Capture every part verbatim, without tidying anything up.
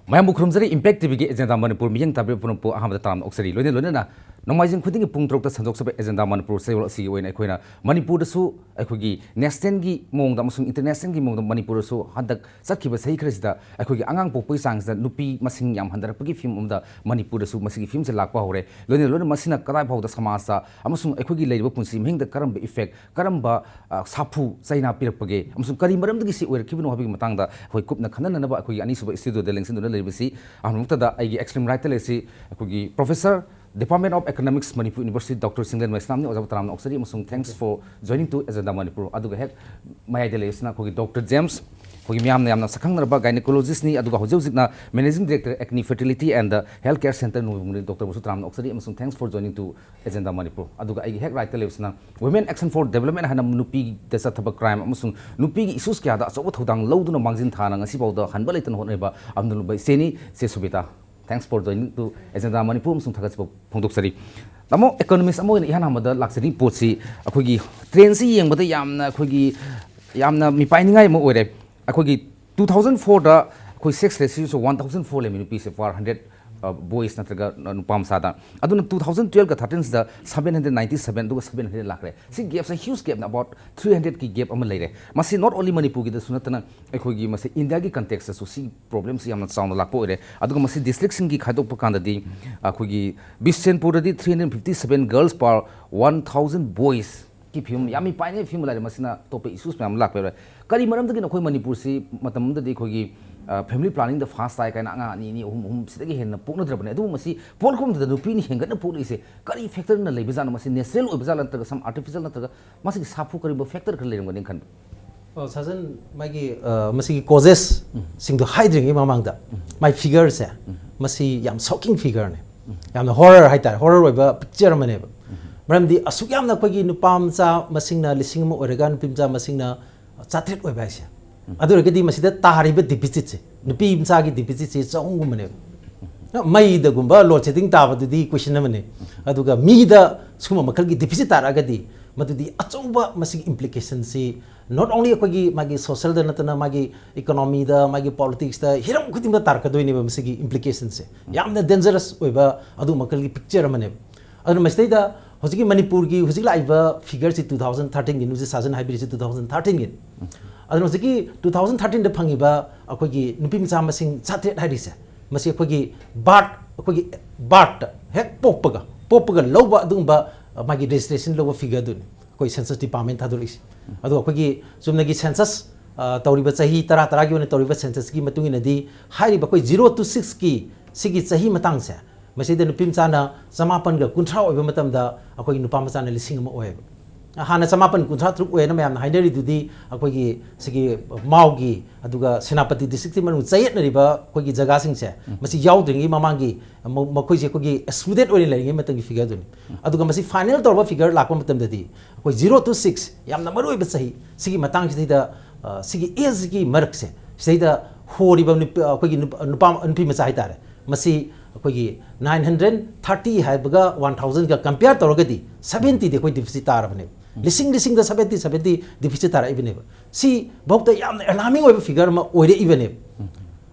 ꯃꯌꯥꯝꯕꯨ ꯈꯨꯔꯨꯝꯖꯔꯤ꯫ Impact ꯇꯤꯚꯤꯒꯤ agenda Manipur ꯃꯤꯠꯌꯦꯡ ꯇꯥꯕꯤꯔꯤꯕ ꯄꯨꯝꯅꯃꯛꯄꯨ ꯑꯍꯥꯟꯕꯗ ꯇꯔꯥꯝꯅ ꯑꯣꯛꯆꯔꯤ꯫ ꯂꯣꯏꯅ ꯂꯣꯏꯅꯅ ꯅꯣꯡꯃꯥꯏꯖꯤꯡ ꯈꯨꯗꯤꯡꯒꯤ ꯄꯨꯡ ꯇꯔꯨꯛꯇ ꯁꯟꯗꯣꯛꯆꯕ ꯑꯦꯖꯦꯟꯗꯥ ꯃꯅꯤꯄꯨꯔ ꯆꯌꯣꯜ ꯑꯁꯤꯒꯤ ꯑꯣꯏꯅ ꯑꯩꯈꯣꯏꯅ ꯃꯅꯤꯄꯨꯔꯗꯁꯨ ꯑꯩꯈꯣꯏꯒꯤ ꯅꯦꯁꯅꯦꯜꯒꯤ ꯃꯑꯣꯡꯗ ꯑꯃꯁꯨꯡ ꯏꯟꯇꯔꯅꯦꯁꯅꯦꯜꯒꯤ ꯃꯑꯣꯡꯗ ꯃꯅꯤꯄꯨꯔꯗꯁꯨ ꯍꯟꯗꯛ ꯆꯠꯈꯤꯕ ꯆꯍꯤ ꯈꯔꯁꯤꯗ ꯑꯩꯈꯣꯏꯒꯤ ꯑꯉꯥꯡ ꯄꯣꯛꯄꯒꯤ ꯆꯥꯡꯁꯤꯗ ꯅꯨꯄꯤ ꯃꯁꯤꯡ ꯌꯥꯝ ꯍꯟꯊꯔꯛꯄꯒꯤ ꯐꯤꯕꯝ ꯑꯃꯗ ꯃꯅꯤꯄꯨꯔꯗꯁꯨ ꯃꯁꯤꯒꯤ ꯐꯤꯕꯝꯁꯦ ꯂꯥꯛꯄ ꯍꯧꯔꯦ꯫ ꯂꯣꯏꯅ ꯂꯣꯏꯅ ꯃꯁꯤꯅ ꯀꯗꯥꯏ ꯐꯥꯎꯗ ꯁꯃꯥꯖꯇ ꯑꯃꯁꯨꯡ ꯑꯩꯈꯣꯏꯒꯤ ꯂꯩꯔꯤꯕ ꯄꯨꯟꯁꯤ ꯃꯍꯤꯡꯗ ꯀꯔꯝꯕ ꯏꯐꯦꯛ, ꯀꯔꯝꯕ, ꯑ, ꯁꯥꯐꯨ ꯆꯩꯅꯥ ꯄꯤꯔꯛꯄꯒꯦ ꯑꯃꯁꯨꯡ ꯀꯔꯤ ꯃꯔꯝꯗꯒꯤ ꯁꯤ ꯑꯣꯏꯔꯛꯈꯤꯕꯅꯣ ꯍꯥꯏꯕꯒꯤ ꯃꯇꯥꯡꯗ ꯑꯩꯈꯣꯏ ꯀꯨꯞꯅ ꯈꯟꯅꯅꯅꯕ ꯑꯩꯈꯣꯏꯒꯤ ꯑꯅꯤꯁꯨꯕ ꯁ꯭ꯇꯨꯗꯤꯑꯣꯗ ꯂꯦꯡꯁꯤꯟꯗꯨꯅ ꯂꯩꯔꯤꯕꯁꯤ ꯑꯍꯥꯟꯕꯃꯛꯇꯗ ꯑꯩꯒꯤ ꯑꯦꯛꯁꯇ꯭ꯔꯤꯝ ꯔꯥꯏꯠꯇ ꯂꯩꯔꯤꯁꯤ ꯑꯩꯈꯣꯏꯒꯤ Professor, Department of Economics, Manipur University, doctor Chinglen ꯃꯩꯁꯅꯥꯝꯅꯤ꯫ ꯑꯣꯖꯥꯕꯨ ꯇꯔꯥꯝꯅ ꯑꯣꯛꯆꯔꯤ ꯑꯃꯁꯨꯡ thanks for joining to Agenda Manipur꯫ ꯑꯗꯨꯒ ꯍꯦꯛ ꯃꯌꯥꯏꯗ ꯂꯩꯔꯤꯁꯤꯅ ꯑꯩꯈꯣꯏꯒꯤ ꯗꯣꯛꯇꯔ ꯖꯦꯝꯁ, ꯑꯩꯈꯣꯏꯒꯤ ꯃꯤꯌꯥꯝꯅ ꯌꯥꯝꯅ ꯁꯛꯈꯪꯅꯔꯕ ꯒꯥꯏꯅꯤꯀꯣꯂꯣꯖꯤꯁ꯭ꯠꯅꯤ, ꯑꯗꯨꯒ ꯍꯧꯖꯤꯛ ꯍꯧꯖꯤꯛꯅ managing director Akni fertility and health care centre ꯅꯣꯡꯃꯒꯤ ꯗꯣꯛꯇꯔꯕꯨꯁꯨ ꯇꯔꯥꯝꯅ ꯑꯣꯛꯆꯔꯤ ꯑꯃꯁꯨꯡ thanks for joining to Agenda Manipur꯫ ꯑꯗꯨꯒ ꯑꯩꯒꯤ ꯍꯦꯛ ꯔꯥꯏꯠꯇ ꯂꯩꯕꯁꯤꯅ Women Action for Development ꯍꯥꯏꯅ ꯅꯨꯄꯤꯗ ꯆꯠꯊꯕ ꯀ꯭ꯔꯥꯏꯝ ꯑꯃꯁꯨꯡ ꯅꯨꯄꯤꯒꯤ ꯏꯁꯨꯁ ꯀꯌꯥꯗ ꯑꯆꯧꯕ ꯊꯧꯗꯥꯡ ꯂꯧꯗꯨꯅ ꯃꯥꯡꯖꯤꯟ ꯊꯥꯅ ꯉꯁꯤꯐꯥꯎꯗ ꯍꯟꯕ ꯂꯩꯇꯅ ꯍꯣꯠꯅꯔꯤꯕ ꯑꯝꯗꯨꯂꯨꯕ ꯏꯆꯦꯅꯤ, ꯆꯦ ꯁꯨꯕꯤꯇꯥ꯫ Thanks for joining to Agenda Manipur ꯑꯃꯁꯨꯡ ꯊꯥꯒꯠꯆꯕ ꯐꯣꯡꯗꯣꯛꯆꯔꯤ꯫ ꯇꯥꯃꯣ, ꯏꯀꯣꯅꯣꯃꯤꯁ ꯑꯃ ꯑꯣꯏꯅ ꯏꯍꯥꯟ ꯍꯥꯟꯕꯗ ꯂꯥꯛꯆꯅꯤꯡꯉꯤ ꯄꯣꯠꯁꯤ ꯑꯩꯈꯣꯏꯒꯤ ꯇ꯭ꯔꯦꯟꯁꯤ ꯌꯦꯡꯕꯗ ꯌꯥꯝꯅ ꯑꯩꯈꯣꯏꯒꯤ ꯌꯥꯝꯅ ꯃꯤꯄꯥꯏꯅꯤꯡꯉꯥꯏ ꯑꯃ ꯑꯣꯏꯔꯦ꯫ ꯑꯩꯈꯣꯏꯒꯤ two thousand fourꯗ ꯑꯩꯈꯣꯏ sex ratioꯁꯨ one thousand four ꯂꯩꯔꯝꯃꯤ ꯅꯨꯄꯤꯁꯦ per hundred, ꯑ, boys ꯅꯠꯇ꯭ꯔꯒ ꯅꯨꯄꯥ ꯃꯆꯥꯗ꯫ ꯑꯗꯨꯅ two thousand twelveꯀ thirteenꯁꯤꯗ seven hundred ninety seven ꯑꯗꯨꯒ seven hundred ꯂꯥꯛꯈ꯭ꯔꯦ꯫ ꯁꯤ gapꯁꯦ huge gapꯅ, about three hundredꯀꯤ gap ꯑꯃ ꯂꯩꯔꯦ꯫ ꯃꯁꯤ not only ꯃꯅꯤꯄꯨꯔꯒꯤꯗꯁꯨ ꯅꯠꯇꯅ ꯑꯩꯈꯣꯏꯒꯤ ꯃꯁꯤ ꯏꯟꯗꯤꯌꯥꯒꯤ contextꯇꯁꯨ ꯁꯤ problemꯁꯤ ꯌꯥꯝꯅ ꯆꯥꯎꯅ ꯂꯥꯛꯄ ꯑꯣꯏꯔꯦ꯫ ꯑꯗꯨꯒ ꯃꯁꯤ districtꯁꯤꯡꯒꯤ ꯈꯥꯏꯗꯣꯛꯄ ꯀꯥꯟꯗꯗꯤ ꯑꯩꯈꯣꯏꯒꯤ ꯕꯤꯁꯦꯟꯄꯨꯔꯗꯗꯤ three hundred fifty seven girls per one thousand boys ꯀꯤ ꯐꯤꯕꯝ ꯌꯥꯝ ꯃꯤꯄꯥꯏꯅꯤꯡꯉꯥꯏ ꯐꯤꯕꯝ ꯂꯩꯔꯦ꯫ ꯃꯁꯤꯅ ꯑꯇꯣꯞꯄ issues ꯃꯌꯥꯝ ꯑꯃ ꯂꯥꯛꯄ ꯌꯥꯏ꯫ ꯀꯔꯤ ꯃꯔꯝꯗꯒꯤꯅꯣ ꯑꯩꯈꯣꯏ ꯃꯅꯤꯄꯨꯔꯁꯤ ꯃꯇꯝ ꯑꯃꯗꯗꯤ ꯑꯩꯈꯣꯏꯒꯤ, ꯑ, family planningꯗ fast ꯇꯥꯏ ꯀꯥꯏꯅ ꯑꯉꯥꯡ ꯑꯅꯤ, ꯑꯅꯤ, ꯑꯍꯨꯝ, ꯑꯍꯨꯝ ꯁꯤꯗꯒꯤ ꯍꯦꯟꯅ ꯄꯣꯛꯅꯗ꯭ꯔꯕꯅꯦ꯫ ꯑꯗꯨꯕꯨ ꯃꯁꯤ ꯄꯣꯛꯂꯛꯄ ꯃꯇꯝꯗ ꯅꯨꯄꯤꯅ ꯍꯦꯟꯒꯠꯅ ꯄꯣꯛꯂꯛꯏꯁꯦ ꯀꯔꯤ factorꯅ ꯂꯩꯕꯖꯥꯠꯅꯣ? ꯃꯁꯤ natural ꯑꯣꯏꯕꯖꯥꯠꯂꯥ ꯅꯠꯇ꯭ꯔꯒ some artificial ꯅꯠꯇ꯭ꯔꯒ ꯃꯁꯤꯒꯤ ꯁꯥꯐꯨ ꯀꯔꯤꯒꯨꯝꯕ factor ꯈꯔ ꯂꯩꯔꯝꯒꯅꯤ ꯈꯟꯕ? ꯑꯣ, ꯁꯥꯖꯟ, ꯃꯥꯒꯤ, ꯑ, ꯃꯁꯤꯒꯤ causes ꯁꯤꯡꯗꯣ ꯍꯥꯏꯗ꯭ꯔꯤꯉꯩ ꯃꯃꯥꯡꯗ ꯃꯥꯏ figureꯁꯦ, ꯃꯁꯤ ꯌꯥꯝ shocking figureꯅꯦ꯫ ꯌꯥꯝꯅ horror ꯍꯥꯏꯇꯥꯔꯦ, horror ꯑꯣꯏꯕ picture ꯑꯃꯅꯦꯕ꯫ ꯃꯔꯝꯗꯤ ꯑꯁꯨꯛ ꯌꯥꯝꯅ ꯑꯩꯈꯣꯏꯒꯤ ꯅꯨꯄꯥ ꯃꯆꯥ ꯃꯁꯤꯡꯅ ꯂꯤꯁꯤꯡ ꯑꯃ ꯑꯣꯏꯔꯒ ꯅꯨꯄꯤ ꯃꯆꯥ ꯃꯁꯤꯡꯅ ꯆꯥꯇ꯭ꯔꯦꯠ ꯑꯣꯏꯕ ꯍꯥꯏꯁꯦ꯫ ꯑꯗꯨ ꯑꯣꯏꯔꯒꯗꯤ ꯃꯁꯤꯗ ꯇꯥꯔꯤꯕ deficitꯁꯦ, ꯅꯨꯄꯤ ꯃꯆꯥꯒꯤ deficitꯁꯦ ꯆꯍꯨꯝꯒꯨꯝꯕꯅꯦꯕ꯫ ꯃꯩꯗꯒꯨꯝꯕ load shedding ꯇꯥꯕꯗꯨꯗꯤ question ꯑꯃꯅꯤ꯫ ꯑꯗꯨꯒ ꯃꯤꯗ ꯁꯨꯝꯕ ꯃꯈꯜꯒꯤ deficit ꯇꯥꯔꯛꯑꯒꯗꯤ ꯃꯗꯨꯗꯤ ꯑꯆꯧꯕ ꯃꯁꯤꯒꯤ ꯏꯝꯄ꯭ꯂꯤꯀꯦꯁꯟꯁꯤ not only ꯑꯩꯈꯣꯏꯒꯤ ꯃꯥꯒꯤ ꯁꯣꯁꯦꯜꯗ ꯅꯠꯇꯅ ꯃꯥꯒꯤ ꯏꯀꯣꯅꯣꯃꯤꯗ, ꯃꯥꯒꯤ ꯄꯣꯂꯤꯇꯤꯛꯁꯇ, ꯍꯤꯔꯝ ꯈꯨꯗꯤꯡꯃꯛꯇ ꯇꯥꯔꯛꯀꯗꯣꯏꯅꯦꯕ ꯃꯁꯤꯒꯤ ꯏꯝꯄ꯭ꯂꯤꯀꯦꯁꯟꯁꯦ꯫ ꯌꯥꯝꯅ ꯗꯦꯟꯖꯔꯁ ꯑꯣꯏꯕ ꯑꯗꯨꯒꯨꯝꯕ ꯃꯈꯜꯒꯤ ꯄꯤꯛꯆꯔ ꯑꯃꯅꯦꯕ꯫ ꯑꯗꯨꯅ ꯃꯁꯤꯗꯩꯗ ꯍꯧꯖꯤꯛꯀꯤ ꯃꯅꯤꯄꯨꯔꯒꯤ ꯍꯧꯖꯤꯛ ꯂꯥꯛꯏꯕ ꯐꯤꯒꯔꯁꯤ ꯇꯨ ꯊꯥꯎꯖꯟ ꯊꯥꯔꯇꯤꯟꯒꯤ, ꯅꯨꯡꯁꯤ ꯁꯥꯖꯟ ꯍꯥꯏꯕꯤꯔꯤꯁꯤ ꯇꯨ ꯊꯥꯎꯖꯟ ꯊꯥꯔꯇꯤꯟꯒꯤ꯫ ꯑꯗꯨꯅ ꯍꯧꯖꯤꯛꯀꯤ ꯇꯨ ꯊꯥꯎꯖꯟ ꯊꯥꯔꯇꯤꯟꯗ ꯐꯪꯉꯤꯕ ꯑꯩꯈꯣꯏꯒꯤ ꯅꯨꯄꯤ ꯃꯆꯥ ꯃꯁꯤꯡ ꯆꯥꯇ꯭ꯔꯦꯠ ꯍꯥꯏꯔꯤꯁꯦ, ꯃꯁꯤ ꯑꯩꯈꯣꯏꯒꯤ ꯕꯥꯔꯠ, ꯑꯩꯈꯣꯏꯒꯤ ꯕꯥꯔꯠꯇ ꯍꯦꯛ ꯄꯣꯛꯄꯒ, ꯄꯣꯛꯄꯒ ꯂꯧꯕ ꯑꯗꯨꯒꯨꯝꯕ, ꯑ, ꯃꯥꯒꯤ ꯔꯦꯖꯤꯁꯇ꯭ꯔꯦꯁꯟ ꯂꯧꯕ ꯐꯤꯒꯔꯗꯨꯅꯤ ꯑꯩꯈꯣꯏ ꯁꯦꯟꯁꯁ ꯗꯤꯄꯥꯔꯠꯃꯦꯟ ꯊꯥꯗꯣꯔꯛꯏꯁꯦ꯫ ꯑꯗꯣ ꯑꯩꯈꯣꯏꯒꯤ ꯆꯨꯝꯅꯒꯤ ꯁꯦꯟꯁꯁ, ꯑ, ꯇꯧꯔꯤꯕ ꯆꯍꯤ ꯇꯔꯥ ꯇꯔꯥꯒꯤ ꯑꯣꯏꯅ ꯇꯧꯔꯤꯕ ꯁꯦꯟꯁꯁꯀꯤ ꯃꯇꯨꯡ ꯏꯟꯅꯗꯤ, ꯍꯥꯏꯔꯤꯕ ꯑꯩꯈꯣꯏ ꯖꯤꯔꯣ ꯇꯨ ꯁꯤꯛꯁꯀꯤ ꯁꯤꯒꯤ ꯆꯍꯤ ꯃꯇꯥꯡꯁꯦ, ꯃꯁꯤꯗ ꯅꯨꯄꯤ ꯃꯆꯥꯅ ꯆꯃꯥꯄꯟꯒ ꯀꯨꯟꯊ꯭ꯔꯥ ꯑꯣꯏꯕ ꯃꯇꯝꯗ ꯑꯩꯈꯣꯏꯒꯤ ꯅꯨꯄꯥ ꯃꯆꯥꯅ ꯂꯤꯁꯤꯡ ꯑꯃ ꯑꯣꯏꯌꯦꯕ꯫ ꯍꯥꯟꯅ ꯆꯃꯥꯄꯟ ꯀꯨꯟꯊ꯭ꯔꯥ ꯇꯔꯨꯛ ꯑꯣꯏꯌꯦꯅ ꯃꯌꯥꯝꯅ ꯍꯥꯏꯅꯔꯤꯗꯨꯗꯤ ꯑꯩꯈꯣꯏꯒꯤ ꯁꯤꯒꯤ ꯃꯥꯎꯒꯤ, ꯑꯗꯨꯒ ꯁꯦꯅꯥꯄꯇꯤ ꯗꯤꯁꯇ꯭ꯔꯤꯛꯀꯤ ꯃꯅꯨꯡ ꯆꯌꯦꯠꯅꯔꯤꯕ ꯑꯩꯈꯣꯏꯒꯤ ꯖꯒꯥꯁꯤꯡꯁꯦ, ꯎꯝ꯫ ꯃꯁꯤ ꯌꯥꯎꯗ꯭ꯔꯤꯉꯩ ꯃꯃꯥꯡꯒꯤ ꯃ-, ꯃꯈꯣꯏꯁꯦ ꯑꯩꯈꯣꯏꯒꯤ ꯑꯦꯛꯁꯀ꯭ꯂꯨꯗꯦꯠ ꯑꯣꯏꯅ ꯂꯩꯔꯤꯉꯩ ꯃꯇꯝꯒꯤ ꯐꯤꯒꯔꯗꯨꯅꯤ꯫ ꯎꯝ꯫ ꯑꯗꯨꯒ ꯃꯁꯤ ꯐꯥꯏꯅꯦꯜ ꯇꯧꯔꯕ ꯐꯤꯒꯔ ꯂꯥꯛꯄ ꯃꯇꯝꯗꯗꯤ ꯑꯩꯈꯣꯏ ꯖꯤꯔꯣ ꯇꯨ ꯁꯤꯛꯁ, ꯌꯥꯝꯅ ꯃꯔꯨꯑꯣꯏꯕ ꯆꯍꯤ, ꯁꯤꯒꯤ ꯃꯇꯥꯡꯁꯤꯗꯩꯗ, ꯑ, ꯁꯤꯒꯤ ꯑꯦꯖꯀꯤ ꯃꯔꯛꯁꯦ, ꯁꯤꯗꯩꯗ ꯍꯣꯔꯤꯕ ꯅꯨꯄꯤ, ꯑꯩꯈꯣꯏꯒꯤ ꯅꯨꯄꯥ, ꯅꯨꯄꯤ ꯃꯆꯥ ꯍꯥꯏꯇꯥꯔꯦ, ꯃꯁꯤ ꯑꯩꯈꯣꯏꯒꯤ ꯅꯥꯏꯟ ꯍꯟꯗ꯭ꯔꯦꯠ ꯊꯥꯔꯇꯤ ꯍꯥꯏꯕꯒ ꯋꯥꯟ ꯊꯥꯎꯖꯟꯒ ꯀꯝꯄꯤꯌꯔ ꯇꯧꯔꯒꯗꯤ ꯁꯕꯦꯟꯇꯤꯗꯤ ꯑꯩꯈꯣꯏ ꯗꯤꯐꯤꯁꯤꯠ ꯇꯥꯔꯕꯅꯦꯕ꯫ ꯎꯝ꯫ ꯂꯤꯁꯤꯡ ꯂꯤꯁꯤꯡꯗ ꯁꯕꯦꯟꯇꯤ, ꯁꯕꯦꯟꯇꯤ ꯗꯤꯐꯤꯁꯤꯠ ꯇꯥꯔꯛꯏꯕꯅꯦꯕ꯫ ꯁꯤ ꯐꯥꯎꯗ ꯌꯥꯝꯅ ꯑꯦꯂꯥꯔꯃꯤꯡ ꯑꯣꯏꯕ ꯐꯤꯒꯔ ꯑꯃ ꯑꯣꯏꯔꯛꯏꯕꯅꯦꯕ꯫ ꯎꯝ꯫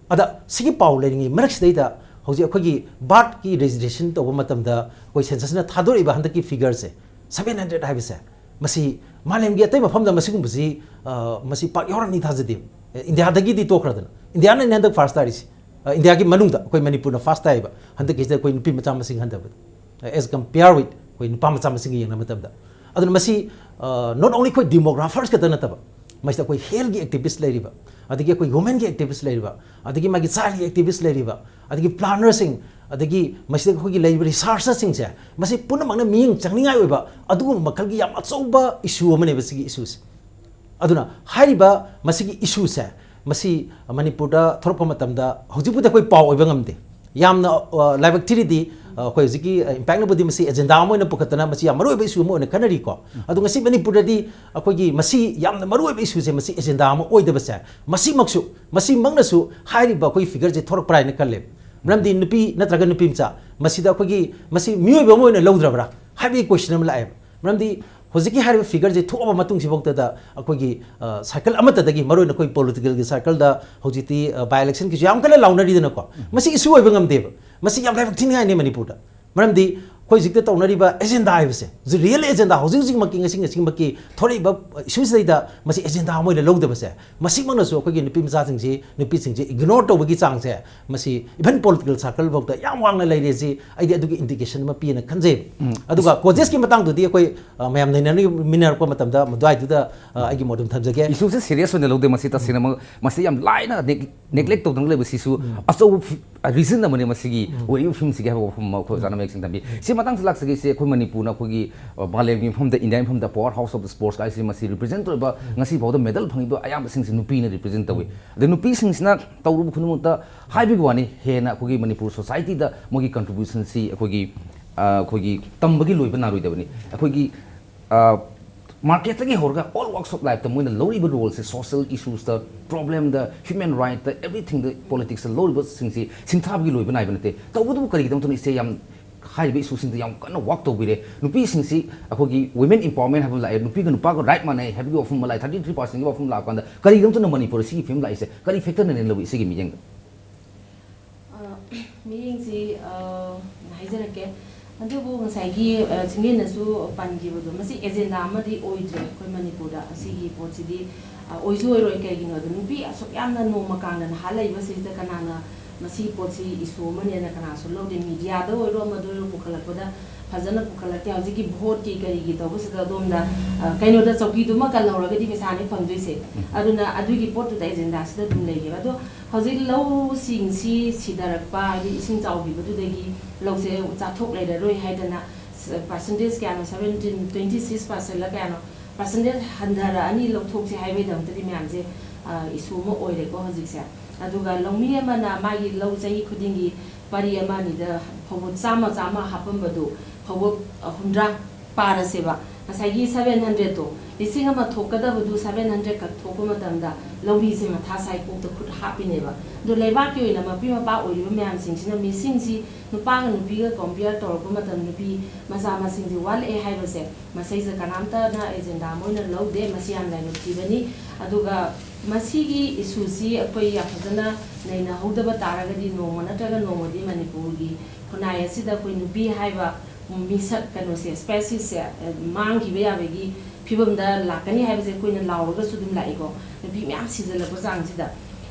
ꯑꯗ ꯁꯤꯒꯤ ꯄꯥꯎ ꯂꯩꯔꯤꯉꯩ ꯃꯔꯛꯁꯤꯗꯩꯗ ꯍꯧꯖꯤꯛ ꯑꯩꯈꯣꯏꯒꯤ ꯕꯥꯔꯠꯀꯤ ꯔꯦꯖꯤꯁꯇ꯭ꯔꯦꯁꯟ ꯇꯧꯕ ꯃꯇꯝꯗ ꯑꯩꯈꯣꯏ ꯁꯦꯟꯁꯁꯅ ꯊꯥꯗꯣꯔꯛꯏꯕ ꯍꯟꯗꯛꯀꯤ ꯐꯤꯒꯔꯁꯦ, ꯁꯕꯦꯟ ꯍꯟꯗ꯭ꯔꯦꯠ ꯍꯥꯏꯕꯁꯦ, ꯃꯁꯤ ꯃꯥꯂꯦꯝꯒꯤ ꯑꯇꯩ ꯃꯐꯝꯗ ꯃꯁꯤꯒꯨꯝꯕꯁꯤ, ꯑ, ꯃꯁꯤ ꯄꯥꯛ ꯌꯥꯎꯔꯝꯅꯤ ꯊꯥꯖꯗꯦ꯫ ꯑꯦ, ꯏꯟꯗꯤꯌꯥꯗꯒꯤꯗꯤ ꯇꯣꯛꯈ꯭ꯔꯗꯅ, ꯏꯟꯗꯤꯌꯥꯅꯅꯤ ꯍꯟꯗꯛ ꯐꯥꯔꯁ ꯇꯥꯔꯤꯁꯤ꯫ ꯑ, ꯏꯟꯗꯤꯌꯥꯒꯤ ꯃꯅꯨꯡꯗ ꯑꯩꯈꯣꯏ ꯃꯅꯤꯄꯨꯔꯅ ꯐꯥꯔꯁ ꯇꯥꯏꯌꯦꯕ ꯍꯟꯗꯛꯀꯤꯁꯤꯗ ꯑꯩꯈꯣꯏ ꯅꯨꯄꯤ ꯃꯆꯥ ꯃꯁꯤꯡ ꯍꯟꯊꯕꯗ, as compare with ꯑꯩꯈꯣꯏ ꯅꯨꯄꯥ ꯃꯆꯥ ꯃꯁꯤꯡꯒ ꯌꯦꯡꯅꯕ ꯃꯇꯝꯗ꯫ ꯑꯗꯨꯅ ꯃꯁꯤ, ꯑ, not only ꯑꯩꯈꯣꯏ ꯗꯤꯃꯣꯒ꯭ꯔꯥꯐꯔꯁ ꯈꯛꯇ ꯅꯠꯇꯕ, ꯃꯁꯤꯗ ꯑꯩꯈꯣꯏ ꯍꯦꯜꯊꯀꯤ ꯑꯦꯛꯇꯤꯚꯤꯁ ꯂꯩꯔꯤꯕ, ꯑꯗꯒꯤ ꯑꯩꯈꯣꯏ ꯋꯨꯃꯦꯟꯒꯤ ꯑꯦꯛꯇꯤꯚꯤꯁ ꯂꯩꯔꯤꯕ, ꯑꯗꯒꯤ ꯃꯥꯒꯤ ꯆꯥꯏꯜꯒꯤ ꯑꯦꯛꯇꯤꯚꯤꯁ ꯂꯩꯔꯤꯕ, ꯑꯗꯒꯤ ꯄ꯭ꯂꯥꯅꯔꯁꯤꯡ, ꯑꯗꯒꯤ ꯃꯁꯤꯗ ꯑꯩꯈꯣꯏꯒꯤ ꯂꯩꯔꯤꯕ ꯔꯤꯁꯥꯔꯆꯔꯁꯤꯡꯁꯦ, ꯃꯁꯤ ꯄꯨꯝꯅꯃꯛꯅ ꯃꯤꯠꯌꯦꯡ ꯆꯪꯅꯤꯡꯉꯥꯏ ꯑꯣꯏꯕ ꯑꯗꯨꯒꯨꯝꯕ ꯃꯈꯜꯒꯤ ꯌꯥꯝ ꯑꯆꯧꯕ ꯏꯁꯨ ꯑꯃꯅꯦꯕ ꯁꯤꯒꯤ ꯏꯁꯨꯁꯦ꯫ ꯑꯗꯨꯅ ꯍꯥꯏꯔꯤꯕ ꯃꯁꯤꯒꯤ ꯏꯁꯨꯁꯦ, ꯃꯁꯤ ꯃꯅꯤꯄꯨꯔꯗ ꯊꯣꯔꯛꯄ ꯃꯇꯝꯗ ꯍꯧꯖꯤꯛꯄꯨꯗꯤ ꯑꯩꯈꯣꯏ ꯄꯥꯎ ꯑꯣꯏꯕ ꯉꯝꯗꯦ꯫ ꯌꯥꯝꯅ, ꯑ, ꯂꯥꯏꯕꯛ ꯊꯤꯔꯤꯗꯤ, ꯑ, ꯑꯩꯈꯣꯏ ꯍꯧꯖꯤꯛꯀꯤ, ꯑ, ꯏꯝꯄꯦꯛꯅꯕꯨꯗꯤ ꯃꯁꯤ ꯑꯦꯖꯦꯟꯗꯥ ꯑꯃ ꯑꯣꯏꯅ ꯄꯨꯈꯠꯇꯅ ꯃꯁꯤ ꯌꯥꯝ ꯃꯔꯨꯑꯣꯏꯕ ꯏꯁꯨ ꯑꯃ ꯑꯣꯏꯅ ꯈꯟꯅꯔꯤꯀꯣ꯫ ꯑꯗꯣ ꯉꯁꯤ ꯃꯅꯤꯄꯨꯔꯗꯗꯤ ꯑꯩꯈꯣꯏꯒꯤ ꯃꯁꯤ ꯌꯥꯝꯅ ꯃꯔꯨꯑꯣꯏꯕ ꯏꯁꯨꯁꯦ, ꯃꯁꯤ ꯑꯦꯖꯦꯟꯗꯥ ꯑꯃ ꯑꯣꯏꯗꯕꯁꯦ, ꯃꯁꯤꯃꯛꯁꯨ, ꯃꯁꯤꯃꯛꯅꯁꯨ ꯍꯥꯏꯔꯤꯕ ꯑꯩꯈꯣꯏꯒꯤ ꯐꯤꯒꯔꯁꯦ ꯊꯣꯔꯛꯄ꯭ꯔꯥ ꯍꯥꯏꯅ ꯈꯜꯂꯦ꯫ ꯃꯔꯝꯗꯤ ꯅꯨꯄꯤ ꯅꯠꯇ꯭ꯔꯒ ꯅꯨꯄꯤ ꯃꯆꯥ, ꯃꯁꯤꯗ ꯑꯩꯈꯣꯏꯒꯤ, ꯃꯁꯤ ꯃꯤꯑꯣꯏꯕ ꯑꯃ ꯑꯣꯏꯅ ꯂꯧꯗ꯭ꯔꯕ꯭ꯔꯥ ꯍꯥꯏꯕꯒꯤ ꯀꯣꯏꯁꯟ ꯑꯃ ꯂꯥꯛꯑꯦꯕ꯫ ꯃꯔꯝꯗꯤ ꯍꯧꯖꯤꯛꯀꯤ ꯍꯥꯏꯔꯤꯕ ꯐꯤꯒꯔꯁꯦ ꯊꯣꯛꯑꯕ ꯃꯇꯨꯡꯁꯤꯐꯥꯎꯗꯗ ꯑꯩꯈꯣꯏꯒꯤ ꯁꯥꯔꯀꯜ ꯑꯃꯠꯇꯗꯒꯤ, ꯃꯔꯨꯑꯣꯏꯅ ꯑꯩꯈꯣꯏ ꯄꯣꯂꯤꯇꯤꯀꯦꯜꯒꯤ ꯁꯥꯔꯀꯜꯗ ꯍꯧꯖꯤꯛꯇꯤ ꯕꯥꯏ ꯏꯂꯦꯛꯁꯟꯒꯤꯁꯨ ꯌꯥꯝ ꯀꯟꯅ ꯂꯥꯎꯅꯔꯤꯗꯅꯀꯣ, ꯃꯁꯤ ꯏꯁꯨ ꯑꯣꯏꯕ ꯉꯝꯗꯦꯕ꯫ ꯃꯁꯤ ꯌꯥꯝ ꯂꯥꯏꯕꯛ ꯊꯤꯅꯤꯡꯉꯥꯏꯅꯦ ꯃꯅꯤꯄꯨꯔꯗ꯫ ꯃꯔꯝꯗꯤ ꯑꯩꯈꯣꯏ ꯍꯧꯖꯤꯛꯇ ꯇꯧꯅꯔꯤꯕ ꯑꯦꯖꯦꯟꯗꯥ ꯍꯥꯏꯕꯁꯦ, ꯍꯧꯖꯤꯛ ꯔꯤꯌꯦꯜ ꯑꯦꯖꯦꯟꯗꯥ, ꯍꯧꯖꯤꯛ ꯍꯧꯖꯤꯛꯃꯛꯀꯤ, ꯉꯁꯤ ꯉꯁꯤꯃꯛꯀꯤ ꯊꯣꯔꯛꯏꯕ ꯏꯁꯨꯁꯤꯗꯩꯗ ꯃꯁꯤ ꯑꯦꯖꯦꯟꯗꯥ ꯑꯃ ꯑꯣꯏꯅ ꯂꯧꯗꯕꯁꯦ, ꯃꯁꯤꯃꯛꯅꯁꯨ ꯑꯩꯈꯣꯏꯒꯤ ꯅꯨꯄꯤ ꯃꯆꯥꯁꯤꯡꯁꯤ, ꯅꯨꯄꯤꯁꯤꯡꯁꯤ ꯏꯒꯅꯣꯔ ꯇꯧꯕꯒꯤ ꯆꯥꯡꯁꯦ, ꯃꯁꯤ ꯏꯚꯟ ꯄꯣꯂꯤꯇꯤꯀꯦꯜ ꯁꯥꯔꯀꯜ ꯐꯥꯎꯗ ꯌꯥꯝ ꯋꯥꯡꯅ ꯂꯩꯔꯦꯁꯤ ꯑꯩꯗꯤ ꯑꯗꯨꯒꯤ ꯏꯟꯗꯤꯀꯦꯁꯟ ꯑꯃ ꯄꯤꯌꯦꯅ ꯈꯟꯖꯩ꯫ ꯑꯗꯨꯒ ꯀꯣꯖꯦꯁꯀꯤ ꯃꯇꯥꯡꯗꯨꯗꯤ ꯑꯩꯈꯣꯏ, ꯑ, ꯃꯌꯥꯝ ꯅꯩꯅꯃꯤꯟꯅꯔꯛꯄ ꯃꯇꯝꯗ ꯃꯗꯨꯋꯥꯏꯗꯨꯗ, ꯑ, ꯑꯩꯒꯤ ꯃꯣꯠ ꯑꯗꯨꯝ ꯊꯝꯖꯒꯦ꯫ ꯏꯁꯨꯁꯦ ꯁꯤꯔꯤꯌꯁ ꯑꯣꯏꯅ ꯂꯧꯗꯦ꯫ ꯃꯁꯤ ꯇꯁꯦꯡꯅꯃꯛ ꯃꯁꯤ ꯌꯥꯝ ꯂꯥꯏꯅ ꯅꯦꯒ꯭ꯂꯦꯛ ꯇꯧꯗꯨꯅ ꯂꯩꯕꯁꯤꯁꯨ ꯑꯆꯧꯕ ꯐꯤ-, ꯑ, ꯔꯤꯖꯟ ꯑꯃꯅꯤ꯫ ꯃꯁꯤꯒꯤ ꯑꯣꯏꯔꯤꯕ ꯐꯤꯕꯝꯁꯤꯒꯤ ꯍꯥꯏꯕ ꯋꯥꯐꯝ ꯑꯃ ꯑꯩꯈꯣꯏ ꯑꯣꯖꯥꯅ ꯃꯌꯦꯛ ꯁꯦꯡꯅ ꯊꯝꯕꯤ꯫ ꯁꯤ ꯃꯇꯥꯡꯁꯤꯗ ꯂꯥꯛꯆꯒꯦꯁꯦ, ꯑꯩꯈꯣꯏ ꯃꯅꯤꯄꯨꯔꯅ ꯑꯩꯈꯣꯏꯒꯤ, ꯑ, ꯃꯥꯂꯦꯝꯒꯤ ꯃꯐꯝꯗ, ꯏꯟꯗꯤꯌꯥꯒꯤ ꯃꯐꯝꯗ power house of the sports ꯍꯥꯏꯁꯤ ꯃꯁꯤ ꯔꯤꯄ꯭ꯔꯖꯦꯟ ꯇꯧꯔꯤꯕ, ꯉꯁꯤ ꯐꯥꯎꯗ ꯃꯦꯗꯜ ꯐꯪꯉꯤꯕ ꯑꯌꯥꯝꯕꯁꯤꯡꯁꯤ ꯅꯨꯄꯤꯅ ꯔꯤꯄ꯭ꯔꯖꯦꯟ ꯇꯧꯏ꯫ ꯑꯗꯩ ꯅꯨꯄꯤꯁꯤꯡꯁꯤꯅ ꯇꯧꯔꯨꯕ ꯈꯨꯗꯤꯡꯃꯛꯇ ꯍꯥꯏꯕꯒꯤ ꯋꯥꯅꯤ, ꯍꯦꯟꯅ ꯑꯩꯈꯣꯏꯒꯤ ꯃꯅꯤꯄꯨꯔ ꯁꯣꯁꯥꯏꯇꯤꯗ ꯃꯣꯏꯒꯤ ꯀꯟꯇ꯭ꯔꯤꯕ꯭ꯌꯨꯁꯟꯁꯤ ꯑꯩꯈꯣꯏꯒꯤ, ꯑ, ꯑꯩꯈꯣꯏꯒꯤ ꯇꯝꯕꯒꯤ ꯂꯣꯏꯕ ꯅꯥꯏꯔꯣꯏꯗꯕꯅꯤ꯫ ꯑꯩꯈꯣꯏꯒꯤ, ꯑ, ꯃꯥꯔꯀꯦꯠꯇꯒꯤ ꯍꯧꯔꯒ all walks of lifeꯇ ꯃꯣꯏꯅ ꯂꯧꯔꯤꯕ ꯔꯣꯜꯁꯦ, ꯁꯣꯁꯤꯌꯦꯜ ꯏꯁꯨꯁꯇ, ꯄ꯭ꯔꯣꯕ꯭ꯂꯦꯝꯗ, ꯍ꯭ꯌꯨꯃꯦꯟ ꯔꯥꯏꯠꯇ, ꯑꯦꯚ꯭ꯔꯤꯊꯤꯡꯗ, ꯄꯣꯂꯤꯇꯤꯛꯁꯇ ꯂꯧꯔꯤꯕꯁꯤꯡꯁꯤ ꯁꯤꯟꯊꯥꯕꯒꯤ ꯂꯣꯏꯕ ꯅꯥꯏꯕ ꯅꯠꯇꯦ꯫ ꯇꯧꯕꯇꯕꯨ ꯀꯔꯤꯒꯤꯗꯃꯛꯇꯅ ꯏꯆꯦ ꯌꯥꯝ ꯍꯥꯏꯔꯤꯕ ꯏꯁꯨꯁꯤꯡꯗ ꯌꯥꯝ ꯀꯟꯅ ꯋꯥꯛ ꯇꯧꯕꯤꯔꯦ? ꯅꯨꯄꯤꯁꯤꯡꯁꯤ ꯑꯩꯈꯣꯏꯒꯤ women empowerment ꯍꯥꯏꯕ ꯑꯃ ꯂꯥꯛꯑꯦ, ꯅꯨꯄꯤꯒ ꯅꯨꯄꯥꯒ ꯔꯥꯏꯠ ꯃꯥꯟꯅꯩ ꯍꯥꯏꯕꯒꯤ ꯋꯥꯐꯝ ꯑꯃ ꯂꯥꯛꯑꯦ, thirty three percentꯀꯤ ꯋꯥꯐꯝ ꯂꯥꯛꯑꯀꯥꯟꯗ ꯀꯔꯤꯒꯤꯗꯃꯛꯇꯅ ꯃꯅꯤꯄꯨꯔꯗ ꯁꯤꯒꯤ ꯐꯤꯕꯝ ꯂꯥꯛꯏꯁꯦ? ꯀꯔꯤ ꯐꯦꯛꯇꯔꯅ ꯂꯧꯏ ꯁꯤꯒꯤ ꯃꯤꯠꯌꯦꯡꯗ? ꯑ, ꯃꯤꯠꯌꯦꯡꯁꯤ, ꯑ, ꯍꯥꯏꯖꯔꯛꯀꯦ꯫ ꯑꯗꯨꯕꯨ ꯉꯁꯥꯏꯒꯤ, ꯑ, ꯆꯤꯡꯂꯦꯟꯅꯁꯨ ꯄꯟꯈꯤꯕꯗꯣ, ꯃꯁꯤ ꯑꯦꯖꯦꯟꯗꯥ ꯑꯃꯗꯤ ꯑꯣꯏꯗ꯭ꯔꯦ ꯑꯩꯈꯣꯏ ꯃꯅꯤꯄꯨꯔꯗ꯫ ꯑꯁꯤꯒꯤ ꯄꯣꯠꯁꯤꯗꯤ, ꯑ, ꯑꯣꯏꯁꯨ ꯑꯣꯏꯔꯣꯏ꯫ ꯀꯩꯒꯤꯅꯣꯗ, ꯅꯨꯄꯤ ꯑꯁꯨꯛ ꯌꯥꯝꯅ ꯅꯣꯡꯃ ꯀꯥꯡꯗ ꯅꯍꯥ ꯂꯩꯕꯁꯤꯗ ꯀꯅꯥꯅ ꯃꯁꯤꯒꯤ ꯄꯣꯠꯁꯤ ꯏꯁꯨ ꯑꯃꯅꯦꯅ ꯀꯅꯥꯁꯨ ꯂꯧꯗꯦ꯫ ꯃꯤꯗꯤꯌꯥꯗ ꯑꯣꯏꯔꯣ, ꯑꯃꯗ ꯑꯣꯏꯔꯣ, ꯄꯨꯈꯠꯂꯛꯄꯗ ꯐꯖꯅ ꯄꯨꯈꯠꯂꯛꯇꯦ꯫ ꯍꯧꯖꯤꯛꯀꯤ ꯚꯣꯠꯀꯤ ꯀꯔꯤꯒꯤ ꯇꯧꯕꯁꯤꯗ ꯑꯗꯣꯝꯗ, ꯑ, ꯀꯩꯅꯣꯗ ꯆꯧꯀꯤꯗꯨꯃ ꯀꯜꯍꯧꯔꯒꯗꯤ ꯄꯩꯁꯥꯅꯤ ꯐꯪꯗꯣꯏꯁꯦ꯫ ꯑꯗꯨꯅ ꯑꯗꯨꯒꯤ ꯄꯣꯠꯇꯨꯗ ꯑꯦꯖꯦꯟꯗꯥꯁꯤꯗ ꯑꯗꯨꯝ ꯂꯩꯈꯤꯕ꯫ ꯑꯗꯣ ꯍꯧꯖꯤꯛ ꯂꯧꯁꯤꯡꯁꯤ ꯁꯤꯊꯔꯛꯄ, ꯍꯥꯏꯗꯤ ꯏꯁꯤꯡ ꯆꯥꯎꯈꯤꯕꯗꯨꯗꯒꯤ ꯂꯧꯁꯦ ꯆꯥꯊꯣꯛ ꯂꯩꯔꯔꯣꯏ ꯍꯥꯏꯗꯅ, ꯁ-, ꯄꯥꯔꯁꯦꯟꯇꯦꯖ ꯀꯌꯥꯅꯣ, seventeen, twenty six percentꯂ ꯀꯌꯥꯅꯣ, ꯄꯥꯔꯁꯦꯟꯇꯦꯖ ꯍꯟꯊꯔꯛꯑꯅꯤ, ꯂꯧꯊꯣꯛꯁꯦ ꯍꯥꯏꯕꯒꯤꯗꯃꯛꯇꯗꯤ ꯃꯌꯥꯝꯁꯦ, ꯑ, ꯏꯁꯨ ꯑꯃ ꯑꯣꯏꯔꯦꯀꯣ ꯍꯧꯖꯤꯛꯁꯦ꯫ ꯑꯗꯨꯒ ꯂꯧꯃꯤ ꯑꯃꯅ ꯃꯥꯒꯤ ꯂꯧ ꯆꯍꯤ ꯈꯨꯗꯤꯡꯒꯤ ꯄꯔꯤ ꯑꯃ ꯑꯅꯤꯗ ꯐꯧꯕꯣꯠ ꯆꯥꯝꯃ, ꯆꯥꯝꯃ ꯍꯥꯞꯄꯝꯕꯗꯨ ꯐꯧꯕꯣꯠ, ꯑ, ꯍꯨꯝꯗ꯭ꯔꯥ ꯄꯥꯔꯁꯦꯕ꯫ ꯉꯁꯥꯏꯒꯤ ꯁꯚꯦꯟ ꯍꯟꯗ꯭ꯔꯦꯗꯇꯣ, ꯂꯤꯁꯤꯡ ꯑꯃ ꯊꯣꯛꯀꯗꯕꯗꯨ ꯁꯚꯦꯟ ꯍꯟꯗ꯭ꯔꯦꯗ ꯈꯛ ꯊꯣꯛꯄ ꯃꯇꯝꯗ ꯂꯧꯃꯤꯁꯦ ꯃꯊꯥ ꯁꯥꯏ, ꯀꯣꯛꯇ ꯈꯨꯠ ꯍꯥꯞꯄꯤꯅꯦꯕ꯫ ꯑꯗꯣ ꯂꯩꯕꯥꯛꯀꯤ ꯑꯣꯏꯅ ꯃꯄꯤ ꯃꯄꯥ ꯑꯣꯏꯔꯤꯕ ꯃꯌꯥꯝꯁꯤꯡꯁꯤꯅ ꯃꯤꯁꯤꯡꯁꯤ ꯅꯨꯄꯥꯒ ꯅꯨꯄꯤꯒ ꯀꯣꯝꯄꯤꯌꯔ ꯇꯧꯔꯛꯄ ꯃꯇꯝꯗ ꯅꯨꯄꯤ ꯃꯆꯥ ꯃꯁꯤꯡꯁꯦ ꯋꯥꯠꯂꯛꯑꯦ ꯍꯥꯏꯕꯁꯦ, ꯃꯁꯤꯁꯦ ꯀꯅꯥꯝꯇꯅ ꯑꯦꯖꯦꯟꯗꯥ ꯑꯃ ꯑꯣꯏꯅ ꯂꯧꯗꯦ꯫ ꯃꯁꯤ ꯌꯥꯝ ꯂꯥꯏꯕꯛ ꯊꯤꯕꯅꯤ꯫ ꯑꯗꯨꯒ ꯃꯁꯤꯒꯤ ꯏꯁꯨꯁꯤ ꯑꯩꯈꯣꯏ ꯌꯥꯝ ꯐꯖꯅ ꯅꯩꯅꯍꯧꯗꯕ ꯇꯥꯔꯒꯗꯤ ꯅꯣꯡꯃ ꯅꯠꯇ꯭ꯔꯒ ꯅꯣꯡꯃꯗꯤ ꯃꯅꯤꯄꯨꯔꯒꯤ ꯈꯨꯟꯅꯥꯏ ꯑꯁꯤꯗ ꯑꯩꯈꯣꯏ ꯅꯨꯄꯤ ꯍꯥꯏꯕ ꯃꯤꯁꯛ, ꯀꯩꯅꯣꯁꯦ, ꯁ꯭ꯄꯦꯁꯤꯁꯁꯦ, ꯑ, ꯃꯥꯡꯈꯤꯕ ꯌꯥꯕꯒꯤ ꯐꯤꯕꯝꯗ ꯂꯥꯛꯀꯅꯤ ꯍꯥꯏꯕꯁꯦ ꯑꯩꯈꯣꯏꯅ ꯂꯥꯎꯔꯒꯁꯨ ꯑꯗꯨꯝ ꯂꯥꯛꯏꯀꯣ꯫ ꯅꯨꯄꯤ ꯃꯌꯥꯝ ꯁꯤꯖꯜꯂꯛꯄ ꯆꯥꯡꯁꯤꯗ,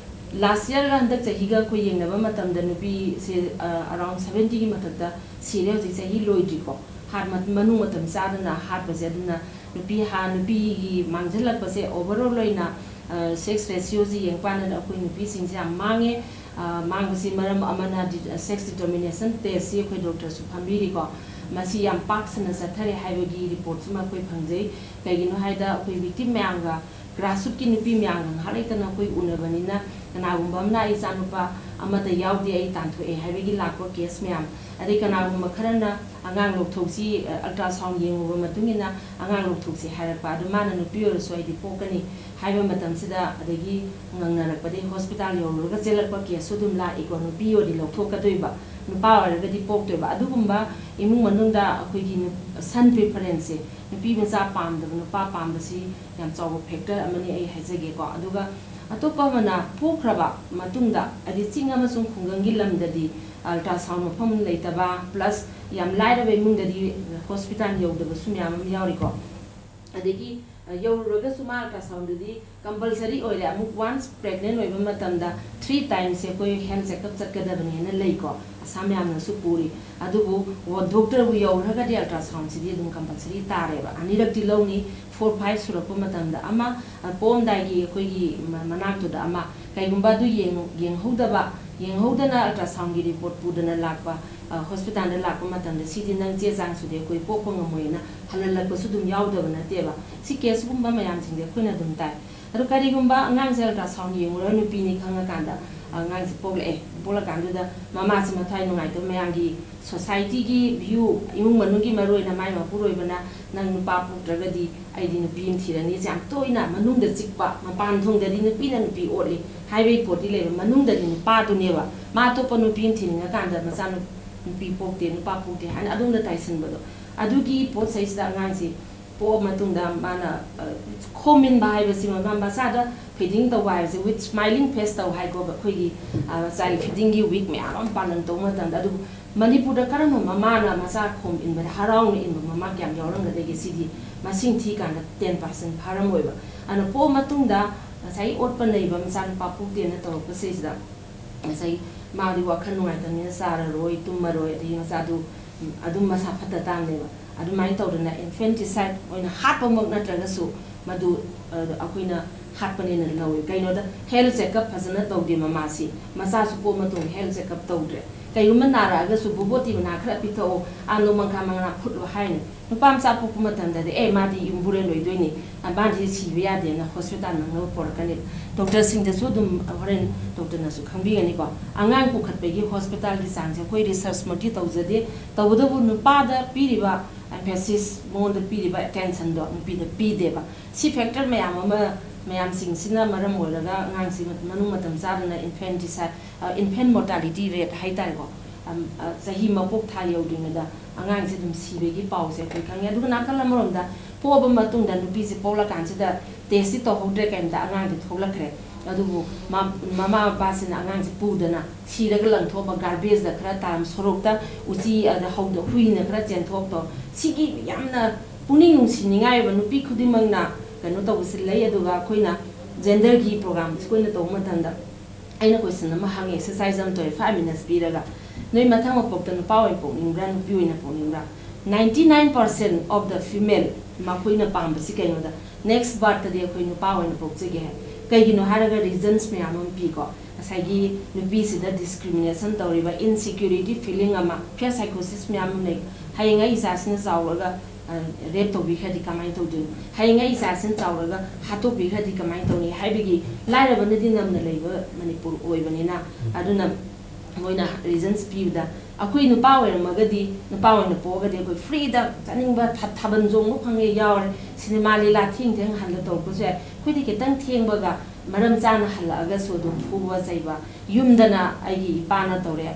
ꯂꯥꯁ ꯌꯔꯒ ꯍꯟꯗꯛ ꯆꯍꯤꯒ ꯑꯩꯈꯣꯏ ꯌꯦꯡꯅꯕ ꯃꯇꯝꯗ ꯅꯨꯄꯤꯁꯦ, ꯑ, ꯑꯔꯥꯎꯟ ꯁꯚꯦꯟꯇꯤꯒꯤ ꯃꯊꯛꯇ ꯁꯤꯔꯦ, ꯍꯧꯖꯤꯛ ꯆꯍꯤ ꯂꯣꯏꯗ꯭ꯔꯤꯀꯣ꯫ ꯍꯥꯠ ꯃ-, ꯃꯅꯨꯡ ꯃꯇꯝ ꯆꯥꯗꯅ ꯍꯥꯠꯄꯁꯦ꯫ ꯑꯗꯨꯅ ꯅꯨꯄꯤ ꯍꯥ-, ꯅꯨꯄꯤꯒꯤ ꯃꯥꯡꯁꯤꯜꯂꯛꯄꯁꯦ ꯑꯣꯚꯔꯑꯣꯜ ꯑꯣꯏꯅ, ꯑ, ꯁꯦꯛꯁ ꯔꯦꯁꯤꯌꯣꯁꯤ ꯌꯦꯡꯕ ꯀꯥꯟꯗ ꯑꯩꯈꯣꯏ ꯅꯨꯄꯤꯁꯤꯡꯁꯦ ꯌꯥꯝ ꯃꯥꯡꯉꯦ꯫ ꯑ, ꯃꯥꯡꯕꯁꯤ ꯃꯔꯝ ꯑꯃꯅ ꯗꯤ-, ꯁꯦꯛꯁ ꯗꯤꯇꯔꯃꯤꯅꯦꯁꯟ ꯇꯦꯁꯁꯤ ꯑꯩꯈꯣꯏ ꯗꯣꯛꯇꯔꯁꯨ ꯐꯝꯕꯤꯔꯤꯀꯣ꯫ ꯃꯁꯤ ꯌꯥꯝ ꯄꯥꯛ ꯁꯟꯅ ꯆꯠꯊꯔꯦ ꯍꯥꯏꯕꯒꯤ ꯔꯤꯄꯣꯔꯠꯁꯤꯃ ꯑꯩꯈꯣꯏ ꯐꯪꯖꯩ꯫ ꯀꯩꯒꯤꯅꯣ ꯍꯥꯏꯗ ꯑꯩꯈꯣꯏ ꯚꯤꯛꯇꯤꯝ ꯃꯌꯥꯝꯒ, ꯒ꯭ꯔꯥꯁꯔꯨꯠꯀꯤ ꯅꯨꯄꯤ ꯃꯌꯥꯝꯒ ꯉꯥꯏꯍꯥꯛ ꯂꯩꯇꯅ ꯑꯩꯈꯣꯏ ꯎꯅꯕꯅꯤꯅ, ꯀꯅꯥꯒꯨꯝꯕ ꯑꯃꯅ "ꯑꯩ ꯏꯆꯥꯅꯨꯄꯥ ꯑꯃꯠꯇ ꯌꯥꯎꯗꯦ, ꯑꯩ ꯇꯥꯟꯊꯣꯛꯑꯦ" ꯍꯥꯏꯕꯒꯤ ꯂꯥꯛꯄ ꯀꯦꯁ ꯃꯌꯥꯝ, ꯑꯗꯩ ꯀꯅꯥꯒꯨꯝꯕ ꯈꯔꯅ "ꯑꯉꯥꯡ ꯂꯧꯊꯣꯛꯁꯤ, ꯑꯜꯇ꯭ꯔꯥꯁꯥꯎꯟ ꯌꯦꯡꯉꯨꯕ ꯃꯇꯨꯡ ꯏꯟꯅ ꯑꯉꯥꯡ ꯂꯧꯊꯣꯛꯁꯤ" ꯍꯥꯏꯔꯛꯄ, ꯑꯗꯨ ꯃꯥꯅ ꯅꯨꯄꯤ ꯑꯣꯏꯔꯁꯨ ꯑꯩꯗꯤ ꯄꯣꯛꯀꯅꯤ ꯍꯥꯏꯕ ꯃꯇꯝꯁꯤꯗ, ꯑꯗꯒꯤ ꯉꯪꯅꯔꯛꯄꯗꯒꯤ ꯍꯣꯁꯄꯤꯇꯥꯜ ꯌꯧꯔꯨꯔꯒ ꯆꯦꯜꯂꯛꯄ ꯀꯦꯁꯁꯨ ꯑꯗꯨꯝ ꯂꯥꯛꯏꯀꯣ꯫ ꯅꯨꯄꯤ ꯑꯣꯏꯔꯗꯤ ꯂꯧꯊꯣꯛꯀꯗꯣꯏꯕ, ꯅꯨꯄꯥ ꯑꯣꯏꯔꯒꯗꯤ ꯄꯣꯛꯇꯣꯏꯕ꯫ ꯑꯗꯨꯒꯨꯝꯕ ꯏꯃꯨꯡ ꯃꯅꯨꯡꯗ ꯑꯩꯈꯣꯏꯒꯤ ꯅꯨ-, ꯁꯟ ꯄ꯭ꯔꯤꯐꯔꯦꯟꯁꯁꯦ, ꯅꯨꯄꯤ ꯃꯆꯥ ꯄꯥꯝꯗꯕ, ꯅꯨꯄꯥ ꯄꯥꯝꯕꯁꯤ ꯌꯥꯝ ꯆꯥꯎꯕ ꯐꯦꯛꯇꯔ ꯑꯃꯅꯤ ꯑꯩ ꯍꯥꯏꯖꯒꯦꯀꯣ꯫ ꯑꯗꯨꯒ ꯑꯇꯣꯞꯄ ꯑꯃꯅ ꯄꯣꯛꯈ꯭ꯔꯕ ꯃꯇꯨꯡꯗ, ꯍꯥꯏꯗꯤ ꯆꯤꯡ ꯑꯃꯁꯨꯡ ꯈꯨꯡꯒꯪꯒꯤ ꯂꯝꯗꯗꯤ ꯑꯜꯇ꯭ꯔꯥꯁꯥꯎꯟ ꯃꯐꯝ ꯂꯩꯇꯕ, ꯄ꯭ꯂꯁ ꯌꯥꯝ ꯂꯥꯏꯔꯕ ꯏꯃꯨꯡꯗꯗꯤ ꯍꯣꯁꯄꯤꯇꯥꯜ ꯌꯧꯗꯕꯁꯨ ꯃꯌꯥꯝ ꯑꯃ ꯌꯥꯎꯔꯤꯀꯣ꯫ ꯑꯗꯒꯤ, ꯑ, ꯌꯧꯔꯨꯔꯒꯁꯨ ꯃꯥ ꯑꯜꯇ꯭ꯔꯥꯁꯥꯎꯟꯗꯨꯗꯤ ꯀꯝꯄꯜꯁꯔꯤ ꯑꯣꯏꯔꯦ꯫ ꯑꯃꯨꯛ ꯋꯥꯟꯁ ꯄ꯭ꯔꯦꯒꯅꯦꯟ ꯑꯣꯏꯕ ꯃꯇꯝꯗ ꯊ꯭ꯔꯤ ꯇꯥꯏꯝꯁꯁꯦ ꯑꯩꯈꯣꯏ ꯍꯦꯜꯊ ꯆꯦꯛꯑꯞ ꯆꯠꯀꯗꯕꯅꯦꯅ ꯂꯩꯀꯣ, ꯑꯁꯥꯝ ꯌꯥꯝꯅꯁꯨ ꯄꯨꯔꯤ꯫ ꯑꯗꯨꯕꯨ ꯋ-, ꯗꯣꯛꯇꯔꯕꯨ ꯌꯧꯈ꯭ꯔꯒꯗꯤ ꯑꯜꯇ꯭ꯔꯥꯁꯥꯎꯟꯁꯤꯗꯤ ꯑꯗꯨꯝ ꯀꯝꯄꯜꯁꯔꯤ ꯇꯥꯔꯦꯕ꯫ ꯑꯅꯤꯔꯛꯇꯤ ꯂꯧꯅꯤ, ꯐꯣꯔ ꯐꯥꯏꯚ ꯁꯨꯔꯛꯄ ꯃꯇꯝꯗ ꯑꯃ, ꯑ, ꯄꯣꯛꯑꯝꯗꯥꯏꯒꯤ ꯑꯩꯈꯣꯏꯒꯤ ꯃ-, ꯃꯅꯥꯛꯇꯨꯗ ꯑꯃ꯫ ꯀꯩꯒꯨꯝꯕ ꯑꯗꯨ ꯌꯦꯡ-, ꯌꯦꯡꯍꯧꯗꯕ, ꯌꯦꯡꯍꯧꯗꯅ ꯑꯜꯇ꯭ꯔꯥꯁꯥꯎꯟꯒꯤ ꯔꯤꯄꯣꯔꯠ ꯄꯨꯗꯅ ꯂꯥꯛꯄ, ꯑ, ꯍꯣꯁꯄꯤꯇꯥꯜꯗ ꯂꯥꯛꯄ ꯃꯇꯝꯗ ꯁꯤꯗꯤ ꯅꯪ ꯆꯦ ꯆꯥꯡ ꯁꯨꯗꯦ, ꯑꯩꯈꯣꯏ ꯄꯣꯛꯄ ꯉꯝꯃꯣꯏꯅ ꯍꯜꯍꯜꯂꯛꯄꯁꯨ ꯑꯗꯨꯝ ꯌꯥꯎꯗꯕ ꯅꯠꯇꯦꯕ꯫ ꯁꯤ ꯀꯦꯁꯀꯨꯝꯕ ꯃꯌꯥꯝꯁꯤꯡꯁꯦ ꯑꯩꯈꯣꯏꯅ ꯑꯗꯨꯝ ꯇꯥꯏ꯫ ꯑꯗꯣ ꯀꯔꯤꯒꯨꯝꯕ ꯑꯉꯥꯡꯁꯦ ꯑꯜꯇ꯭ꯔꯥꯁꯥꯎꯟ ꯌꯦꯡꯉꯨꯔꯒ ꯅꯨꯄꯤꯅꯤ ꯈꯪꯉꯀꯥꯟꯗ ꯑꯉꯥꯡꯁꯦ ꯄꯣꯛꯂꯛꯑꯦ, ꯄꯣꯛꯂꯀꯥꯟꯗꯨꯗ ꯃꯃꯥꯁꯤ ꯃꯊ꯭ꯋꯥꯏ ꯅꯨꯡꯉꯥꯏꯇꯕ, ꯃꯌꯥꯝꯒꯤ society ꯒꯤ view, ꯏꯃꯨꯡ ꯃꯅꯨꯡꯒꯤ, ꯃꯔꯨ ꯑꯣꯏꯅ ꯃꯥꯏ ꯃꯄꯨꯔꯣꯏꯕꯅ "ꯅꯪ ꯅꯨꯄꯥ ꯄꯣꯛꯇ꯭ꯔꯒꯗꯤ ꯑꯩꯗꯤ ꯅꯨꯄꯤ ꯑꯃ ꯊꯤꯔꯅꯤ"ꯁꯦ ꯌꯥꯝ ꯇꯣꯏꯅ, ꯃꯅꯨꯡꯗ ꯆꯤꯛꯄ, ꯃꯄꯥꯟ ꯊꯣꯡꯗꯗꯤ ꯅꯨꯄꯤꯅ ꯅꯨꯄꯤ ꯑꯣꯠꯂꯤ ꯍꯥꯏꯕꯒꯤ ꯄꯣꯠꯇꯤ ꯂꯩꯕ, ꯃꯅꯨꯡꯗꯗꯤ ꯅꯨꯄꯥꯗꯨꯅꯦꯕ ꯃꯥ ꯑꯇꯣꯞꯄ ꯅꯨꯄꯤ ꯑꯃ ꯊꯤꯅꯤꯡꯉꯀꯥꯟꯗ ꯃꯆꯥ ꯅꯨ-, ꯅꯨꯄꯤ ꯄꯣꯛꯇꯦ, ꯅꯨꯄꯥ ꯄꯣꯛꯇꯦ ꯍꯥꯏꯅ ꯑꯗꯣꯝꯗ ꯇꯥꯏꯁꯟꯕꯗꯣ꯫ ꯑꯗꯨꯒꯤ ꯄꯣꯠ ꯆꯩꯁꯤꯗ ꯑꯉꯥꯡꯁꯤ ꯄꯣꯛꯑ ꯃꯇꯨꯡꯗ ꯃꯥꯅ, ꯑ, ꯈꯣꯝ ꯏꯟꯕ ꯍꯥꯏꯕꯁꯤ, ꯃꯃꯥ ꯃꯆꯥꯗ feeding ꯇꯧꯕ ꯍꯥꯏꯕꯁꯤ with smiling face ꯇꯧ ꯍꯥꯏꯀꯣ ꯑꯩꯈꯣꯏꯒꯤ, ꯑ, child feeding ꯒꯤ week ꯃꯌꯥꯝ ꯑꯃ ꯄꯥꯂꯟ ꯇꯧꯕ ꯃꯇꯝꯗ꯫ ꯑꯗꯨꯕꯨ ꯃꯅꯤꯄꯨꯔꯗ ꯀꯔꯝꯕ ꯃꯃꯥꯅ ꯃꯆꯥ ꯈꯣꯝ ꯏꯟꯕꯗ ꯍꯔꯥꯎꯅ ꯏꯟꯕ ꯃꯃꯥ ꯀꯌꯥꯝ ꯌꯥꯎꯔꯝꯒꯗꯒꯦ? ꯁꯤꯗꯤ ꯃꯁꯤꯡ ꯊꯤꯀꯥꯟꯗ ten percent ꯐꯥꯔꯝꯃꯣꯏꯕ꯫ ꯑꯗꯨꯅ ꯄꯣꯛꯑ ꯃꯇꯨꯡꯗ ꯉꯁꯥꯏ ꯑꯣꯠꯄ ꯅꯩꯕ, ꯃꯆꯥꯅꯨꯄꯥ ꯄꯣꯛꯇꯦꯅ ꯇꯧꯔꯛꯄꯁꯤꯗꯩꯁꯤꯗ ꯉꯁꯥꯏ ꯃꯥꯗꯤ ꯋꯥꯈꯜ ꯅꯨꯡꯉꯥꯏꯇꯕꯅꯤꯅ ꯆꯥꯔꯔꯣꯏ, ꯇꯨꯝꯃꯔꯣꯏ, ꯑꯗꯒꯤ ꯃꯆꯥꯗꯨ, ꯎꯝ, ꯑꯗꯨꯝ ꯃꯁꯥ ꯐꯠꯇ ꯇꯥꯕꯅꯦꯕ꯫ ꯑꯗꯨꯃꯥꯏꯅ ꯇꯧꯗꯅ infanticide ꯑꯣꯏꯅ ꯍꯥꯠꯄꯃꯛ ꯅꯠꯇ꯭ꯔꯒꯁꯨ ꯃꯗꯨ, ꯑ, ꯑꯩꯈꯣꯏꯅ ꯍꯥꯠꯄꯅꯦꯅ ꯂꯧꯏ꯫ ꯀꯩꯅꯣꯗ health checkup ꯐꯖꯅ ꯇꯧꯗꯦ ꯃꯃꯥꯁꯤ, ꯃꯆꯥꯁꯨ ꯄꯣꯛꯑ ꯃꯇꯨꯡꯗ health checkup ꯇꯧꯗ꯭ꯔꯦ꯫ ꯀꯩꯒꯨꯝꯕ ꯅꯥꯔꯛꯑꯒꯁꯨ "ꯕꯣꯕꯣꯇꯤ ꯃꯅꯥ ꯈꯔ ꯄꯤꯊꯛꯑꯣ, ꯑꯥ, ꯅꯣꯡꯃꯪꯈꯥ ꯃꯅꯥ ꯐꯨꯠꯂꯣ" ꯍꯥꯏꯅꯤ꯫ ꯅꯨꯄꯥ ꯃꯆꯥ ꯄꯣꯛꯄ ꯃꯇꯝꯗꯗꯤ "ꯑꯦ, ꯃꯥꯗꯤ ꯌꯨꯝꯕꯨꯔꯦꯟ ꯑꯣꯏꯗꯣꯏꯅꯤ, ꯑ, ꯃꯥꯗꯤ ꯁꯤꯕ ꯌꯥꯗꯦꯅ hospital ꯅꯪꯅꯕ ꯄꯣꯔꯛꯀꯅꯤ"꯫ ꯗꯣꯛꯇꯔꯁꯤꯡꯗꯁꯨ ꯑꯗꯨꯝ ꯍꯣꯔꯦꯟ ꯗꯣꯛꯇꯔꯅꯁꯨ ꯈꯪꯕꯤꯒꯅꯤꯀꯣ꯫ ꯑꯉꯥꯡ ꯄꯨꯈꯠꯄꯒꯤ hospital ꯒꯤ ꯆꯥꯡꯁꯦ ꯑꯩꯈꯣꯏ research ꯃꯛꯇꯤ ꯇꯧꯖꯗꯦ, ꯇꯧꯕꯇꯕꯨ ꯅꯨꯄꯥꯗ ꯄꯤꯔꯤꯕ emphasis, ꯃꯉꯣꯟꯗ ꯄꯤꯔꯤꯕ attention ꯗꯣ ꯅꯨꯄꯤꯗ ꯄꯤꯗꯦꯕ꯫ ꯁꯤ factor ꯃꯌꯥꯝ ꯑꯃ, ꯃꯌꯥꯝꯁꯤꯡꯁꯤꯅ ꯃꯔꯝ ꯑꯣꯏꯔꯒ ꯑꯉꯥꯡꯁꯤ ꯃꯅꯨꯡ ꯃꯇꯝ ꯆꯥꯗꯅ infanticide, ꯑ, infant mortality rate ꯍꯥꯏꯇꯥꯔꯦꯀꯣ, ꯑꯝ, ꯑ, ꯆꯍꯤ ꯃꯄꯣꯛ ꯊꯥ ꯌꯧꯗ꯭ꯔꯤꯉꯩꯗ ꯑꯉꯥꯡꯁꯦ ꯑꯗꯨꯝ ꯁꯤꯕꯒꯤ ꯄꯥꯎꯁꯦ ꯑꯩꯈꯣꯏ ꯈꯪꯉꯦ꯫ ꯑꯗꯨꯒ ꯅꯥꯀꯜ ꯑꯃꯔꯣꯝꯗ ꯄꯣꯛꯑꯕ ꯃꯇꯨꯡꯗ ꯅꯨꯄꯤꯁꯦ ꯄꯣꯛꯂꯀꯥꯟꯁꯤꯗ test ꯁꯤ ꯇꯧꯍꯧꯗ꯭ꯔꯦ, ꯀꯩꯝꯇ, ꯑꯉꯥꯡꯁꯦ ꯊꯣꯛꯂꯛꯈ꯭ꯔꯦ꯫ ꯑꯗꯨꯕꯨ ꯃ-, ꯃꯃꯥ ꯃꯄꯥꯁꯤꯅ ꯑꯉꯥꯡꯁꯦ ꯄꯨꯗꯅ ꯁꯤꯔꯒ ꯂꯪꯊꯣꯛꯑꯕ, garbage ꯗ ꯈꯔ ꯇꯥꯔꯝ, ꯁꯣꯔꯣꯛꯇ ꯎꯆꯤ, ꯑꯗ ꯍꯧꯗ ꯍꯨꯏꯅ ꯈꯔ ꯆꯦꯟꯊꯣꯛꯇꯣ, ꯁꯤꯒꯤ ꯌꯥꯝꯅ ꯄꯨꯛꯅꯤꯡ ꯅꯨꯡꯁꯤꯅꯤꯡꯉꯥꯏ ꯑꯣꯏꯕ, ꯅꯨꯄꯤ ꯈꯨꯗꯤꯡꯃꯛꯅ ꯀꯩꯅꯣ ꯇꯧꯕꯁꯤ ꯂꯩ꯫ ꯑꯗꯨꯒ ꯑꯩꯈꯣꯏꯅ gender ꯒꯤ program ꯁꯤ ꯑꯩꯈꯣꯏꯅ ꯇꯧꯕ ꯃꯇꯝꯗ ꯑꯩꯅ question ꯑꯃ ꯍꯪꯉꯦ, exercise ꯑꯃ ꯇꯧꯋꯦ, five minutes ꯄꯤꯔꯒ, "ꯅꯣꯏ ꯃꯊꯪ ꯃꯄꯣꯛꯇ ꯅꯨꯄꯥ ꯑꯣꯏꯅ ꯄꯣꯛꯅꯤꯡꯕ꯭ꯔꯥ, ꯅꯨꯄꯤ ꯑꯣꯏꯅ ꯄꯣꯛꯅꯤꯡꯕ꯭ꯔꯥ?" Ninety nine percent of the female ꯃꯈꯣꯏꯅ ꯄꯥꯝꯕꯁꯤ ꯀꯩꯅꯣꯗ, next birth ꯇꯗꯤ ꯑꯩꯈꯣꯏ ꯅꯨꯄꯥ ꯑꯣꯏꯅ ꯄꯣꯛꯆꯒꯦ ꯍꯥꯏ꯫ ꯀꯩꯒꯤꯅꯣ ꯍꯥꯏꯔꯒ reasons ꯃꯌꯥꯝ ꯑꯃ ꯄꯤꯀꯣ꯫ ꯉꯁꯥꯏꯒꯤ ꯅꯨꯄꯤꯁꯤꯗ discrimination ꯇꯧꯔꯤꯕ, insecurity feeling ꯑꯃ, fear psychosis ꯃꯌꯥꯝ ꯑꯃ ꯂꯩ꯫ ꯍꯌꯦꯡ ꯑꯩ ꯏꯆꯥꯁꯤꯅ ꯆꯥꯎꯔꯒ, ꯑ, rape ꯇꯧꯕꯤꯈ꯭ꯔꯗꯤ ꯀꯃꯥꯏꯅ ꯇꯧꯗꯣꯏꯅꯣ? ꯍꯌꯦꯡ ꯑꯩ ꯏꯆꯥꯁꯤꯅ ꯆꯥꯎꯔꯒ ꯍꯥꯠꯇꯣꯛꯄꯤꯈ꯭ꯔꯗꯤ ꯀꯃꯥꯏꯅ ꯇꯧꯅꯤ? ꯍꯥꯏꯕꯒꯤ ꯂꯥꯏꯔꯕꯅꯗꯤ ꯅꯝꯅ ꯂꯩꯕ ꯃꯅꯤꯄꯨꯔ ꯑꯣꯏꯕꯅꯤꯅ, ꯑꯗꯨꯅ ꯃꯣꯏꯅ ꯔꯤꯖꯟꯁ ꯄꯤꯕꯗ, ꯑꯩꯈꯣꯏ ꯅꯨꯄꯥ ꯑꯣꯏꯔꯝꯃꯒꯗꯤ, ꯅꯨꯄꯥ ꯑꯣꯏꯅ ꯄꯣꯛꯑꯒꯗꯤ ꯑꯩꯈꯣꯏ ꯐ꯭ꯔꯤꯗ ꯆꯥꯅꯤꯡꯕ ꯊꯥ- ꯊꯥꯕꯜ ꯆꯣꯡꯕ ꯐꯪꯉꯦ, ꯌꯥꯎꯔꯦ, ꯁꯤꯅꯦꯃꯥ ꯂꯤꯂꯥ ꯊꯦꯡ ꯊꯦꯡ ꯍꯜꯂ ꯇꯧꯔꯛꯄꯁꯨ ꯌꯥꯏ꯫ ꯑꯩꯈꯣꯏꯗꯤ ꯈꯤꯇꯪ ꯊꯦꯡꯕꯒ ꯃꯔꯝ ꯆꯥꯅ ꯍꯜꯂꯛꯑꯒꯁꯨ ꯑꯗꯨꯝ ꯐꯨꯕ ꯆꯩꯕ, ꯌꯨꯝꯗꯅ ꯑꯩꯒꯤ ꯏꯄꯥꯅ ꯇꯧꯔꯦ,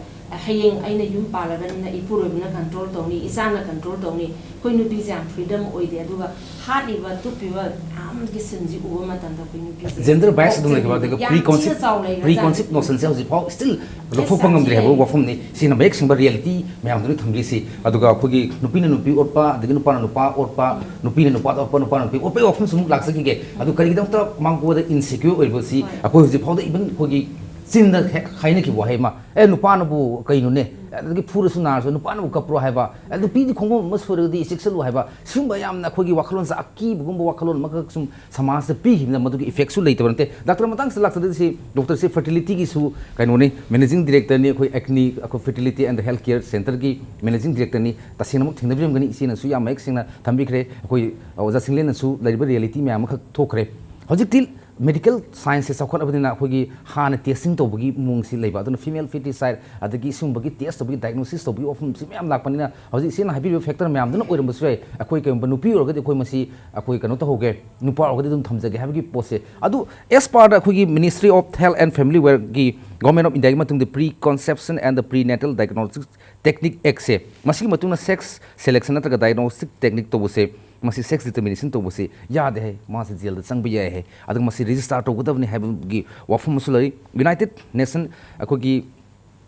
ꯍꯌꯦꯡ ꯑꯩꯅ ꯌꯨꯝ ꯄꯥꯜꯂꯕꯅꯤꯅ ꯏꯄꯨꯔꯣꯏꯕꯅ ꯀꯟꯇ꯭ꯔꯣꯜ ꯇꯧꯅꯤ, ꯏꯆꯥꯅ ꯀꯟꯇ꯭ꯔꯣꯜ ꯇꯧꯅꯤ꯫ ꯑꯩꯈꯣꯏ ꯅꯨꯄꯤꯁꯦ ꯌꯥꯝ ꯐ꯭ꯔꯤꯗꯝ ꯑꯣꯏꯗꯦ꯫ ꯑꯗꯨꯒ ꯍꯥꯠꯂꯤꯕ ꯇꯨꯞꯄꯤꯕ ꯃꯌꯥꯝꯒꯤ ꯁꯤꯟꯁꯤ ꯎꯕ ꯃꯇꯝꯗ ꯑꯩꯈꯣꯏ ꯅꯨꯄꯤꯁꯦ ꯖꯦꯟꯗꯔ ꯕꯥꯏꯁ ꯑꯗꯨꯝ ꯂꯩꯈꯤꯕ, ꯑꯗꯨꯒ ꯌꯥꯝ ꯊꯤꯅ ꯄ꯭ꯔꯤ ꯀꯣꯟꯁꯦꯞ ꯆꯥꯎ ꯂꯩꯈ꯭ꯔꯖꯥꯠꯅꯤ꯫ ꯄ꯭ꯔꯤ ꯀꯣꯟꯁꯦꯞ ꯅꯣꯁꯟꯁꯦ ꯍꯧꯖꯤꯛꯐꯥꯎ ꯁ꯭ꯇꯤꯜ ꯂꯧꯊꯣꯛꯄ ꯉꯝꯗ꯭ꯔꯤ ꯍꯥꯏꯕ ꯋꯥꯐꯝꯅꯤ꯫ ꯁꯤꯅ ꯃꯌꯦꯛ ꯁꯦꯡꯕ ꯔꯤꯌꯦꯂꯤꯇꯤ ꯃꯌꯥꯝꯗꯨꯅ ꯊꯝꯕꯤꯔꯤꯁꯤ꯫ ꯑꯗꯨꯒ ꯑꯩꯈꯣꯏꯒꯤ ꯅꯨꯄꯤꯅ ꯅꯨꯄꯤ ꯑꯣꯠꯄ, ꯑꯗꯒꯤ ꯅꯨꯄꯥꯅ ꯅꯨꯄꯥ ꯑꯣꯠꯄ, ꯅꯨꯄꯤꯅ ꯅꯨꯄꯥꯗ ꯑꯣꯠꯄ, ꯅꯨꯄꯥꯅ ꯅꯨꯄꯤ ꯑꯣꯠꯄꯒꯤ ꯋꯥꯐꯝꯁꯨ ꯑꯃꯨꯛ ꯂꯥꯛꯆꯈꯤꯒꯦ꯫ ꯑꯗꯨ ꯀꯔꯤꯒꯤꯗꯃꯛꯇ ꯃꯥꯡꯒꯣꯟꯗ ꯏꯟꯁꯦꯀ꯭ꯌꯣꯔ ꯑꯣꯏꯔꯤꯕꯁꯤ? ꯍꯣꯏ꯫ ꯑꯩꯈꯣꯏ ꯍꯧꯖꯤꯛ ꯐꯥꯎꯗ ꯏꯚꯟ ꯑꯩꯈꯣꯏꯒꯤ ꯆꯤꯟꯗ ꯍꯦꯛ ꯍꯥꯏꯅꯈꯤꯕ ꯋꯥꯍꯩ ꯑꯃ, "ꯑꯦ, ꯅꯨꯄꯥꯅꯕꯨ ꯀꯩꯅꯣꯅꯦ, ꯑꯗꯒꯤ ꯐꯨꯔꯁꯨ ꯅꯥꯔꯁꯨ ꯅꯨꯄꯥꯅꯕꯨ ꯀꯞꯄ꯭ꯔꯣ?" ꯍꯥꯏꯕ, ꯑꯗꯨ ꯅꯨꯄꯤꯗꯤ ꯈꯣꯡꯕꯝ ꯑꯃ ꯁꯣꯏꯔꯒꯗꯤ ꯆꯦꯛꯁꯤꯜꯂꯨ ꯍꯥꯏꯕ, ꯁꯤꯒꯨꯝꯕ ꯌꯥꯝꯅ ꯑꯩꯈꯣꯏꯒꯤ ꯋꯥꯈꯜꯂꯣꯟꯁꯦ, ꯑꯀꯤꯕꯒꯨꯝꯕ ꯋꯥꯈꯜꯂꯣꯟ ꯑꯃꯈꯛ ꯁꯨꯝ ꯁꯃꯥꯖꯇ ꯄꯤꯈꯤꯕꯅ ꯃꯗꯨꯒꯤ ꯏꯐꯦꯛꯁꯨ ꯂꯩꯇꯕ ꯅꯠꯇꯦ꯫ ꯗꯥꯛꯇꯔ ꯃꯇꯥꯡꯁꯤꯗ ꯂꯥꯛꯆꯗꯣꯏꯁꯤ, ꯗꯣꯛꯇꯔꯁꯦ ꯐꯔꯇꯤꯂꯤꯇꯤꯒꯤꯁꯨ ꯀꯩꯅꯣꯅꯤ, ꯃꯦꯅꯦꯖꯤꯡ ꯗꯤꯔꯦꯛꯇꯔꯅꯤ, ꯑꯩꯈꯣꯏ ꯑꯦꯛꯅꯤ, ꯑꯩꯈꯣꯏ Fertility and Health Care Centreꯒꯤ ꯃꯦꯅꯦꯖꯤꯡ ꯗꯤꯔꯦꯛꯇꯔꯅꯤ꯫ ꯇꯁꯦꯡꯅꯃꯛ ꯊꯦꯡꯅꯕꯤꯔꯝꯒꯅꯤ, ꯏꯆꯦꯅꯁꯨ ꯌꯥꯝ ꯃꯌꯦꯛ ꯁꯦꯡꯅ ꯊꯝꯕꯤꯈ꯭ꯔꯦ꯫ ꯑꯩꯈꯣꯏ ꯑꯣꯖꯥ ꯁꯤꯡꯂꯦꯟꯅꯁꯨ ꯂꯩꯔꯤꯕ ꯔꯤꯌꯦꯂꯤꯇꯤ ꯃꯌꯥꯝ ꯑꯃꯈꯛ ꯊꯣꯛꯈ꯭ꯔꯦ꯫ ꯍꯧꯖꯤꯛꯇꯤ ꯃꯦꯗꯤꯀꯦꯜ ꯁꯥꯏꯟꯁꯁꯦ ꯆꯥꯎꯈꯠꯂꯕꯅꯤꯅ ꯑꯩꯈꯣꯏꯒꯤ ꯍꯥꯟꯅ ꯇꯦꯁꯇꯤꯡ ꯇꯧꯕꯒꯤ ꯃꯑꯣꯡꯁꯤ ꯂꯩꯕ, ꯑꯗꯨꯅ ꯐꯤꯃꯦꯜ ꯐꯤꯇꯤꯁꯥꯏꯠ, ꯑꯗꯒꯤ ꯁꯤꯒꯨꯝꯕꯒꯤ ꯇꯦꯁ ꯇꯧꯕꯒꯤ, ꯗꯥꯏꯒꯅꯣꯁꯤꯁ ꯇꯧꯕꯒꯤ ꯋꯥꯐꯝꯁꯤ ꯃꯌꯥꯝ ꯂꯥꯛꯄꯅꯤꯅ, ꯍꯧꯖꯤꯛ ꯏꯆꯦꯅ ꯍꯥꯏꯕꯤꯔꯤꯕ ꯐꯦꯛꯇꯔ ꯃꯌꯥꯝꯗꯨꯅ ꯑꯣꯏꯔꯝꯕꯁꯨ ꯌꯥꯏ꯫ ꯑꯩꯈꯣꯏ ꯀꯩꯒꯨꯝꯕ ꯅꯨꯄꯤ ꯑꯣꯏꯔꯒꯗꯤ ꯑꯩꯈꯣꯏ ꯃꯁꯤ ꯑꯩꯈꯣꯏ ꯀꯩꯅꯣ ꯇꯧꯍꯧꯒꯦ, ꯅꯨꯄꯥ ꯑꯣꯏꯔꯒꯗꯤ ꯑꯗꯨꯝ ꯊꯝꯖꯒꯦ ꯍꯥꯏꯕꯒꯤ ꯄꯣꯠꯁꯦ꯫ ꯑꯗꯨ as per the ꯑꯩꯈꯣꯏꯒꯤ Ministry of Health and Family Welfareꯒꯤ, Government of Indiaꯒꯤ ꯃꯇꯨꯡꯗ Preconception and the Prenatal Diagnostics Technique Actꯁꯦ, ꯃꯁꯤꯒꯤ ꯃꯇꯨꯡꯗ ꯁꯦꯛꯁ ꯁꯦꯂꯦꯛꯁꯟ ꯅꯠꯇ꯭ꯔꯒ ꯗꯥꯏꯒꯅꯣꯁꯇꯤꯛ ꯇꯦꯛꯅꯤꯛ ꯇꯧꯕꯁꯦ, ꯃꯁꯤ ꯁꯦꯛꯁ ꯗꯤꯇꯔꯃꯤꯅꯦꯁꯟ ꯇꯧꯕꯁꯦ ꯌꯥꯗꯦ ꯍꯥꯏ, ꯃꯥꯁꯦ ꯖꯦꯜꯗ ꯆꯪꯕ ꯌꯥꯏ ꯍꯥꯏ꯫ ꯑꯗꯨꯒ ꯃꯁꯤ ꯔꯦꯖꯤꯁꯇꯥꯔ ꯇꯧꯒꯗꯕꯅꯤ ꯍꯥꯏꯕꯒꯤ ꯋꯥꯐꯝ ꯑꯃꯁꯨ ꯂꯩ꯫ ꯌꯨꯅꯥꯏꯇꯦꯗ ꯅꯦꯁꯟ, ꯑꯩꯈꯣꯏꯒꯤ,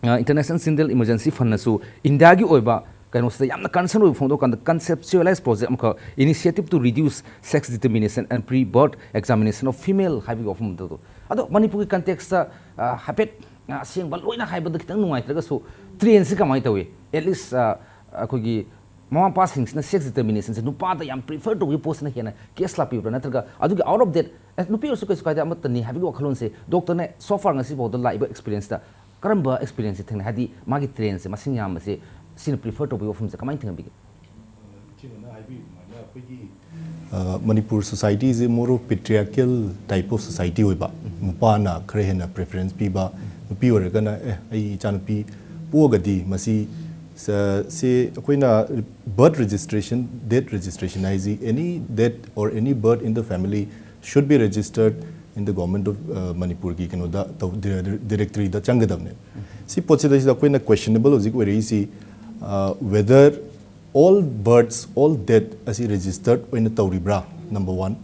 ꯑ, ꯏꯟꯇꯔꯅꯦꯁꯅꯦꯜ ꯆꯤꯜꯗ꯭ꯔꯦꯟ ꯏꯃꯔꯖꯦꯟꯁꯤ ꯐꯟꯅꯁꯨ ꯏꯟꯗꯤꯌꯥꯒꯤ ꯑꯣꯏꯕ ꯀꯩꯅꯣꯁꯤꯗ ꯌꯥꯝꯅ ꯀꯟꯁꯔꯟ ꯑꯣꯏꯕ ꯐꯣꯡꯗꯣꯛꯀꯥꯟꯗ, conceptualize project ꯑꯃꯈꯛ, Initiative to Reduce Sex Discrimination and Pre-Birth Examination of Female ꯍꯥꯏꯕꯒꯤ ꯋꯥꯐꯝ ꯑꯗꯨ꯫ ꯑꯗꯣ ꯃꯅꯤꯄꯨꯔꯒꯤ ꯀꯟꯇꯦꯛꯁꯇ, ꯑ, ꯍꯥꯏꯐꯦꯠ, ꯑ, ꯑꯁꯦꯡꯕ ꯂꯣꯏꯅ ꯍꯥꯏꯕꯗ ꯈꯤꯇꯪ ꯅꯨꯡꯉꯥꯏꯇ꯭ꯔꯒꯁꯨ, ꯇ꯭ꯔꯦꯟꯁꯤ ꯀꯃꯥꯏꯅ ꯇꯧꯏ? At least, ꯑ, ꯑꯩꯈꯣꯏꯒꯤ ꯃꯃꯥ ꯃꯄꯥꯁꯤꯡꯁꯤꯅ ꯁꯦꯛꯁ ꯗꯤꯇꯔꯃꯤꯅꯦꯁꯟꯁꯦ ꯅꯨꯄꯥꯗ ꯌꯥꯝ ꯄ꯭ꯔꯤꯐꯔ ꯇꯧꯕꯒꯤ ꯄꯣꯠꯁꯤꯅ ꯍꯦꯟꯅ ꯀꯦꯁ ꯂꯥꯛꯄꯤꯕ꯭ꯔꯥ? ꯅꯠꯇ꯭ꯔꯒ ꯑꯗꯨꯒꯤ out of that, ꯑꯦ, ꯅꯨꯄꯤ ꯑꯣꯏꯔꯁꯨ ꯀꯩꯁꯨ ꯀꯥꯏꯗꯦ, ꯑꯃꯠꯇꯅꯤ ꯍꯥꯏꯕꯒꯤ ꯋꯥꯈꯜꯂꯣꯟꯁꯦ ꯗꯣꯛꯇꯔꯅ so far ꯉꯁꯤ ꯐꯥꯎꯗ ꯂꯥꯛꯏꯕ ꯑꯦꯛꯁꯄꯤꯔꯤꯌꯦꯟꯁꯇ ꯀꯔꯝꯕ ꯑꯦꯛꯁꯄꯤꯔꯤꯌꯦꯟꯁꯁꯦ ꯊꯦꯡꯅꯩ? ꯍꯥꯏꯗꯤ ꯃꯥꯒꯤ ꯇ꯭ꯔꯦꯟꯁꯦ ꯃꯁꯤꯡ ꯌꯥꯝꯕꯁꯦ, ꯁꯤꯅ ꯄ꯭ꯔꯤꯐꯔ ꯇꯧꯕꯒꯤ ꯋꯥꯐꯝꯁꯦ ꯀꯃꯥꯏꯅ ꯊꯦꯡꯅꯕꯤꯒꯦ? ꯏꯆꯦꯅ ꯍꯥꯏꯕꯤꯌꯨ ꯑꯗꯨꯃꯥꯏꯅ ꯑꯩꯈꯣꯏꯒꯤ, ꯑ, Manipur ꯁꯣꯁꯥꯏꯇꯤꯁꯦ more of patriarchal type of society ꯑꯣꯏꯕ, ꯅꯨꯄꯥꯅ ꯈꯔ ꯍꯦꯟꯅ ꯄ꯭ꯔꯤꯐꯔꯦꯟꯁ ꯄꯤꯕ, ꯅꯨꯄꯤ ꯑꯣꯏꯔꯒꯅ ꯑꯦ ꯑꯩ ꯏꯆꯥꯅꯨꯄꯤ ꯄꯣꯛꯑꯒꯗꯤ ꯃꯁꯤ ꯁ- ꯁꯤ ꯑꯩꯈꯣꯏꯅ birth registration, death registration ꯍꯥꯏꯁꯤ any death or any birth in the family should be registered in the government of Manipurꯒꯤ ꯀꯩꯅꯣꯗ ꯇꯧ directoryꯗ ꯆꯪꯒꯗꯕꯅꯦ꯫ ꯁꯤ ꯄꯣꯠꯁꯤꯗꯩꯁꯤꯗ ꯑꯩꯈꯣꯏꯅ questionable ꯍꯧꯖꯤꯛ ꯑꯣꯏꯔꯛꯏꯁꯤ whether all births, all death ꯑꯁꯤ registered ꯑꯣꯏꯅ ꯇꯧꯔꯤꯕ꯭ꯔꯥ, number one꯫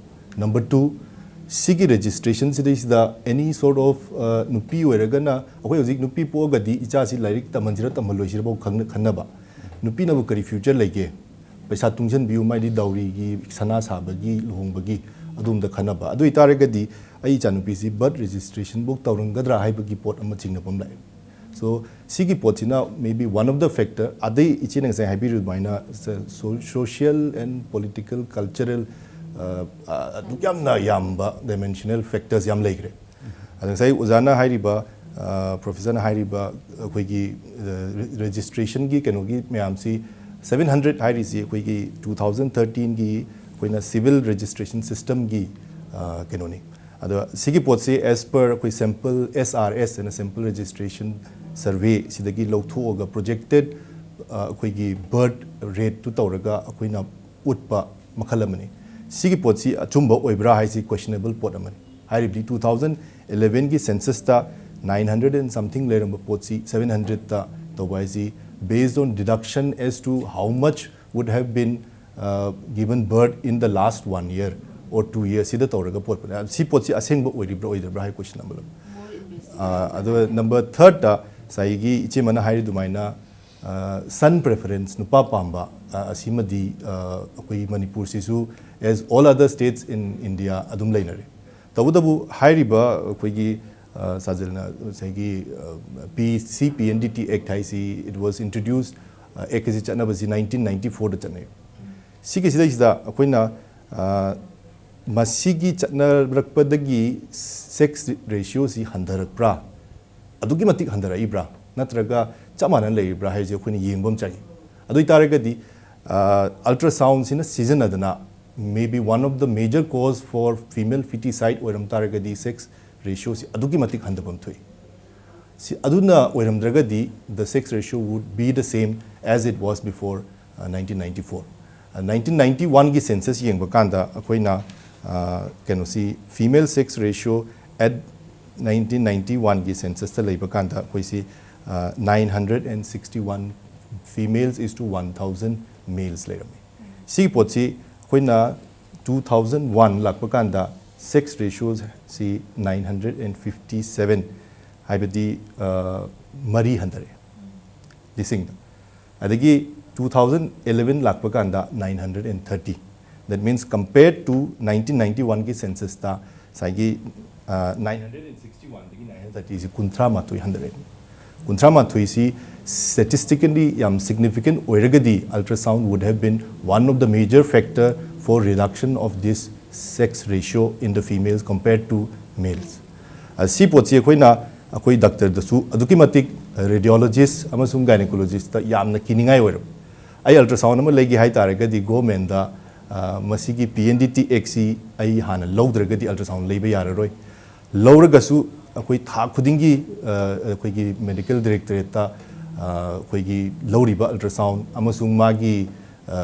Number two, ꯁꯤꯒꯤ registration ꯁꯤꯗꯩꯁꯤꯗ any sort of ꯅꯨꯄꯤ ꯑꯣꯏꯔꯒꯅ ꯑꯩꯈꯣꯏ ꯍꯧꯖꯤꯛ ꯅꯨꯄꯤ ꯄꯣꯛꯑꯒꯗꯤ ꯏꯆꯥꯁꯤ ꯂꯥꯏꯔꯤꯛ ꯇꯝꯍꯟꯁꯤꯔ ꯇꯝꯍꯜꯂꯣꯏꯁꯤꯔꯐꯥꯎ ꯈꯪꯅ- ꯈꯟꯅꯕ, ꯅꯨꯄꯤꯅꯕꯨ ꯀꯔꯤ future ꯂꯩꯒꯦ, ꯄꯩꯁꯥ ꯇꯨꯡꯁꯤꯟꯕꯤꯌꯨ ꯃꯥꯏꯗꯤ ꯗꯥꯎꯔꯤꯒꯤ ꯁꯅꯥ ꯁꯥꯕꯒꯤ ꯂꯨꯍꯣꯡꯕꯒꯤ ꯑꯗꯣꯝꯗ ꯈꯟꯅꯕ꯫ ꯑꯗꯨ ꯑꯣꯏꯇꯥꯔꯒꯗꯤ ꯑꯩ ꯏꯆꯥꯅꯨꯄꯤꯁꯤ birth registration ꯐꯧ ꯇꯧꯔꯝꯒꯗ꯭ꯔꯥ ꯍꯥꯏꯕꯒꯤ ꯄꯣꯠ ꯑꯃ ꯆꯤꯡꯅꯕ ꯑꯃ ꯂꯥꯛꯑꯦ꯫ So ꯁꯤꯒꯤ ꯄꯣꯠꯁꯤꯅ maybe one of the factor꯫ ꯑꯗꯩ ꯏꯆꯦꯅ ꯉꯁꯥꯏ ꯍꯥꯏꯕꯤꯔꯤꯕ ꯑꯗꯨꯃꯥꯏꯅ social and political, cultural ꯑꯗꯨꯛ ꯌꯥꯝꯅ ꯌꯥꯝꯕ dimensional factors ꯌꯥꯝ ꯂꯩꯈ꯭ꯔꯦ꯫ ꯑꯗ ꯉꯁꯥꯏ ꯑꯣꯖꯥꯅ ꯍꯥꯏꯔꯤꯕ professorꯅ ꯍꯥꯏꯔꯤꯕ ꯑꯩꯈꯣꯏꯒꯤ registrationꯒꯤ ꯀꯩꯅꯣꯒꯤ ꯃꯌꯥꯝꯁꯤ seven hundred ꯍꯥꯏꯔꯤꯁꯤ ꯑꯩꯈꯣꯏꯒꯤ two thousand thirteenꯒꯤ ꯑꯩꯈꯣꯏꯅ civil registration systemꯒꯤ ꯀꯩꯅꯣꯅꯤ꯫ ꯑꯗꯣ ꯁꯤꯒꯤ ꯄꯣꯠꯁꯤ as per ꯑꯩꯈꯣꯏ sample S R S ꯍꯥꯏꯅ sample registration survey ꯁꯤꯗꯒꯤ ꯂꯧꯊꯣꯛꯑꯒ projected ꯑꯩꯈꯣꯏꯒꯤ birth rateꯇꯨ ꯇꯧꯔꯒ ꯑꯩꯈꯣꯏꯅ ꯎꯠꯄ ꯃꯈꯜ ꯑꯃꯅꯤ꯫ ꯁꯤꯒꯤ ꯄꯣꯠꯁꯤ ꯑꯆꯨꯝꯕ ꯑꯣꯏꯕ꯭ꯔꯥ ꯍꯥꯏꯁꯤ questionable ꯄꯣꯠ ꯑꯃꯅꯤ꯫ ꯍꯥꯏꯔꯤꯕꯗꯤ two thousand elevenꯒꯤ censusꯇ nine hundred and something ꯂꯩꯔꯝꯕ ꯄꯣꯠꯁꯤ seven hundredꯇ ꯇꯧꯕ ꯍꯥꯏꯁꯤ based on deduction as to how much would have been given birth in the last one year or two years ꯁꯤꯗ ꯇꯧꯔꯒ ꯄꯣꯠꯄꯅꯦ꯫ ꯁꯤ ꯄꯣꯠꯁꯤ ꯑꯁꯦꯡꯕ ꯑꯣꯏꯔꯤꯕ꯭ꯔꯥ ꯑꯣꯏꯗꯕ꯭ꯔꯥ ꯍꯥꯏ question ꯑꯃ ꯂꯧ꯫ ꯑꯗꯨꯒ number thirdꯇ ꯉꯁꯥꯏꯒꯤ ꯏꯆꯦ ꯑꯃꯅ ꯍꯥꯏꯔꯤ ꯑꯗꯨꯃꯥꯏꯅ son preference, ꯅꯨꯄꯥ ꯄꯥꯝꯕ ꯑꯁꯤꯃꯗꯤ ꯑꯩꯈꯣꯏ ꯃꯅꯤꯄꯨꯔꯁꯤꯁꯨ as all other states in India ꯑꯗꯨꯝ ꯂꯩꯅꯔꯤ꯫ ꯇꯧꯕꯇꯕꯨ ꯍꯥꯏꯔꯤꯕ ꯑꯩꯈꯣꯏꯒꯤ ꯁꯥꯖꯜꯅ ꯉꯁꯥꯏꯒꯤ P C P N D T Act ꯍꯥꯏꯁꯤ it was introduced, Act ꯑꯁꯤ ꯆꯠꯅꯕꯁꯤ nineteen ninety fourꯗ ꯆꯠꯅꯩ꯫ ꯁꯤꯒꯤꯁꯤꯗꯩꯁꯤꯗ ꯑꯩꯈꯣꯏꯅ ꯃꯁꯤꯒꯤ ꯆꯠꯅꯔꯛꯄꯗꯒꯤ sex ratioꯁꯤ ꯍꯟꯊꯔꯛꯄ꯭ꯔꯥ, ꯑꯗꯨꯛꯀꯤ ꯃꯇꯤꯛ ꯍꯟꯊꯔꯛꯏꯕ꯭ꯔꯥ ꯅꯠꯇ꯭ꯔꯒ ꯆꯞ ꯃꯥꯟꯅꯅ ꯂꯩꯔꯤꯕ꯭ꯔꯥ ꯍꯥꯏꯁꯦ ꯑꯩꯈꯣꯏꯅ ꯌꯦꯡꯕ ꯑꯃ ꯆꯪꯉꯤ꯫ ꯑꯗꯨ ꯑꯣꯏꯇꯥꯔꯒꯗꯤ ultrasoundꯁꯤꯅ ꯁꯤꯖꯤꯟꯅꯗꯅ maybe one of the major cause for female feticide ꯑꯣꯏꯔꯝ ꯇꯥꯔꯒꯗꯤ sex ratioꯁꯤ ꯑꯗꯨꯛꯀꯤ ꯃꯇꯤꯛ ꯍꯟꯊꯐꯝ ꯊꯣꯛꯏ꯫ ꯁꯤ ꯑꯗꯨꯅ ꯑꯣꯏꯔꯝꯗ꯭ꯔꯒꯗꯤ the sex ratio would be the same as it was before uh, nineteen ninety-four. Uh, nineteen ninety-one ꯒꯤ census ꯌꯦꯡꯕ ꯀꯥꯟꯗ ꯑꯩꯈꯣꯏꯅ uh, ꯀꯩꯅꯣꯁꯤ female sex ratio at nineteen ninety-one ꯒꯤ censusꯇ ꯂꯩꯕ ꯀꯥꯟꯗ ꯑꯩꯈꯣꯏꯁꯤ uh, nine hundred and sixty-one females is to one thousand males ꯂꯩꯔꯝꯃꯤ꯫ ꯁꯤꯒꯤ ꯄꯣꯠꯁꯤ ꯑꯩꯈꯣꯏꯅ two thousand one ꯂꯥꯛꯄ ꯀꯥꯟꯗ sex ratio ꯁꯤ nine hundred and fifty seven, ꯍꯥꯏꯕꯗꯤ uh, ꯃꯔꯤ ꯍꯟꯊꯔꯛꯑꯦ ꯂꯤꯁꯤꯡꯗ꯫ ꯑꯗꯒꯤ two thousand eleven ꯂꯥꯛꯄ ꯀꯥꯟꯗ nine hundred and thirty, that means compared to nineteen ninety-one ꯒꯤ censusꯇ ꯉꯁꯥꯏꯒꯤ uh, nine hundred and sixty-one ꯗꯒꯤ nine hundred thirty ꯁꯤ ꯀꯨꯟꯊ꯭ꯔꯥ ꯃꯥꯊꯣꯏ ꯍꯟꯊꯔꯛꯑꯦ꯫ ꯀꯨꯟꯊ꯭ꯔꯥ ꯃꯥꯊꯣꯏꯁꯤ statistically ꯌꯥꯝ significant ꯑꯣꯏꯔꯒꯗꯤ ultrasound would have been one of the major factor for reduction of this sex ratio in the females compared to males. ꯑ, ꯁꯤ ꯄꯣꯠꯁꯤ ꯑꯩꯈꯣꯏꯅ ꯑꯩꯈꯣꯏ ꯗꯥꯛꯇꯔꯗꯁꯨ ꯑꯗꯨꯛꯀꯤ ꯃꯇꯤꯛ radiologist ꯑꯃꯁꯨꯡ gynecologistꯇ ꯌꯥꯝꯅ ꯀꯤꯅꯤꯡꯉꯥꯏ ꯑꯣꯏꯔꯕ꯫ ꯑꯩ ultrasound ꯑꯃ ꯂꯩꯒꯦ ꯍꯥꯏ ꯇꯥꯔꯒꯗꯤ governmentꯗ ꯑ, ꯃꯁꯤꯒꯤ P N D T Act ꯁꯤ ꯑꯩ ꯍꯥꯟꯅ ꯂꯧꯗ꯭ꯔꯒꯗꯤ ultrasound ꯂꯩꯕ ꯌꯥꯔꯔꯣꯏ꯫ ꯂꯧꯔꯒꯁꯨ ꯑꯩꯈꯣꯏ ꯊꯥ ꯈꯨꯗꯤꯡꯒꯤ ꯑ, ꯑꯩꯈꯣꯏꯒꯤ medical directorateꯇ ꯑ, ꯑꯩꯈꯣꯏꯒꯤ ꯂꯧꯔꯤꯕ ultrasound ꯑꯃꯁꯨꯡ ꯃꯥꯒꯤ ꯑ,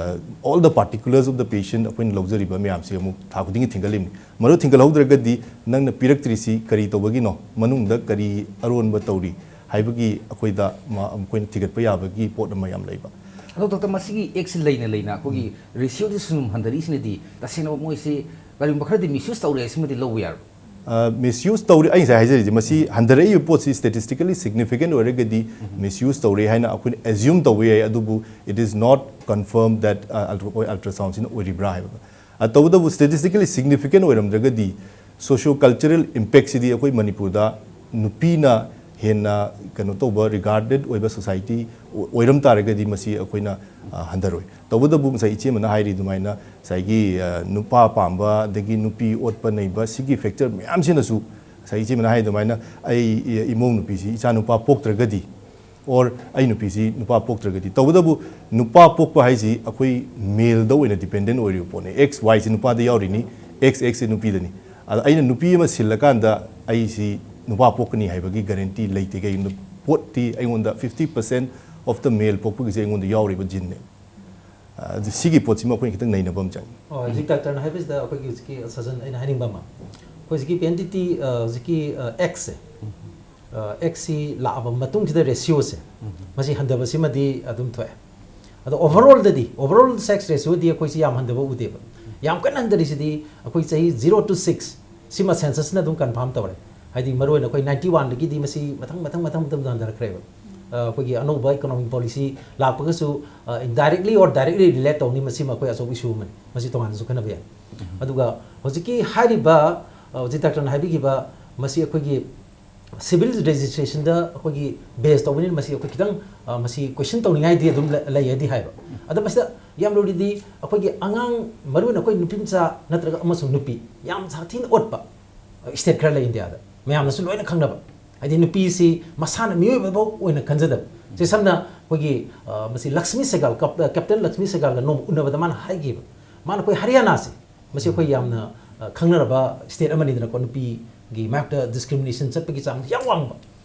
all the particulars of the patient ꯑꯩꯈꯣꯏꯅ ꯂꯧꯖꯔꯤꯕ ꯃꯌꯥꯝꯁꯤ ꯑꯃꯨꯛ ꯊꯥ ꯈꯨꯗꯤꯡꯒꯤ ꯊꯤꯡꯒꯠꯂꯤꯕꯅꯤ꯫ ꯃꯗꯨ ꯊꯤꯡꯒꯠꯍꯧꯗ꯭ꯔꯒꯗꯤ ꯅꯪꯅ ꯄꯤꯔꯛꯇ꯭ꯔꯤꯁꯤ ꯀꯔꯤ ꯇꯧꯕꯒꯤꯅꯣ, ꯃꯅꯨꯡꯗ ꯀꯔꯤ ꯑꯔꯣꯟꯕ ꯇꯧꯔꯤ ꯍꯥꯏꯕꯒꯤ ꯑꯩꯈꯣꯏꯗ ꯃ-, ꯑꯩꯈꯣꯏꯅ ꯊꯤꯒꯠꯄ ꯌꯥꯕꯒꯤ ꯄꯣꯠ ꯑꯃ ꯌꯥꯝ ꯂꯩꯕ꯫ ꯑꯗꯣ doctor, ꯃꯁꯤꯒꯤ Actꯁꯤ ꯂꯩꯅ ꯂꯩꯅ ꯑꯩꯈꯣꯏꯒꯤ ratioꯗꯤ ꯁꯨꯝ ꯍꯟꯊꯔꯛꯏꯁꯤꯅꯗꯤ ꯇꯁꯦꯡꯅ ꯃꯣꯏꯁꯦ ꯀꯔꯤꯒꯨꯝꯕ ꯈꯔꯗꯤ misuse ꯇꯧꯔꯦ ꯍꯥꯏꯁꯤꯃꯗꯤ ꯂꯧꯕ ꯌꯥꯔꯣꯏ꯫ ꯑ, misuse ꯇꯧꯔꯤ, ꯑꯩ ꯉꯁꯥꯏ ꯍꯥꯏꯖꯔꯤꯁꯦ, ꯃꯁꯤ ꯍꯟꯊꯔꯛꯏꯕ ꯄꯣꯠꯁꯤ statistically significant ꯑꯣꯏꯔꯒꯗꯤ misuse ꯇꯧꯔꯦ ꯍꯥꯏꯅ ꯑꯩꯈꯣꯏꯅ assume ꯇꯧꯕ ꯌꯥꯏ, ꯑꯗꯨꯕꯨ it is not confirmed that uh, ultra- ꯑꯩꯈꯣꯏ ultrasoundꯁꯤꯅ ꯑꯣꯏꯔꯤꯕ꯭ꯔꯥ ꯍꯥꯏꯕ꯫ ꯑ, ꯇꯧꯕꯇꯕꯨ statistically significant ꯑꯣꯏꯔꯝꯗ꯭ꯔꯒꯗꯤ socio cultural impactꯁꯤꯗꯤ ꯑꯩꯈꯣꯏ ꯃꯅꯤꯄꯨꯔꯗ ꯅꯨꯄꯤꯅ ꯍꯦꯟꯅ ꯀꯩꯅꯣ ꯇꯧꯕ regarded ꯑꯣꯏꯕ society ꯑꯣꯏꯔꯝ ꯇꯥꯔꯒꯗꯤ ꯃꯁꯤ ꯑꯩꯈꯣꯏꯅ ꯑ, ꯍꯟꯊꯔꯣꯏ꯫ ꯇꯧꯕꯇꯕꯨ ꯉꯁꯥꯏ ꯏꯆꯦ ꯑꯃꯅ ꯍꯥꯏꯔꯤ ꯑꯗꯨꯃꯥꯏꯅ ꯉꯁꯥꯏꯒꯤ ꯑ, ꯅꯨꯄꯥ ꯄꯥꯝꯕ ꯑꯗꯒꯤ ꯅꯨꯄꯤ ꯑꯣꯠꯄ ꯅꯩꯕ ꯁꯤꯒꯤ factor ꯃꯌꯥꯝꯁꯤꯅꯁꯨ ꯉꯁꯥꯏ ꯏꯆꯦ ꯑꯃꯅ ꯍꯥꯏ ꯑꯗꯨꯃꯥꯏꯅ ꯑꯩ ꯏ- ꯏꯃꯧ ꯅꯨꯄꯤꯁꯤ ꯏꯆꯥ ꯅꯨꯄꯥ ꯄꯣꯛꯇ꯭ꯔꯒꯗꯤ or ꯑꯩ ꯅꯨꯄꯤꯁꯤ ꯅꯨꯄꯥ ꯄꯣꯛꯇ꯭ꯔꯒꯗꯤ, ꯇꯧꯕꯇꯕꯨ ꯅꯨꯄꯥ ꯄꯣꯛꯄ ꯍꯥꯏꯁꯤ ꯑꯩꯈꯣꯏ maleꯗ ꯑꯣꯏꯅ dependent ꯑꯣꯏꯔꯤꯕ ꯄꯣꯠꯅꯤ꯫ X Y ꯁꯤ ꯅꯨꯄꯥꯗ ꯌꯥꯎꯔꯤꯅꯤ, X X ꯁꯤ ꯅꯨꯄꯤꯗꯅꯤ꯫ ꯑꯗ ꯑꯩꯅ ꯅꯨꯄꯤ ꯑꯃ ꯁꯤꯜꯂꯀꯥꯟꯗ ꯑꯩꯁꯤ ꯅꯨꯄꯥ ꯄꯣꯛꯀꯅꯤ ꯍꯥꯏꯕꯒꯤ ꯒꯥꯔꯦꯟꯇꯤ ꯂꯩꯇꯦ꯫ ꯀꯩꯒꯤꯅꯣ? ꯄꯣꯠꯇꯤ ꯑꯩꯉꯣꯟꯗ fifty percent of the male ꯄꯣꯛꯄꯒꯤꯁꯦ ꯑꯩꯉꯣꯟꯗ ꯌꯥꯎꯔꯤꯕ ꯖꯤꯟꯅꯦ꯫ ꯑꯗꯨ ꯁꯤꯒꯤ ꯄꯣꯠꯁꯤꯃ ꯑꯩꯈꯣꯏꯅ ꯈꯤꯇꯪ ꯅꯩꯅꯕ ꯑꯃ ꯆꯪꯉꯤ꯫ ꯑꯣ, ꯍꯧꯖꯤꯛ ꯗꯥꯛꯇꯔꯅ ꯍꯥꯏꯕꯁꯤꯗ ꯑꯩꯈꯣꯏꯒꯤ ꯍꯧꯖꯤꯛꯀꯤ ꯁꯖꯟ ꯑꯩꯅ ꯍꯥꯏꯅꯤꯡꯕ ꯑꯃ, ꯑꯩꯈꯣꯏ ꯍꯧꯖꯤꯛꯀꯤ ꯄꯤ ꯑꯦꯟ ꯗꯤ ꯇꯤ, ꯍꯧꯖꯤꯛꯀꯤ ꯑꯦꯛꯁꯁꯦ, ꯑꯦꯛꯁꯁꯤ ꯂꯥꯛꯑꯕ ꯃꯇꯨꯡꯁꯤꯗ ꯔꯦꯁꯤꯌꯣꯁꯦ, ꯃꯁꯤ ꯍꯟꯊꯕꯁꯤꯃꯗꯤ ꯑꯗꯨꯝ ꯊꯣꯛꯑꯦ꯫ ꯑꯗꯣ ꯑꯣꯚꯔꯑꯣꯜꯗꯗꯤ, ꯑꯣꯚꯔꯑꯣꯜ ꯁꯦꯛꯁ ꯔꯦꯁꯤꯌꯣꯗꯤ ꯑꯩꯈꯣꯏꯁꯤ ꯌꯥꯝ ꯍꯟꯊꯕ ꯎꯗꯦꯕ꯫ ꯌꯥꯝ ꯀꯟꯅ ꯍꯟꯊꯔꯤꯁꯤꯗꯤ ꯑꯩꯈꯣꯏ ꯆꯍꯤ zero to six, ꯁꯤꯃ ꯁꯦꯟꯁꯁꯅ ꯑꯗꯨꯝ ꯀꯟꯐꯥꯔꯝ ꯇꯧꯔꯦ꯫ ꯍꯥꯏꯗꯤ ꯃꯔꯨꯑꯣꯏꯅ ꯑꯩꯈꯣꯏ ꯅꯥꯏꯟꯇꯤ ꯋꯥꯟꯗꯒꯤꯗꯤ ꯃꯁꯤ ꯃꯊꯪ ꯃꯊꯪ ꯃꯊꯪ ꯃꯊꯪ ꯍꯟꯊꯔꯛꯈ꯭ꯔꯦꯕ꯫ ꯑ, ꯑꯩꯈꯣꯏꯒꯤ ꯑꯅꯧꯕ ꯏꯀꯣꯅꯣꯃꯤꯛ ꯄꯣꯂꯤꯁꯤ ꯂꯥꯛꯄꯒꯁꯨ, ꯑ, indirectly or directly relate ꯇꯧꯅꯤ, ꯃꯁꯤꯃ ꯑꯩꯈꯣꯏ ꯑꯆꯧꯕ ꯏꯁꯨ ꯑꯃꯅꯤ, ꯃꯁꯤ ꯇꯣꯉꯥꯟꯅꯁꯨ ꯈꯟꯅꯕ ꯌꯥꯏ꯫ ꯑꯗꯨꯒ ꯍꯧꯖꯤꯛꯀꯤ ꯍꯥꯏꯔꯤꯕ, ꯑ, ꯍꯧꯖꯤꯛ ꯗꯥꯛꯇꯔꯅ ꯍꯥꯏꯕꯤꯈꯤꯕ, ꯃꯁꯤ ꯑꯩꯈꯣꯏꯒꯤ ꯁꯤꯚꯤꯜ ꯔꯦꯖꯤꯁꯇ꯭ꯔꯦꯁꯟꯗ ꯑꯩꯈꯣꯏꯒꯤ ꯕꯦꯁ ꯇꯧꯕꯅꯤꯅ, ꯃꯁꯤ ꯑꯩꯈꯣꯏ ꯈꯤꯇꯪ, ꯑ, ꯃꯁꯤ ꯀꯣꯏꯁꯟ ꯇꯧꯅꯤꯡꯉꯥꯏꯗꯤ ꯑꯗꯨꯝ ꯂꯩ-, ꯂꯩꯌꯦꯗꯤ ꯍꯥꯏꯕ꯫ ꯑꯗꯣ ꯃꯁꯤꯗ ꯌꯥꯝ ꯂꯨꯔꯤꯗꯤ ꯑꯩꯈꯣꯏꯒꯤ ꯑꯉꯥꯡ, ꯃꯔꯨꯑꯣꯏꯅ ꯑꯩꯈꯣꯏ ꯅꯨꯄꯤ ꯃꯆꯥ ꯅꯠꯇ꯭ꯔꯒ ꯑꯃꯁꯨꯡ ꯅꯨꯄꯤ ꯌꯥꯝ ꯁꯥꯊꯤꯅ ꯑꯣꯠꯄ ꯁ꯭ꯇꯦꯠ ꯈꯔ ꯂꯩ ꯏꯟꯗꯤꯌꯥꯗ, ꯃꯌꯥꯝꯅꯁꯨ ꯂꯣꯏꯅ ꯈꯪꯅꯕ꯫ ꯍꯥꯏꯗꯤ ꯅꯨꯄꯤꯁꯤ ꯃꯁꯥꯅ ꯃꯤꯑꯣꯏꯕꯐꯥꯎ ꯑꯣꯏꯅ ꯈꯟꯖꯗꯕ꯫ ꯁꯦ ꯁꯝꯅ ꯑꯩꯈꯣꯏꯒꯤ, ꯑ, ꯃꯁꯤ ꯂꯛꯁꯃꯤ ꯁꯦꯒꯥꯜ, ꯀꯞ-, ꯀꯦꯞꯇꯦꯟ ꯂꯛꯁꯃꯤ ꯁꯦꯒꯥꯜꯒ ꯅꯣꯡꯃ ꯎꯅꯕꯗ ꯃꯥꯅ ꯍꯥꯏꯈꯤꯕ, ꯃꯥꯅ ꯑꯩꯈꯣꯏ ꯍꯔꯤꯌꯥꯅꯥꯁꯦ, ꯃꯁꯤ ꯑꯩꯈꯣꯏ ꯌꯥꯝꯅ, ꯑ, ꯈꯪꯅꯔꯕ ꯁ꯭ꯇꯦꯠ ꯑꯃꯅꯤꯗꯅꯀꯣ, ꯅꯨꯄꯤꯒꯤ ꯃꯥꯌꯣꯛꯇ ꯗꯤꯁꯀ꯭ꯔꯤꯃꯤꯅꯦꯁꯟ ꯆꯠꯄꯒꯤ ꯆꯥꯡꯁꯤ ꯌꯥꯝ ꯋꯥꯡꯕ꯫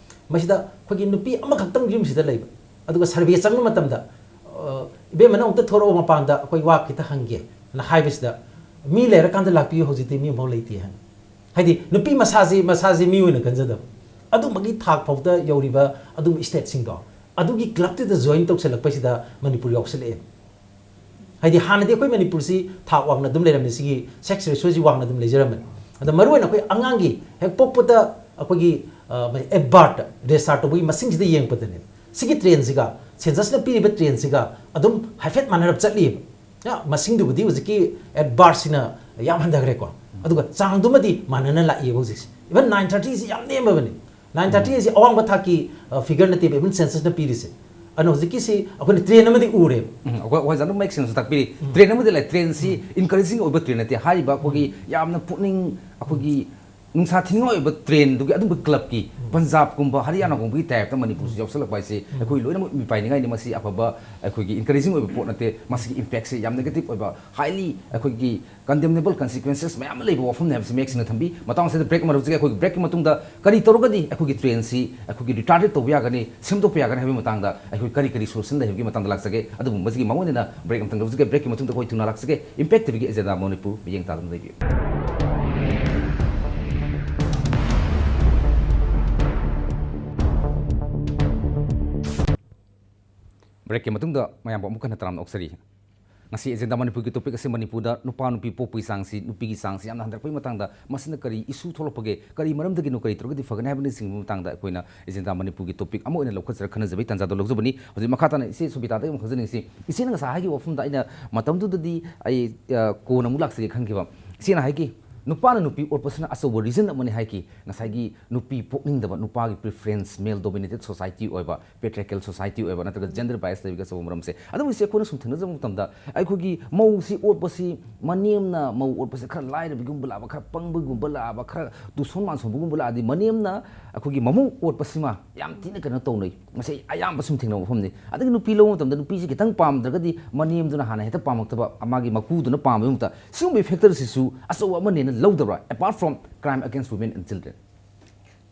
ꯃꯁꯤꯗ ꯑꯩꯈꯣꯏꯒꯤ ꯅꯨꯄꯤ ꯑꯃꯈꯛꯇꯪ ꯌꯨꯝꯁꯤꯗ ꯂꯩꯕ, ꯑꯗꯨꯒ ꯁꯔꯚꯦ ꯆꯪꯕ ꯃꯇꯝꯗ, "ꯑ, ꯏꯕꯦꯝꯃ, ꯅꯪ ꯑꯃꯨꯛꯇ ꯊꯣꯔꯛꯑꯣ ꯃꯄꯥꯟꯗ, ꯑꯩꯈꯣꯏ ꯋꯥ ꯈꯤꯇ ꯍꯪꯒꯦ" ꯅ ꯍꯥꯏꯕꯁꯤꯗ, "ꯃꯤ ꯂꯩꯔꯀꯥꯟꯗ ꯂꯥꯛꯄꯤꯌꯨ, ꯍꯧꯖꯤꯛꯇꯤ ꯃꯤ ꯑꯃꯐꯥꯎ ꯂꯩꯇꯦ" ꯍꯥꯏꯅ꯫ ꯍꯥꯏꯗꯤ ꯅꯨꯄꯤ ꯃꯁꯥꯁꯤ, ꯃꯁꯥꯁꯤ ꯃꯤ ꯑꯣꯏꯅ ꯈꯟꯖꯗꯕ, ꯑꯗꯨꯝꯕꯒꯤ ꯊꯥꯛ ꯐꯥꯎꯗ ꯌꯧꯔꯤꯕ ꯑꯗꯨꯒꯨꯝꯕ ꯁ꯭ꯇꯦꯠꯁꯤꯡꯗꯣ, ꯑꯗꯨꯒꯤ ꯀ꯭ꯂꯕꯇꯨꯗ ꯖꯣꯏꯟ ꯇꯧꯁꯜꯂꯛꯄꯁꯤꯗ ꯃꯅꯤꯄꯨꯔ ꯌꯥꯎꯁꯜꯂꯛꯑꯦ꯫ ꯍꯥꯏꯗꯤ ꯍꯥꯟꯅꯗꯤ ꯑꯩꯈꯣꯏ ꯃꯅꯤꯄꯨꯔꯁꯤ ꯊꯥꯛ ꯋꯥꯡꯅ ꯑꯗꯨꯝ ꯂꯩꯔꯝꯃꯤ, ꯁꯤꯒꯤ ꯁꯦꯛꯁ ꯔꯦꯁꯤꯌꯣꯁꯤ ꯋꯥꯡꯅ ꯑꯗꯨꯝ ꯂꯩꯖꯔꯝꯃꯅꯤ꯫ ꯑꯗ ꯃꯔꯨꯑꯣꯏꯅ ꯑꯩꯈꯣꯏ ꯑꯉꯥꯡꯒꯤ ꯍꯦꯛ ꯄꯣꯛꯄꯗ ꯑꯩꯈꯣꯏꯒꯤ, ꯑ, ꯑꯦꯠ ꯕꯥꯔꯠꯇ ꯔꯦꯖꯤꯁꯇꯥꯔ ꯇꯧꯕꯒꯤ ꯃꯁꯤꯡꯁꯤꯗ ꯌꯦꯡꯉꯛꯄꯗꯅꯦ, ꯁꯤꯒꯤ ꯇ꯭ꯔꯦꯟꯁꯤꯒ, ꯁꯦꯟꯁꯁꯅ ꯄꯤꯔꯤꯕ ꯇ꯭ꯔꯦꯟꯁꯤꯒ ꯑꯗꯨꯝ ꯍꯥꯏꯐꯦꯠ ꯃꯥꯟꯅꯔꯞ ꯆꯠꯂꯤꯕ꯫ ꯌꯥ, ꯃꯁꯤꯡꯗꯨꯕꯨꯗꯤ ꯍꯧꯖꯤꯛꯀꯤ ꯑꯦꯠ ꯕꯥꯔꯠꯁꯤꯅ ꯌꯥꯝ ꯍꯟꯊꯈ꯭ꯔꯦꯀꯣ, ꯑꯗꯨꯒ ꯆꯥꯡꯗꯨꯃꯗꯤ ꯃꯥꯟꯅꯅ ꯂꯥꯛꯏꯕ ꯍꯧꯖꯤꯛꯁꯦ꯫ ꯏꯚꯟ ꯅꯥꯏꯟ ꯊꯥꯔꯇꯤꯁꯤ ꯌꯥꯝ ꯅꯦꯝꯃꯕꯅꯤ꯫ ꯅꯥꯏꯟ ꯊꯥꯔꯇꯤ ꯍꯥꯏꯁꯤ ꯑꯋꯥꯡꯕ ꯊꯥꯛꯀꯤ, ꯑ, ꯐꯤꯒꯔ ꯅꯠꯇꯦꯕ, ꯏꯚꯟ ꯁꯦꯟꯁꯁꯅ ꯄꯤꯔꯤꯁꯦ꯫ ꯑꯗꯨꯅ ꯍꯧꯖꯤꯛꯀꯤꯁꯤ ꯑꯩꯈꯣꯏꯅ ꯇ꯭ꯔꯦꯟ ꯑꯃꯗꯤ ꯎꯔꯦꯕ꯫ ꯎꯝ, ꯑꯩꯈꯣꯏ, ꯑꯩꯈꯣꯏ ꯑꯣꯖꯥꯅ ꯃꯌꯦꯛ ꯁꯦꯡꯅꯁꯨ ꯇꯥꯛꯄꯤꯔꯤ꯫ ꯇ꯭ꯔꯦꯟ ꯑꯃꯗꯤ ꯂꯩ, ꯇ꯭ꯔꯦꯟꯁꯤ ꯏꯟꯀꯔꯦꯖꯤꯡ ꯑꯣꯏꯕ ꯇ꯭ꯔꯦꯟ ꯅꯠꯇꯦ꯫ ꯍꯥꯏꯔꯤꯕ ꯑꯩꯈꯣꯏꯒꯤ ꯌꯥꯝꯅ ꯄꯨꯛꯅꯤꯡ, ꯑꯩꯈꯣꯏꯒꯤ ꯅꯨꯡꯁꯥ ꯊꯤꯅꯤꯡꯉꯥꯏ ꯑꯣꯏꯕ ꯇ꯭ꯔꯦꯟꯗꯨꯒꯤ ꯑꯗꯨꯝꯕ ꯀ꯭ꯂꯕꯀꯤ ꯄꯟꯖꯥꯕꯀꯨꯝꯕ ꯍꯔꯤꯌꯥꯅꯥꯒꯨꯝꯕꯒꯤ ꯇꯥꯏꯞꯇ ꯃꯅꯤꯄꯨꯔꯁꯤ ꯌꯥꯎꯁꯜꯂꯛꯄ ꯍꯥꯏꯁꯦ ꯑꯩꯈꯣꯏ ꯂꯣꯏꯅꯃꯛ ꯃꯤꯄꯥꯏꯅꯤꯡꯉꯥꯏꯅꯤ꯫ ꯃꯁꯤ ꯑꯐꯕ, ꯑꯩꯈꯣꯏꯒꯤ ꯏꯟꯀꯔꯦꯖꯤꯡ ꯑꯣꯏꯕ ꯄꯣꯠ ꯅꯠꯇꯦ꯫ ꯃꯁꯤꯒꯤ ꯏꯝꯄꯦꯛꯁꯦ ꯌꯥꯝ ꯅꯦꯒꯦꯇꯤꯚ ꯑꯣꯏꯕ, ꯍꯥꯏꯂꯤ ꯑꯩꯈꯣꯏꯒꯤ ꯀꯟꯗꯦꯝꯅꯦꯕꯜ ꯀꯟꯁꯤꯀ꯭ꯋꯦꯟꯁꯦꯁ ꯃꯌꯥꯝ ꯑꯃ ꯂꯩꯕ ꯋꯥꯐꯝꯅꯤ ꯍꯥꯏꯕꯁꯤ ꯃꯌꯦꯛ ꯁꯦꯡꯅ ꯊꯝꯕꯤ꯫ ꯃꯇꯥꯡ ꯑꯁꯤꯗ ꯕ꯭ꯔꯦꯛ ꯑꯃ ꯂꯧꯖꯒꯦ꯫ ꯑꯩꯈꯣꯏꯒꯤ ꯕ꯭ꯔꯦꯛꯀꯤ ꯃꯇꯨꯡꯗ ꯀꯔꯤ ꯇꯧꯔꯒꯗꯤ ꯑꯩꯈꯣꯏꯒꯤ ꯇ꯭ꯔꯦꯟꯁꯤ ꯑꯩꯈꯣꯏꯒꯤ ꯔꯤꯇꯥꯔꯗꯦꯠ ꯇꯧꯕ ꯌꯥꯒꯅꯤ, ꯁꯦꯝꯗꯣꯛꯄ ꯌꯥꯒꯅꯤ ꯍꯥꯏꯕꯒꯤ ꯃꯇꯥꯡꯗ ꯑꯩꯈꯣꯏ ꯀꯔꯤ ꯀꯔꯤ ꯁꯣꯂꯨꯁꯟ ꯂꯩ ꯍꯥꯏꯕꯒꯤ ꯃꯇꯥꯡꯗ ꯂꯥꯛꯆꯒꯦ꯫ ꯑꯗꯨꯕꯨ ꯃꯁꯤꯒꯤ ꯃꯥꯡꯑꯣꯏꯅꯅ ꯕ꯭ꯔꯦꯛ ꯑꯃꯇꯪ ꯂꯧꯖꯒꯦ꯫ ꯕ꯭ꯔꯦꯛꯀꯤ ꯃꯇꯨꯡꯗ ꯑꯩꯈꯣꯏ ꯊꯨꯅ ꯂꯥꯛꯆꯒꯦ꯫ ꯏꯝꯄꯦꯛ ꯇꯤꯚꯤꯒꯤ ꯑꯦꯖꯦꯟꯗꯥ ꯃꯅꯤꯄꯨꯔ ꯃꯤꯠꯌꯦꯡ ꯇꯥꯗꯨꯅ ꯂꯩꯕꯤꯌꯨ꯫ ꯕ꯭ꯔꯦꯛꯀꯤ ꯃꯇꯨꯡꯗ ꯃꯌꯥꯝꯕꯨ ꯑꯃꯨꯛ ꯍꯟꯅ ꯇꯔꯥꯝꯅ ꯑꯣꯛꯆꯔꯤ꯫ ꯉꯁꯤ ꯑꯦꯖꯦꯟꯗꯥ ꯃꯅꯤꯄꯨꯔꯒꯤ ꯇꯣꯄꯤꯛ ꯑꯁꯤ ꯃꯅꯤꯄꯨꯔꯗ ꯅꯨꯄꯥ ꯅꯨꯄꯤ ꯄꯣꯛꯄꯒꯤ ꯆꯥꯡꯁꯤ, ꯅꯨꯄꯤꯒꯤ ꯆꯥꯡꯁꯤ ꯌꯥꯝꯅ ꯍꯟꯊꯔꯛꯄꯒꯤ ꯃꯇꯥꯡꯗ, ꯃꯁꯤꯅ ꯀꯔꯤ ꯏꯁꯨ ꯊꯣꯛꯂꯛꯄꯒꯦ, ꯀꯔꯤ ꯃꯔꯝꯗꯒꯤꯅꯣ, ꯀꯔꯤ ꯇꯧꯔꯒꯗꯤ ꯐꯒꯅꯤ ꯍꯥꯏꯕꯅꯆꯤꯡꯕꯒꯤ ꯃꯇꯥꯡꯗ ꯑꯩꯈꯣꯏꯅ ꯑꯦꯖꯦꯟꯗꯥ ꯃꯅꯤꯄꯨꯔꯒꯤ ꯇꯣꯄꯤꯛ ꯑꯃ ꯑꯣꯏꯅ ꯂꯧꯈꯠꯆꯔꯒ ꯈꯟꯅꯖꯕꯒꯤ ꯇꯥꯟꯖꯥꯗꯣ ꯂꯧꯖꯕꯅꯤ꯫ ꯍꯧꯖꯤꯛ ꯃꯈꯥ ꯇꯥꯅ ꯏꯆꯦ ꯁꯣꯕꯤꯇꯥꯗꯒꯤ ꯑꯃꯨꯛ ꯈꯪꯖꯅꯤꯡꯁꯤ꯫ ꯏꯆꯦꯅ ꯉꯁꯥꯏ ꯍꯥꯏꯈꯤꯕ ꯋꯥꯐꯝꯗ ꯑꯩꯅ ꯃꯇꯝꯗꯨꯗꯗꯤ ꯑꯩ, ꯑ, ꯀꯣꯟꯅ ꯑꯃꯨꯛ ꯂꯥꯛꯆꯒꯦ ꯈꯟꯈꯤꯕ꯫ ꯏꯆꯦꯅ ꯍꯥꯏꯈꯤ, ꯅꯨꯄꯥꯅ ꯅꯨꯄꯤ ꯑꯣꯠꯄꯁꯤꯅ ꯑꯆꯧꯕ ꯔꯤꯖꯟ ꯑꯃꯅꯤ ꯍꯥꯏꯈꯤ꯫ ꯉꯁꯥꯏꯒꯤ ꯅꯨꯄꯤ ꯄꯣꯛꯅꯤꯡꯗꯕ, ꯅꯨꯄꯥꯒꯤ ꯄ꯭ꯔꯤꯐꯔꯦꯟꯁ, ꯃꯦꯜ ꯗꯣꯃꯤꯅꯦꯇꯦꯠ ꯁꯣꯁꯥꯏꯇꯤ ꯑꯣꯏꯕ, ꯄꯦꯇ꯭ꯔꯤꯌꯥꯔꯀꯦꯜ ꯁꯣꯁꯥꯏꯇꯤ ꯑꯣꯏꯕ, ꯅꯠꯇ꯭ꯔꯒ ꯖꯦꯟꯗꯔ ꯕꯥꯏꯁ ꯂꯩꯕꯒꯤ ꯑꯆꯧꯕ ꯃꯔꯝꯁꯦ꯫ ꯑꯗꯨꯕꯨ ꯏꯆꯦ, ꯑꯩꯈꯣꯏꯅ ꯁꯨꯝ ꯊꯦꯡꯅꯖꯕ ꯃꯇꯝꯗ ꯑꯩꯈꯣꯏꯒꯤ ꯃꯧꯁꯤ ꯑꯣꯠꯄꯁꯤ, ꯃꯅꯦꯝꯅ ꯃꯧ ꯑꯣꯠꯄꯁꯦ ꯈꯔ ꯂꯥꯏꯔꯕꯤꯒꯨꯝꯕ ꯂꯥꯛꯑꯕ, ꯈꯔ ꯄꯪꯕꯒꯨꯝꯕ ꯂꯥꯛꯑꯕ, ꯈꯔ ꯇꯨꯁꯣꯟ ꯃꯥꯟꯁꯣꯟꯕꯒꯨꯝꯕ ꯂꯥꯛꯑꯗꯤ ꯃꯅꯦꯝꯅ ꯑꯩꯈꯣꯏꯒꯤ ꯃꯃꯧ ꯑꯣꯠꯄꯁꯤꯃ ꯌꯥꯝ ꯊꯤꯅ ꯀꯩꯅꯣ ꯇꯧꯅꯩ꯫ ꯃꯁꯤ ꯑꯌꯥꯝꯕ ꯁꯨꯝ ꯊꯦꯡꯅꯕ ꯃꯐꯝꯅꯤ꯫ ꯑꯗꯒꯤ ꯅꯨꯄꯤ ꯂꯧꯕ ꯃꯇꯝꯗ ꯅꯨꯄꯤꯁꯤ ꯈꯤꯇꯪ ꯄꯥꯝꯗ꯭ꯔꯒꯗꯤ ꯃꯅꯦꯝꯗꯨꯅ ꯍꯥꯟꯅ ꯍꯦꯛꯇ ꯄꯥꯝꯃꯛꯇꯕ, ꯃꯥꯒꯤ ꯃꯀꯨꯗꯨꯅ ꯄꯥꯝꯕꯒꯤ ꯃꯍꯨꯠꯇ ꯁꯤꯒꯨꯝꯕꯒꯤ ꯐꯦꯛꯇꯔꯁꯤꯁꯨ ꯑꯆꯧꯕ ꯑꯃꯅꯦꯅ ꯂꯧꯗꯕ꯭ꯔꯥ, apart from crime against women and children?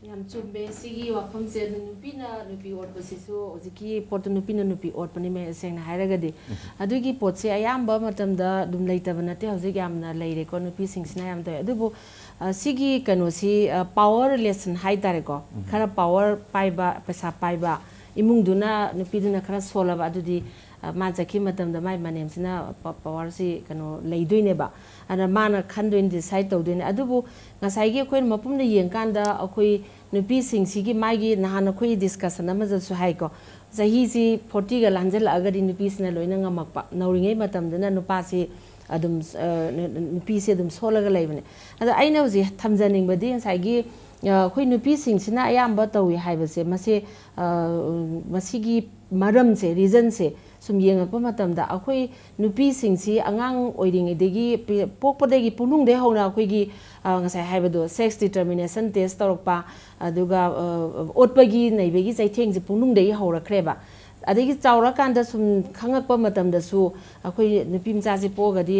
ꯌꯥꯝ ꯆꯨꯝꯃꯦ ꯁꯤꯒꯤ ꯋꯥꯐꯝꯁꯦ꯫ ꯑꯗꯨ ꯅꯨꯄꯤꯅ ꯅꯨꯄꯤ ꯑꯣꯠꯄꯁꯤꯁꯨ ꯍꯧꯖꯤꯛꯀꯤ ꯄꯣꯠꯇꯨ ꯅꯨꯄꯤꯅ ꯅꯨꯄꯤ ꯑꯣꯠꯄꯅꯤ, ꯃꯌꯦꯛ ꯁꯦꯡꯅ ꯍꯥꯏꯔꯒꯗꯤ꯫ ꯑꯗꯨꯒꯤ ꯄꯣꯠꯁꯦ ꯑꯌꯥꯝꯕ ꯃꯇꯝꯗ ꯑꯗꯨꯝ ꯂꯩꯇꯕ ꯅꯠꯇꯦ, ꯍꯧꯖꯤꯛ ꯌꯥꯝꯅ ꯂꯩꯔꯦꯀꯣ, ꯅꯨꯄꯤꯁꯤꯡꯁꯤꯅ ꯌꯥꯝ ꯇꯧꯋꯦ꯫ ꯑꯗꯨꯕꯨ, ꯑ, ꯁꯤꯒꯤ ꯀꯩꯅꯣꯁꯤ, ꯑ, ꯄꯥꯋꯔ ꯔꯤꯂꯦꯁꯟ ꯍꯥꯏ ꯇꯥꯔꯦꯀꯣ, ꯈꯔ ꯄꯥꯋꯔ ꯄꯥꯏꯕ, ꯄꯩꯁꯥ ꯄꯥꯏꯕ ꯏꯃꯨꯡꯗꯨꯅ, ꯅꯨꯄꯤꯗꯨꯅ ꯈꯔ ꯁꯣꯜꯂꯕ, ꯑꯗꯨꯗꯤ, ꯑ, ꯃꯥ ꯆꯠꯈꯤꯕ ꯃꯇꯝꯗ ꯃꯥꯏ ꯃꯅꯦꯝꯁꯤꯅ ꯄ-, ꯄꯥꯋꯔꯁꯤ ꯀꯩꯅꯣ ꯂꯩꯗꯣꯏꯅꯦꯕ꯫ ꯑꯗ ꯃꯥꯅ ꯈꯟꯗꯣꯏꯅꯤ, ꯗꯤꯁꯥꯏꯠ ꯇꯧꯗꯣꯏꯅꯤ꯫ ꯑꯗꯨꯕꯨ ꯉꯁꯥꯏꯒꯤ ꯑꯩꯈꯣꯏꯅ ꯃꯄꯨꯝꯅ ꯌꯦꯡꯀꯥꯟꯗ ꯑꯩꯈꯣꯏ ꯅꯨꯄꯤꯁꯤꯡꯁꯤꯒꯤ ꯃꯥꯒꯤ ꯅꯍꯥꯟ ꯑꯩꯈꯣꯏ ꯗꯤꯁꯀꯁꯟ ꯑꯃꯗꯁꯨ ꯍꯥꯏꯀꯣ, ꯆꯍꯤꯁꯤ ꯐꯣꯔꯇꯤꯒ ꯂꯥꯟꯖꯜꯂꯛꯑꯒꯗꯤ ꯅꯨꯄꯤꯁꯤꯅ ꯂꯣꯏꯅ ꯉꯝꯃꯛꯄ, ꯅꯧꯔꯤꯉꯩ ꯃꯇꯝꯗꯅ ꯅꯨꯄꯥꯁꯤ ꯑꯗꯨꯝ, ꯑ, ꯅꯨ-, ꯅꯨꯄꯤꯁꯤ ꯑꯗꯨꯝ ꯁꯣꯜꯂꯒ ꯂꯩꯕꯅꯦ꯫ ꯑꯗ ꯑꯩꯅ ꯍꯧꯖꯤꯛ ꯊꯝꯖꯅꯤꯡꯕꯗꯤ ꯉꯁꯥꯏꯒꯤ, ꯑ, ꯑꯩꯈꯣꯏ ꯅꯨꯄꯤꯁꯤꯡꯁꯤꯅ ꯑꯌꯥꯝꯕ ꯇꯧꯏ ꯍꯥꯏꯕꯁꯦ, ꯃꯁꯤ, ꯑ, ꯃꯁꯤꯒꯤ ꯃꯔꯝꯁꯦ, ꯔꯤꯖꯟꯁꯦ ꯁꯨꯝ ꯌꯦꯡꯉꯛꯄ ꯃꯇꯝꯗ ꯑꯩꯈꯣꯏ ꯅꯨꯄꯤꯁꯤꯡꯁꯤ ꯑꯉꯥꯡ ꯑꯣꯏꯔꯤꯉꯩꯗꯒꯤ ꯄꯤ- ꯄꯣꯛꯄꯗꯒꯤ ꯄꯣꯛꯅꯨꯡꯗꯒꯤ ꯍꯧꯅ ꯑꯩꯈꯣꯏꯒꯤ, ꯑ, ꯉꯁꯥꯏ ꯍꯥꯏꯕꯗꯣ, sex determination test ꯇꯧꯔꯛꯄ, ꯑꯗꯨꯒ, ꯑ, ꯑꯣꯠꯄꯒꯤ ꯅꯩꯕꯒꯤ ꯆꯩꯊꯦꯡꯁꯦ ꯄꯣꯛꯅꯨꯡꯗꯒꯤ ꯍꯧꯔꯛꯈ꯭ꯔꯦꯕ꯫ ꯑꯗꯒꯤ ꯆꯥꯎꯔꯀꯥꯟꯗ ꯁꯨꯝ ꯈꯪꯉꯛꯄ ꯃꯇꯝꯗꯁꯨ ꯑꯩꯈꯣꯏ ꯅꯨꯄꯤ ꯃꯆꯥꯁꯤ ꯄꯣꯛꯑꯒꯗꯤ,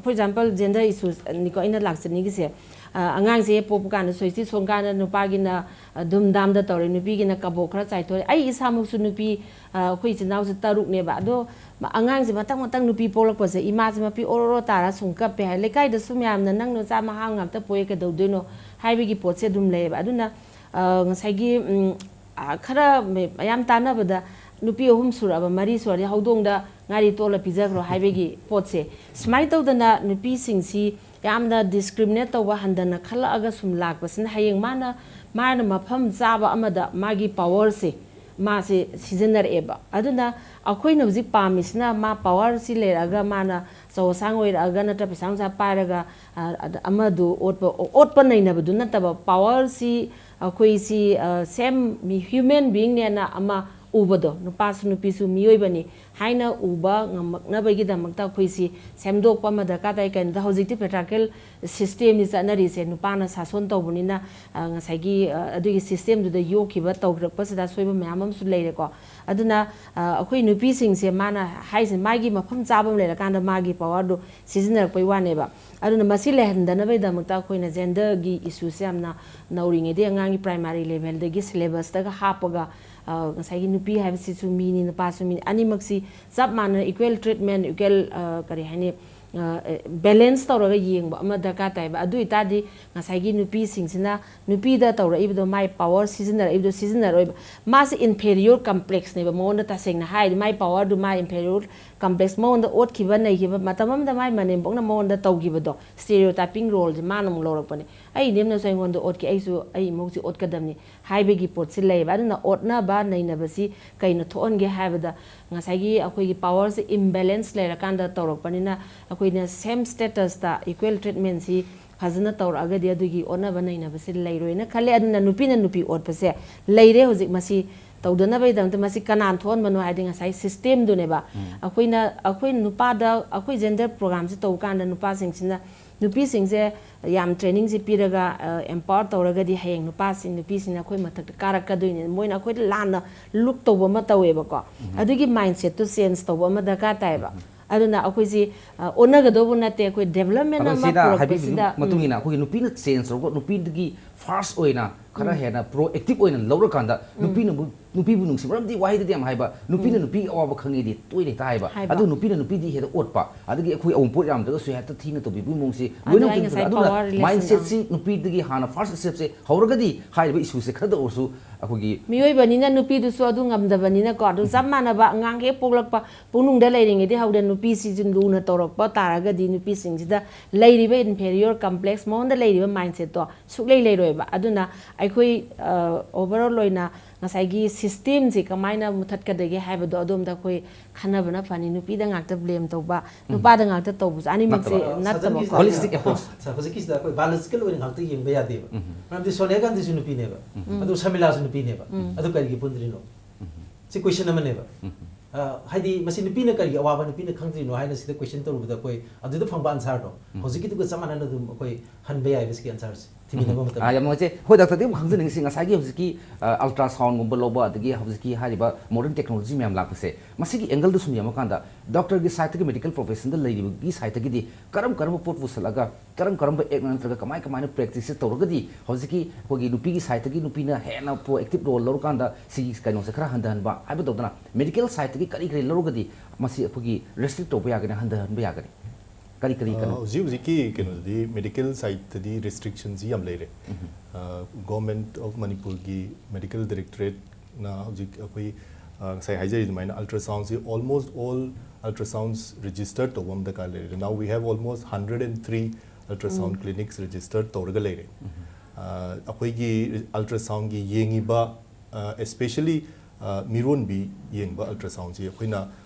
for example, gender issues ꯅꯤꯀꯣ ꯑꯩꯅ ꯂꯥꯛꯆꯅꯤꯡꯉꯤꯁꯦ꯫ ꯑ, ꯑꯉꯥꯡꯁꯦ ꯄꯣꯛꯄ ꯀꯥꯟꯗ ꯁꯣꯏꯆꯤ ꯁꯣꯡ ꯀꯥꯟꯗ ꯅꯨꯄꯥꯒꯤꯅ, ꯑ, ꯙꯨꯝ ꯙꯥꯝꯗ ꯇꯧꯔꯦ, ꯅꯨꯄꯤꯒꯤꯅ ꯀꯕꯣꯛ ꯈꯔ ꯆꯥꯏꯊꯣꯔꯛꯑꯦ꯫ ꯑꯩ ꯏꯁꯥꯃꯛꯁꯨ ꯅꯨꯄꯤ, ꯑ, ꯑꯩꯈꯣꯏ ꯏꯆꯤꯟ ꯏꯅꯥꯎꯁꯦ ꯇꯔꯨꯛꯅꯦꯕ꯫ ꯑꯗꯣ ꯃ-, ꯑꯉꯥꯡꯁꯦ ꯃꯊꯪ ꯃꯊꯪ ꯅꯨꯄꯤ ꯄꯣꯛꯂꯛꯄꯁꯦ ꯏꯃꯥꯁꯦ ꯃꯄꯤ ꯑꯣꯔꯣ ꯑꯣꯔꯣ ꯇꯥꯔ ꯁꯨꯝ ꯀꯞꯄꯦ ꯍꯥꯏ꯫ ꯂꯩꯀꯥꯏꯗꯁꯨ ꯃꯌꯥꯝꯅ "ꯅꯪ ꯅꯆꯥ ꯃꯍꯥ ꯉꯥꯛꯇ ꯄꯣꯛꯑꯦ, ꯀꯩꯗꯧꯗꯣꯏꯅꯣ?" ꯍꯥꯏꯕꯒꯤ ꯄꯣꯠꯁꯦ ꯑꯗꯨꯝ ꯂꯩꯌꯦꯕ꯫ ꯑꯗꯨꯅ, ꯑ, ꯉꯁꯥꯏꯒꯤ, ꯎꯝ, ꯑ, ꯈꯔ ꯃ-, ꯃꯌꯥꯝ ꯇꯥꯟꯅꯕꯗ ꯅꯨꯄꯤ ꯑꯍꯨꯝ ꯁꯨꯔꯛꯑꯕ, ꯃꯔꯤ ꯁꯨꯔꯗꯤ ꯍꯧꯗꯣꯡꯗ ꯉꯥꯔꯤ ꯇꯣꯠꯂ ꯄꯤꯖꯈ꯭ꯔꯣ ꯍꯥꯏꯕꯒꯤ ꯄꯣꯠꯁꯦ꯫ ꯁꯨꯃꯥꯏꯅ ꯇꯧꯗꯅ ꯅꯨꯄꯤꯁꯤꯡꯁꯤ ꯌꯥꯝꯅ discriminate ꯇꯧꯕ, ꯍꯟꯊꯅ ꯈꯜꯂꯛꯑꯒ ꯁꯨꯝ ꯂꯥꯛꯄꯁꯤꯅ ꯍꯌꯦꯡ ꯃꯥꯅ, ꯃꯥꯅ ꯃꯐꯝ ꯆꯥꯕ ꯑꯃꯗ ꯃꯥꯒꯤ powerꯁꯦ ꯃꯥꯁꯦ ꯁꯤꯖꯤꯟꯅꯔꯛꯑꯦꯕ꯫ ꯑꯗꯨꯅ ꯑꯩꯈꯣꯏꯅ ꯍꯧꯖꯤꯛ ꯄꯥꯝꯃꯤꯁꯤꯅ ꯃꯥ powerꯁꯤ ꯂꯩꯔꯛꯑꯒ ꯃꯥꯅ ꯑꯆꯧ ꯑꯁꯥꯡ ꯑꯣꯏꯔꯛꯑꯒ ꯅꯠꯇ꯭ꯔ ꯄꯩꯁꯥ ꯅꯨꯡꯁꯥ ꯄꯥꯏꯔꯒ, ꯑ, ꯑꯗ ꯑꯃꯗꯨ ꯑꯣꯠꯄ, ꯑꯣꯠꯄ ꯅꯩꯅꯕꯗꯨ ꯅꯠꯇꯕ powerꯁꯤ ꯑꯩꯈꯣꯏꯁꯤ, ꯑ, same ꯃꯤ, human beingꯅꯦꯅ ꯑꯃ ꯎꯕꯗꯣ, ꯅꯨꯄꯥꯁꯨ ꯅꯨꯄꯤꯁꯨ ꯃꯤꯑꯣꯏꯕꯅꯤ ꯍꯥꯏꯅ ꯎꯕ ꯉꯝꯃꯛꯅꯕꯒꯤꯗꯃꯛꯇ ꯑꯩꯈꯣꯏꯁꯤ ꯁꯦꯝꯗꯣꯛꯄ ꯑꯃ ꯗꯔꯀꯥꯔ ꯇꯥꯏ꯫ ꯀꯩꯅꯣꯗ ꯍꯧꯖꯤꯛꯇꯤ patriarchal systemꯅꯤ ꯆꯠꯅꯔꯤꯁꯦ, ꯅꯨꯄꯥꯅ ꯁꯥꯁꯣꯟ ꯇꯧꯕꯅꯤꯅ, ꯑ, ꯉꯁꯥꯏꯒꯤ, ꯑ, ꯑꯗꯨꯒꯤ systemꯗꯨꯗ ꯌꯣꯛꯈꯤꯕ ꯇꯧꯔꯛꯄꯁꯤꯗ ꯑꯁꯣꯏꯕ ꯃꯌꯥꯝ ꯑꯃꯁꯨ ꯂꯩꯔꯦꯀꯣ꯫ ꯑꯗꯨꯅ, ꯑ, ꯑꯩꯈꯣꯏ ꯅꯨꯄꯤꯁꯤꯡꯁꯦ ꯃꯥꯅ ꯍꯥꯏꯁꯦ ꯃꯥꯒꯤ ꯃꯐꯝ ꯆꯥꯕ ꯑꯃ ꯂꯩꯔꯀꯥꯟꯗ ꯃꯥꯒꯤ powerꯗꯨ ꯁꯤꯖꯤꯟꯅꯔꯛꯄꯩ ꯋꯥꯅꯦꯕ꯫ ꯑꯗꯨꯅ ꯃꯁꯤ ꯂꯩꯍꯟꯗꯅꯕꯒꯤꯗꯃꯛꯇ ꯑꯩꯈꯣꯏꯅ genderꯒꯤ issueꯁꯦ ꯌꯥꯝꯅ ꯅꯧꯔꯤꯉꯩꯗꯒꯤ ꯑꯉꯥꯡꯒꯤ primary levelꯗꯒꯤ syllabusꯇꯒ ꯍꯥꯞꯄꯒ, ꯑ, ꯉꯁꯥꯏꯒꯤ ꯅꯨꯄꯤ ꯍꯥꯏꯕꯁꯤꯁꯨ ꯃꯤꯅꯤ, ꯅꯨꯄꯥꯁꯨ ꯃꯤꯅꯤ, ꯑꯅꯤꯃꯛꯁꯤ ꯆꯞ ꯃꯥꯟꯅꯅ equal treatment, equal, ꯑ, ꯀꯔꯤ ꯍꯥꯏꯅꯤ, ꯑ, balance ꯇꯧꯔꯒ ꯌꯦꯡꯕ ꯑꯃ ꯗꯔꯀꯥꯔ ꯇꯥꯏꯕ꯫ ꯑꯗꯨ ꯑꯣꯏꯇꯥꯔꯗꯤ ꯉꯁꯥꯏꯒꯤ ꯅꯨꯄꯤꯁꯤꯡꯁꯤꯅ ꯅꯨꯄꯤꯗ ꯇꯧꯔꯛꯏꯕꯗꯣ, ꯃꯥꯏ power ꯁꯤꯖꯤꯟꯅꯔꯛꯏꯕꯗꯣ ꯁꯤꯖꯤꯟꯅꯔꯣꯏꯕ꯫ ꯃꯥꯁꯦ inferior complexꯅꯦꯕ ꯃꯉꯣꯟꯗ꯫ ꯇꯁꯦꯡꯅ ꯍꯥꯏꯔꯗꯤ ꯃꯥꯏ powerꯗꯨ, ꯃꯥꯏ inferior complex, ꯃꯉꯣꯟꯗ ꯑꯣꯠꯈꯤꯕ ꯅꯩꯈꯤꯕ, ꯃꯇꯝ ꯑꯃꯗ ꯃꯥꯏ ꯃꯅꯦꯝꯕꯣꯛꯅ ꯃꯉꯣꯟꯗ ꯇꯧꯈꯤꯕꯗꯣ, stereotyping roleꯁꯦ ꯃꯥꯅ ꯑꯃꯨꯛ ꯂꯧꯔꯛꯄꯅꯦ꯫ "ꯑꯩ ꯏꯅꯦꯝꯅꯁꯨ ꯑꯩꯉꯣꯟꯗ ꯑꯣꯠꯈꯤ, ꯑꯩꯁꯨ ꯑꯩ ꯏꯃꯧꯁꯤ ꯑꯣꯠꯀꯗꯕꯅꯤ" ꯍꯥꯏꯕꯒꯤ ꯄꯣꯠꯁꯤ ꯂꯩꯌꯦꯕ꯫ ꯑꯗꯨꯅ ꯑꯣꯠꯅꯕ ꯅꯩꯅꯕꯁꯤ ꯀꯩꯅꯣ ꯊꯣꯛꯍꯟꯒꯦ ꯍꯥꯏꯕꯗ, ꯉꯁꯥꯏꯒꯤ ꯑꯩꯈꯣꯏꯒꯤ powerꯁꯦ imbalance ꯂꯩꯔꯀꯥꯟꯗ ꯇꯧꯔꯛꯄꯅꯤꯅ, ꯑꯩꯈꯣꯏꯅ same statusꯇ equal treatmentꯁꯤ ꯐꯖꯅ ꯇꯧꯔꯛꯑꯒꯗꯤ ꯑꯗꯨꯒꯤ ꯑꯣꯠꯅꯕ ꯅꯩꯅꯕꯁꯦ ꯂꯩꯔꯣꯏꯅ ꯈꯜꯂꯦ꯫ ꯑꯗꯨꯅ ꯅꯨꯄꯤꯅ ꯅꯨꯄꯤ ꯑꯣꯠꯄꯁꯦ ꯂꯩꯔꯦ ꯍꯧꯖꯤꯛ꯫ ꯃꯁꯤ ꯇꯧꯗꯅꯕꯒꯤꯗꯃꯛꯇ ꯃꯁꯤ ꯀꯅꯥꯅ ꯊꯣꯛꯍꯟꯕꯅꯣ ꯍꯥꯏꯗꯤ ꯉꯁꯥꯏ ꯁꯤꯁꯇꯦꯝꯗꯨꯅꯦꯕ꯫ ꯑꯩꯈꯣꯏꯅ, ꯑꯩꯈꯣꯏ ꯅꯨꯄꯥꯗ, ꯑꯩꯈꯣꯏ ꯖꯦꯟꯗꯔ ꯄ꯭ꯔꯣꯒ꯭ꯔꯥꯝꯁꯦ ꯇꯧꯕ ꯀꯥꯟꯗ ꯅꯨꯄꯥꯁꯤꯡꯁꯤꯅ, ꯅꯨꯄꯤꯁꯤꯡꯁꯦ ꯌꯥꯝ ꯇ꯭ꯔꯦꯅꯤꯡꯁꯦ ꯄꯤꯔꯒ, ꯑꯦꯝꯄꯥꯋꯔ ꯇꯧꯔꯒꯗꯤ ꯍꯌꯦꯡ ꯅꯨꯄꯥꯁꯤꯡ, ꯅꯨꯄꯤꯁꯤꯡꯅ ꯑꯩꯈꯣꯏ ꯃꯊꯛꯇ ꯀꯥꯔꯛꯀꯗꯣꯏꯅꯦ, ꯃꯣꯏꯅ ꯑꯩꯈꯣꯏꯗ ꯂꯥꯟꯅ ꯂꯨꯛ ꯇꯧꯕ ꯑꯃ ꯇꯧꯋꯦꯕꯀꯣ꯫ ꯑꯗꯨꯒꯤ ꯃꯥꯏꯟꯁꯦꯠꯇꯨ ꯆꯦꯟꯖ ꯇꯧꯕ ꯑꯃ ꯗꯔꯀꯥꯔ ꯇꯥꯏꯌꯦꯕ꯫ ꯑꯗꯨꯅ ꯑꯩꯈꯣꯏꯁꯤ ꯑ, ꯑꯣꯟꯅꯒꯗꯧꯕ ꯅꯠꯇꯦ, ꯑꯩꯈꯣꯏ ꯗꯦꯕꯂꯞꯃꯦꯟ ꯑꯗꯣ ꯑꯃ ꯏꯆꯦꯅ ꯍꯥꯏꯕꯤꯕꯒꯤ ꯄꯨꯔꯛꯄꯁꯤꯗ꯫ ꯃꯇꯨꯡ ꯎꯝ꯫ ꯏꯟꯅ ꯑꯩꯈꯣꯏꯒꯤ ꯅꯨꯄꯤꯅ ꯆꯦꯟꯖ ꯇꯧꯔꯒ ꯅꯨꯄꯤꯗꯒꯤ ꯐꯥꯔꯁ ꯑꯣꯏꯅ ꯈꯔ ꯎꯝ꯫ ꯍꯦꯟꯅ ꯄ꯭ꯔꯣ ꯑꯦꯛꯇꯤꯞ ꯑꯣꯏꯅ ꯂꯧꯔꯀꯥꯟꯗ ꯎꯝ꯫ ꯅꯨꯄꯤꯅꯕꯨ, ꯅꯨꯄꯤꯕꯨ ꯅꯨꯡꯁꯤ, ꯃꯔꯝꯗꯤ ꯋꯥꯍꯩꯗꯗꯤ ꯌꯥꯝ ꯍꯥꯏꯕ, ꯅꯨꯄꯤꯅ ꯎꯝ꯫ ꯅꯨꯄꯤꯒꯤ ꯑꯋꯥꯕ ꯈꯪꯉꯦꯗꯤ ꯇꯣꯏꯅ ꯍꯦꯛꯇ ꯍꯥꯏꯕ꯫ ꯍꯥꯏꯕ꯫ ꯑꯗꯨ ꯅꯨꯄꯤꯅ ꯅꯨꯄꯤꯗꯤ ꯍꯦꯛꯇ ꯑꯣꯠꯄ, ꯑꯗꯒꯤ ꯑꯩꯈꯣꯏ ꯑꯋꯨꯟꯄꯣꯠ ꯌꯥꯝꯗ꯭ꯔꯒꯁꯨ ꯍꯦꯛꯇ ꯊꯤꯅ ꯇꯧꯕꯤꯕꯒꯤ ꯃꯑꯣꯡꯁꯤ ꯑꯗꯨ ꯂꯣꯏꯅ ꯑꯩ ꯉꯁꯥꯏ ꯎꯠꯄꯤꯕꯗ꯫ ꯑꯗꯨꯅ power relation ꯃꯥꯏꯟꯁꯦꯠꯁꯤ ꯅꯨꯄꯤꯗꯒꯤ ꯍꯥꯟꯅ ꯐꯥꯔꯁ ꯁ꯭ꯇꯦꯞꯁꯦ ꯍꯧꯔꯒꯗꯤ ꯍꯥꯏꯔꯤꯕ ꯏꯁꯨꯁꯦ ꯈꯔꯗ ꯑꯣꯏꯔꯁꯨ ꯑꯩꯈꯣꯏꯒꯤ ꯃꯤꯑꯣꯏꯕꯅꯤꯅ ꯅꯨꯄꯤꯗꯨꯁꯨ ꯑꯗꯨ ꯉꯝꯗꯕꯅꯤꯅꯀꯣ꯫ ꯑꯗꯨ ꯆꯞ ꯃꯥꯟꯅꯕ ꯑꯉꯥꯡ ꯍꯦꯛ ꯄꯣꯛꯂꯛꯄ ꯄꯨꯛꯅꯨꯡꯗ ꯂꯩꯔꯤꯉꯩꯗꯤ ꯍꯧꯗꯦ ꯅꯨꯄꯤꯁꯤꯁꯨ ꯂꯨꯅ ꯇꯧꯔꯛꯄ ꯇꯥꯔꯒꯗꯤ ꯅꯨꯄꯤꯁꯤꯡꯁꯤꯗ ꯂꯩꯔꯤꯕ ꯏꯟꯐꯦꯔꯤꯌꯣꯔ ꯀꯝꯄ꯭ꯂꯦꯛꯁ, ꯃꯉꯣꯟꯗ ꯂꯩꯔꯤꯕ ꯃꯥꯏꯟꯁꯦꯠꯇꯣ ꯁꯨꯛꯂꯩ ꯂꯩꯔꯣꯏꯕ꯫ ꯑꯗꯨꯅ ꯑꯩꯈꯣꯏ, ꯑ, ꯑꯣꯚꯔꯑꯣꯜ ꯑꯣꯏꯅ ꯉꯁꯥꯏꯒꯤ ꯁꯤꯁꯇꯦꯝꯁꯦ ꯀꯃꯥꯏꯅ ꯃꯨꯊꯠꯀꯗꯒꯦ ꯍꯥꯏꯕꯗꯣ ꯑꯗꯣꯝꯗ ꯑꯩꯈꯣꯏ ꯈꯟꯅꯕꯅ ꯐꯅꯤ꯫ ꯅꯨꯄꯤꯗ ꯉꯥꯛꯇ ꯕ꯭ꯂꯦꯝ ꯇꯧꯕ, ꯎꯝ꯫ ꯅꯨꯄꯥꯗ ꯉꯥꯛꯇ ꯇꯧꯕꯁꯨ ꯑꯅꯤꯃꯛꯁꯦ ꯅꯠꯇꯕ꯫ ꯑ, ꯅꯠꯇꯕꯀꯣ꯫ ꯁꯥꯖꯟꯒꯤꯁꯤꯗ ꯑꯩꯈꯣꯏ ꯍꯣꯂꯤꯁꯇꯤꯛ ꯑꯦꯄ꯭ꯔꯣꯆ꯫ ꯁ-, ꯍꯧꯖꯤꯛꯀꯤꯁꯤꯗ ꯑꯩꯈꯣꯏ ꯕꯥꯏꯑꯣꯂꯣꯖꯤꯀꯦꯜ ꯑꯣꯏꯅ ꯉꯥꯛꯇ ꯌꯦꯡꯕ ꯌꯥꯗꯦꯕ꯫ ꯎꯝ꯫ ꯃꯔꯝꯗꯤ ꯁꯣꯅꯤꯌꯥ ꯒꯥꯟꯙꯤꯁꯨ ꯅꯨꯄꯤꯅꯦꯕ꯫ ꯎꯝ꯫ ꯑꯗꯨ ꯁꯔꯃꯤꯂꯥꯁꯨ ꯅꯨꯄꯤꯅꯦꯕ꯫ ꯎꯝ꯫ ꯑꯗꯨ ꯀꯔꯤꯒꯤ ꯄꯨꯟꯗ꯭ꯔꯤꯅꯣ? ꯎꯝ꯫ ꯁꯤ ꯀꯣꯏꯁꯟ ꯑꯃꯅꯦꯕ꯫ ꯎꯝ꯫ ꯑ, ꯍꯥꯏꯗꯤ ꯃꯁꯤ ꯅꯨꯄꯤꯅ ꯀꯔꯤꯒꯤ ꯑꯋꯥꯕ ꯅꯨꯄꯤꯅ ꯈꯪꯗ꯭ꯔꯤꯅꯣ ꯍꯥꯏꯅ ꯁꯤꯗ ꯀꯣꯏꯁꯟ ꯇꯧꯔꯨꯕꯗ ꯑꯩꯈꯣꯏ ꯑꯗꯨꯗ ꯐꯪꯕ ꯑꯟꯁꯥꯔꯗꯣ ꯎꯝ꯫ ꯍꯧꯖꯤꯛꯀꯤꯗꯨꯒ ꯆꯞ ꯃꯥꯟꯅꯅ ꯑꯗꯨꯝ ꯑꯩꯈꯣꯏ ꯍꯟꯕ ꯌꯥꯏꯕ ꯁꯤꯒꯤ ꯑꯟꯁꯥꯔꯁꯦ ꯊꯤꯃꯤꯟꯅꯕ ꯃꯇꯝꯗ꯫ ꯑꯥ, ꯌꯥꯝ ꯅꯨꯡꯉꯥꯏꯖꯩ꯫ ꯍꯣꯏ, ꯗꯥꯛꯇꯔꯗꯤ ꯑꯃꯨꯛ ꯈꯪꯖꯅꯤꯡꯉꯤꯁꯤ ꯉꯁꯥꯏꯒꯤ ꯍꯧꯖꯤꯛꯀꯤ, ꯑ, ꯑꯜꯇ꯭ꯔꯥꯁꯥꯎꯟꯒꯨꯝꯕ ꯂꯧꯕ, ꯑꯗꯒꯤ ꯍꯧꯖꯤꯛꯀꯤ ꯍꯥꯏꯔꯤꯕ ꯃꯣꯗꯔꯟ ꯇꯦꯛꯅꯣꯂꯣꯖꯤ ꯃꯌꯥꯝ ꯂꯥꯛꯄꯁꯦ, ꯃꯁꯤꯒꯤ ꯑꯦꯡꯒꯜꯗ ꯁꯨꯝ ꯌꯦꯡꯕ ꯀꯥꯟꯗ ꯗꯥꯛꯇꯔꯒꯤ ꯁꯥꯏꯠꯇꯒꯤ, ꯃꯦꯗꯤꯀꯦꯜ ꯄ꯭ꯔꯣꯐꯦꯁꯟꯗ ꯂꯩꯔꯤꯕꯒꯤ ꯁꯥꯏꯠꯇꯒꯤꯗꯤ ꯀꯔꯝ ꯀꯔꯝꯕ ꯄꯣꯠ ꯄꯨꯁꯜꯂꯒ ꯀꯔꯝ ꯀꯔꯝꯕ ꯑꯦꯛ ꯅꯠꯇ꯭ꯔꯒ ꯀꯃꯥꯏ ꯀꯃꯥꯏꯅ ꯄ꯭ꯔꯦꯛꯇꯤꯁꯁꯦ ꯇꯧꯔꯒꯗꯤ ꯍꯧꯖꯤꯛꯀꯤ ꯑꯩꯈꯣꯏꯒꯤ ꯅꯨꯄꯤꯒꯤ ꯁꯥꯏꯠꯇꯒꯤ ꯅꯨꯄꯤꯅ ꯍꯦꯟꯅ ꯄ꯭ꯔꯣ ꯑꯦꯛꯇꯤꯞ ꯔꯣꯜ ꯂꯧꯔꯀꯥꯟꯗ ꯁꯤꯒꯤ ꯀꯩꯅꯣꯁꯦ ꯈꯔ ꯍꯟꯊꯍꯟꯕ ꯍꯥꯏꯕ ꯇꯧꯗꯅ ꯃꯦꯗꯤꯀꯦꯜ ꯁꯥꯏꯠꯇꯒꯤ ꯀꯔꯤ ꯀꯔꯤ ꯂꯧꯔꯒꯗꯤ ꯃꯁꯤ ꯑꯩꯈꯣꯏꯒꯤ ꯔꯦꯁꯇ꯭ꯔꯤꯛ ꯇꯧꯕ ꯌꯥꯒꯅꯤ, ꯍꯟꯊꯍꯟꯕ ꯌꯥꯒꯅꯤ? ꯀꯔꯤ ꯀꯔꯤ ꯑ, ꯀꯩꯅꯣ? ꯍꯧꯖꯤꯛ ꯍꯧꯖꯤꯛꯀꯤ ꯀꯩꯅꯣꯗꯗꯤ ꯃꯦꯗꯤꯀꯦꯜ ꯁꯥꯏꯠꯇꯗꯤ ꯔꯦꯁꯇ꯭ꯔꯤꯛꯁꯟꯁꯤ ꯌꯥꯝ ꯂꯩꯔꯦ꯫ ꯎꯝ꯫ ꯑ, ꯒꯣꯔꯃꯦꯟꯠ ꯑꯣꯐ ꯃꯅꯤꯄꯨꯔꯒꯤ ꯃꯦꯗꯤꯀꯦꯜ ꯗꯥꯏꯔꯦꯛꯇꯣꯔꯦꯠꯅ ꯍꯧꯖꯤꯛ ꯑꯩꯈꯣꯏ, ꯑ, ꯉꯁꯥꯏ ꯍꯥꯏꯖꯔꯤ ꯑꯗꯨꯃꯥꯏꯅ ultrasound ꯁꯤ almost all ultrasounds register ꯇꯧꯕ ꯑꯃ ꯗꯔꯀꯥꯔ ꯂꯩꯔꯦ꯫ Now we have almost hundred and three ultrasound um. clinics register ꯇꯧꯔꯒ ꯂꯩꯔꯦ꯫ ꯎꯝ꯫ ꯑ, ꯑꯩꯈꯣꯏꯒꯤ ultrasound ꯒꯤ ꯌꯦꯡꯉꯤꯕ, ꯑ, especially, ꯑ, ꯃꯤꯔꯣꯟꯕꯤ ꯌꯦꯡꯕ ultrasound ꯁꯤ ꯑꯩꯈꯣꯏꯅ,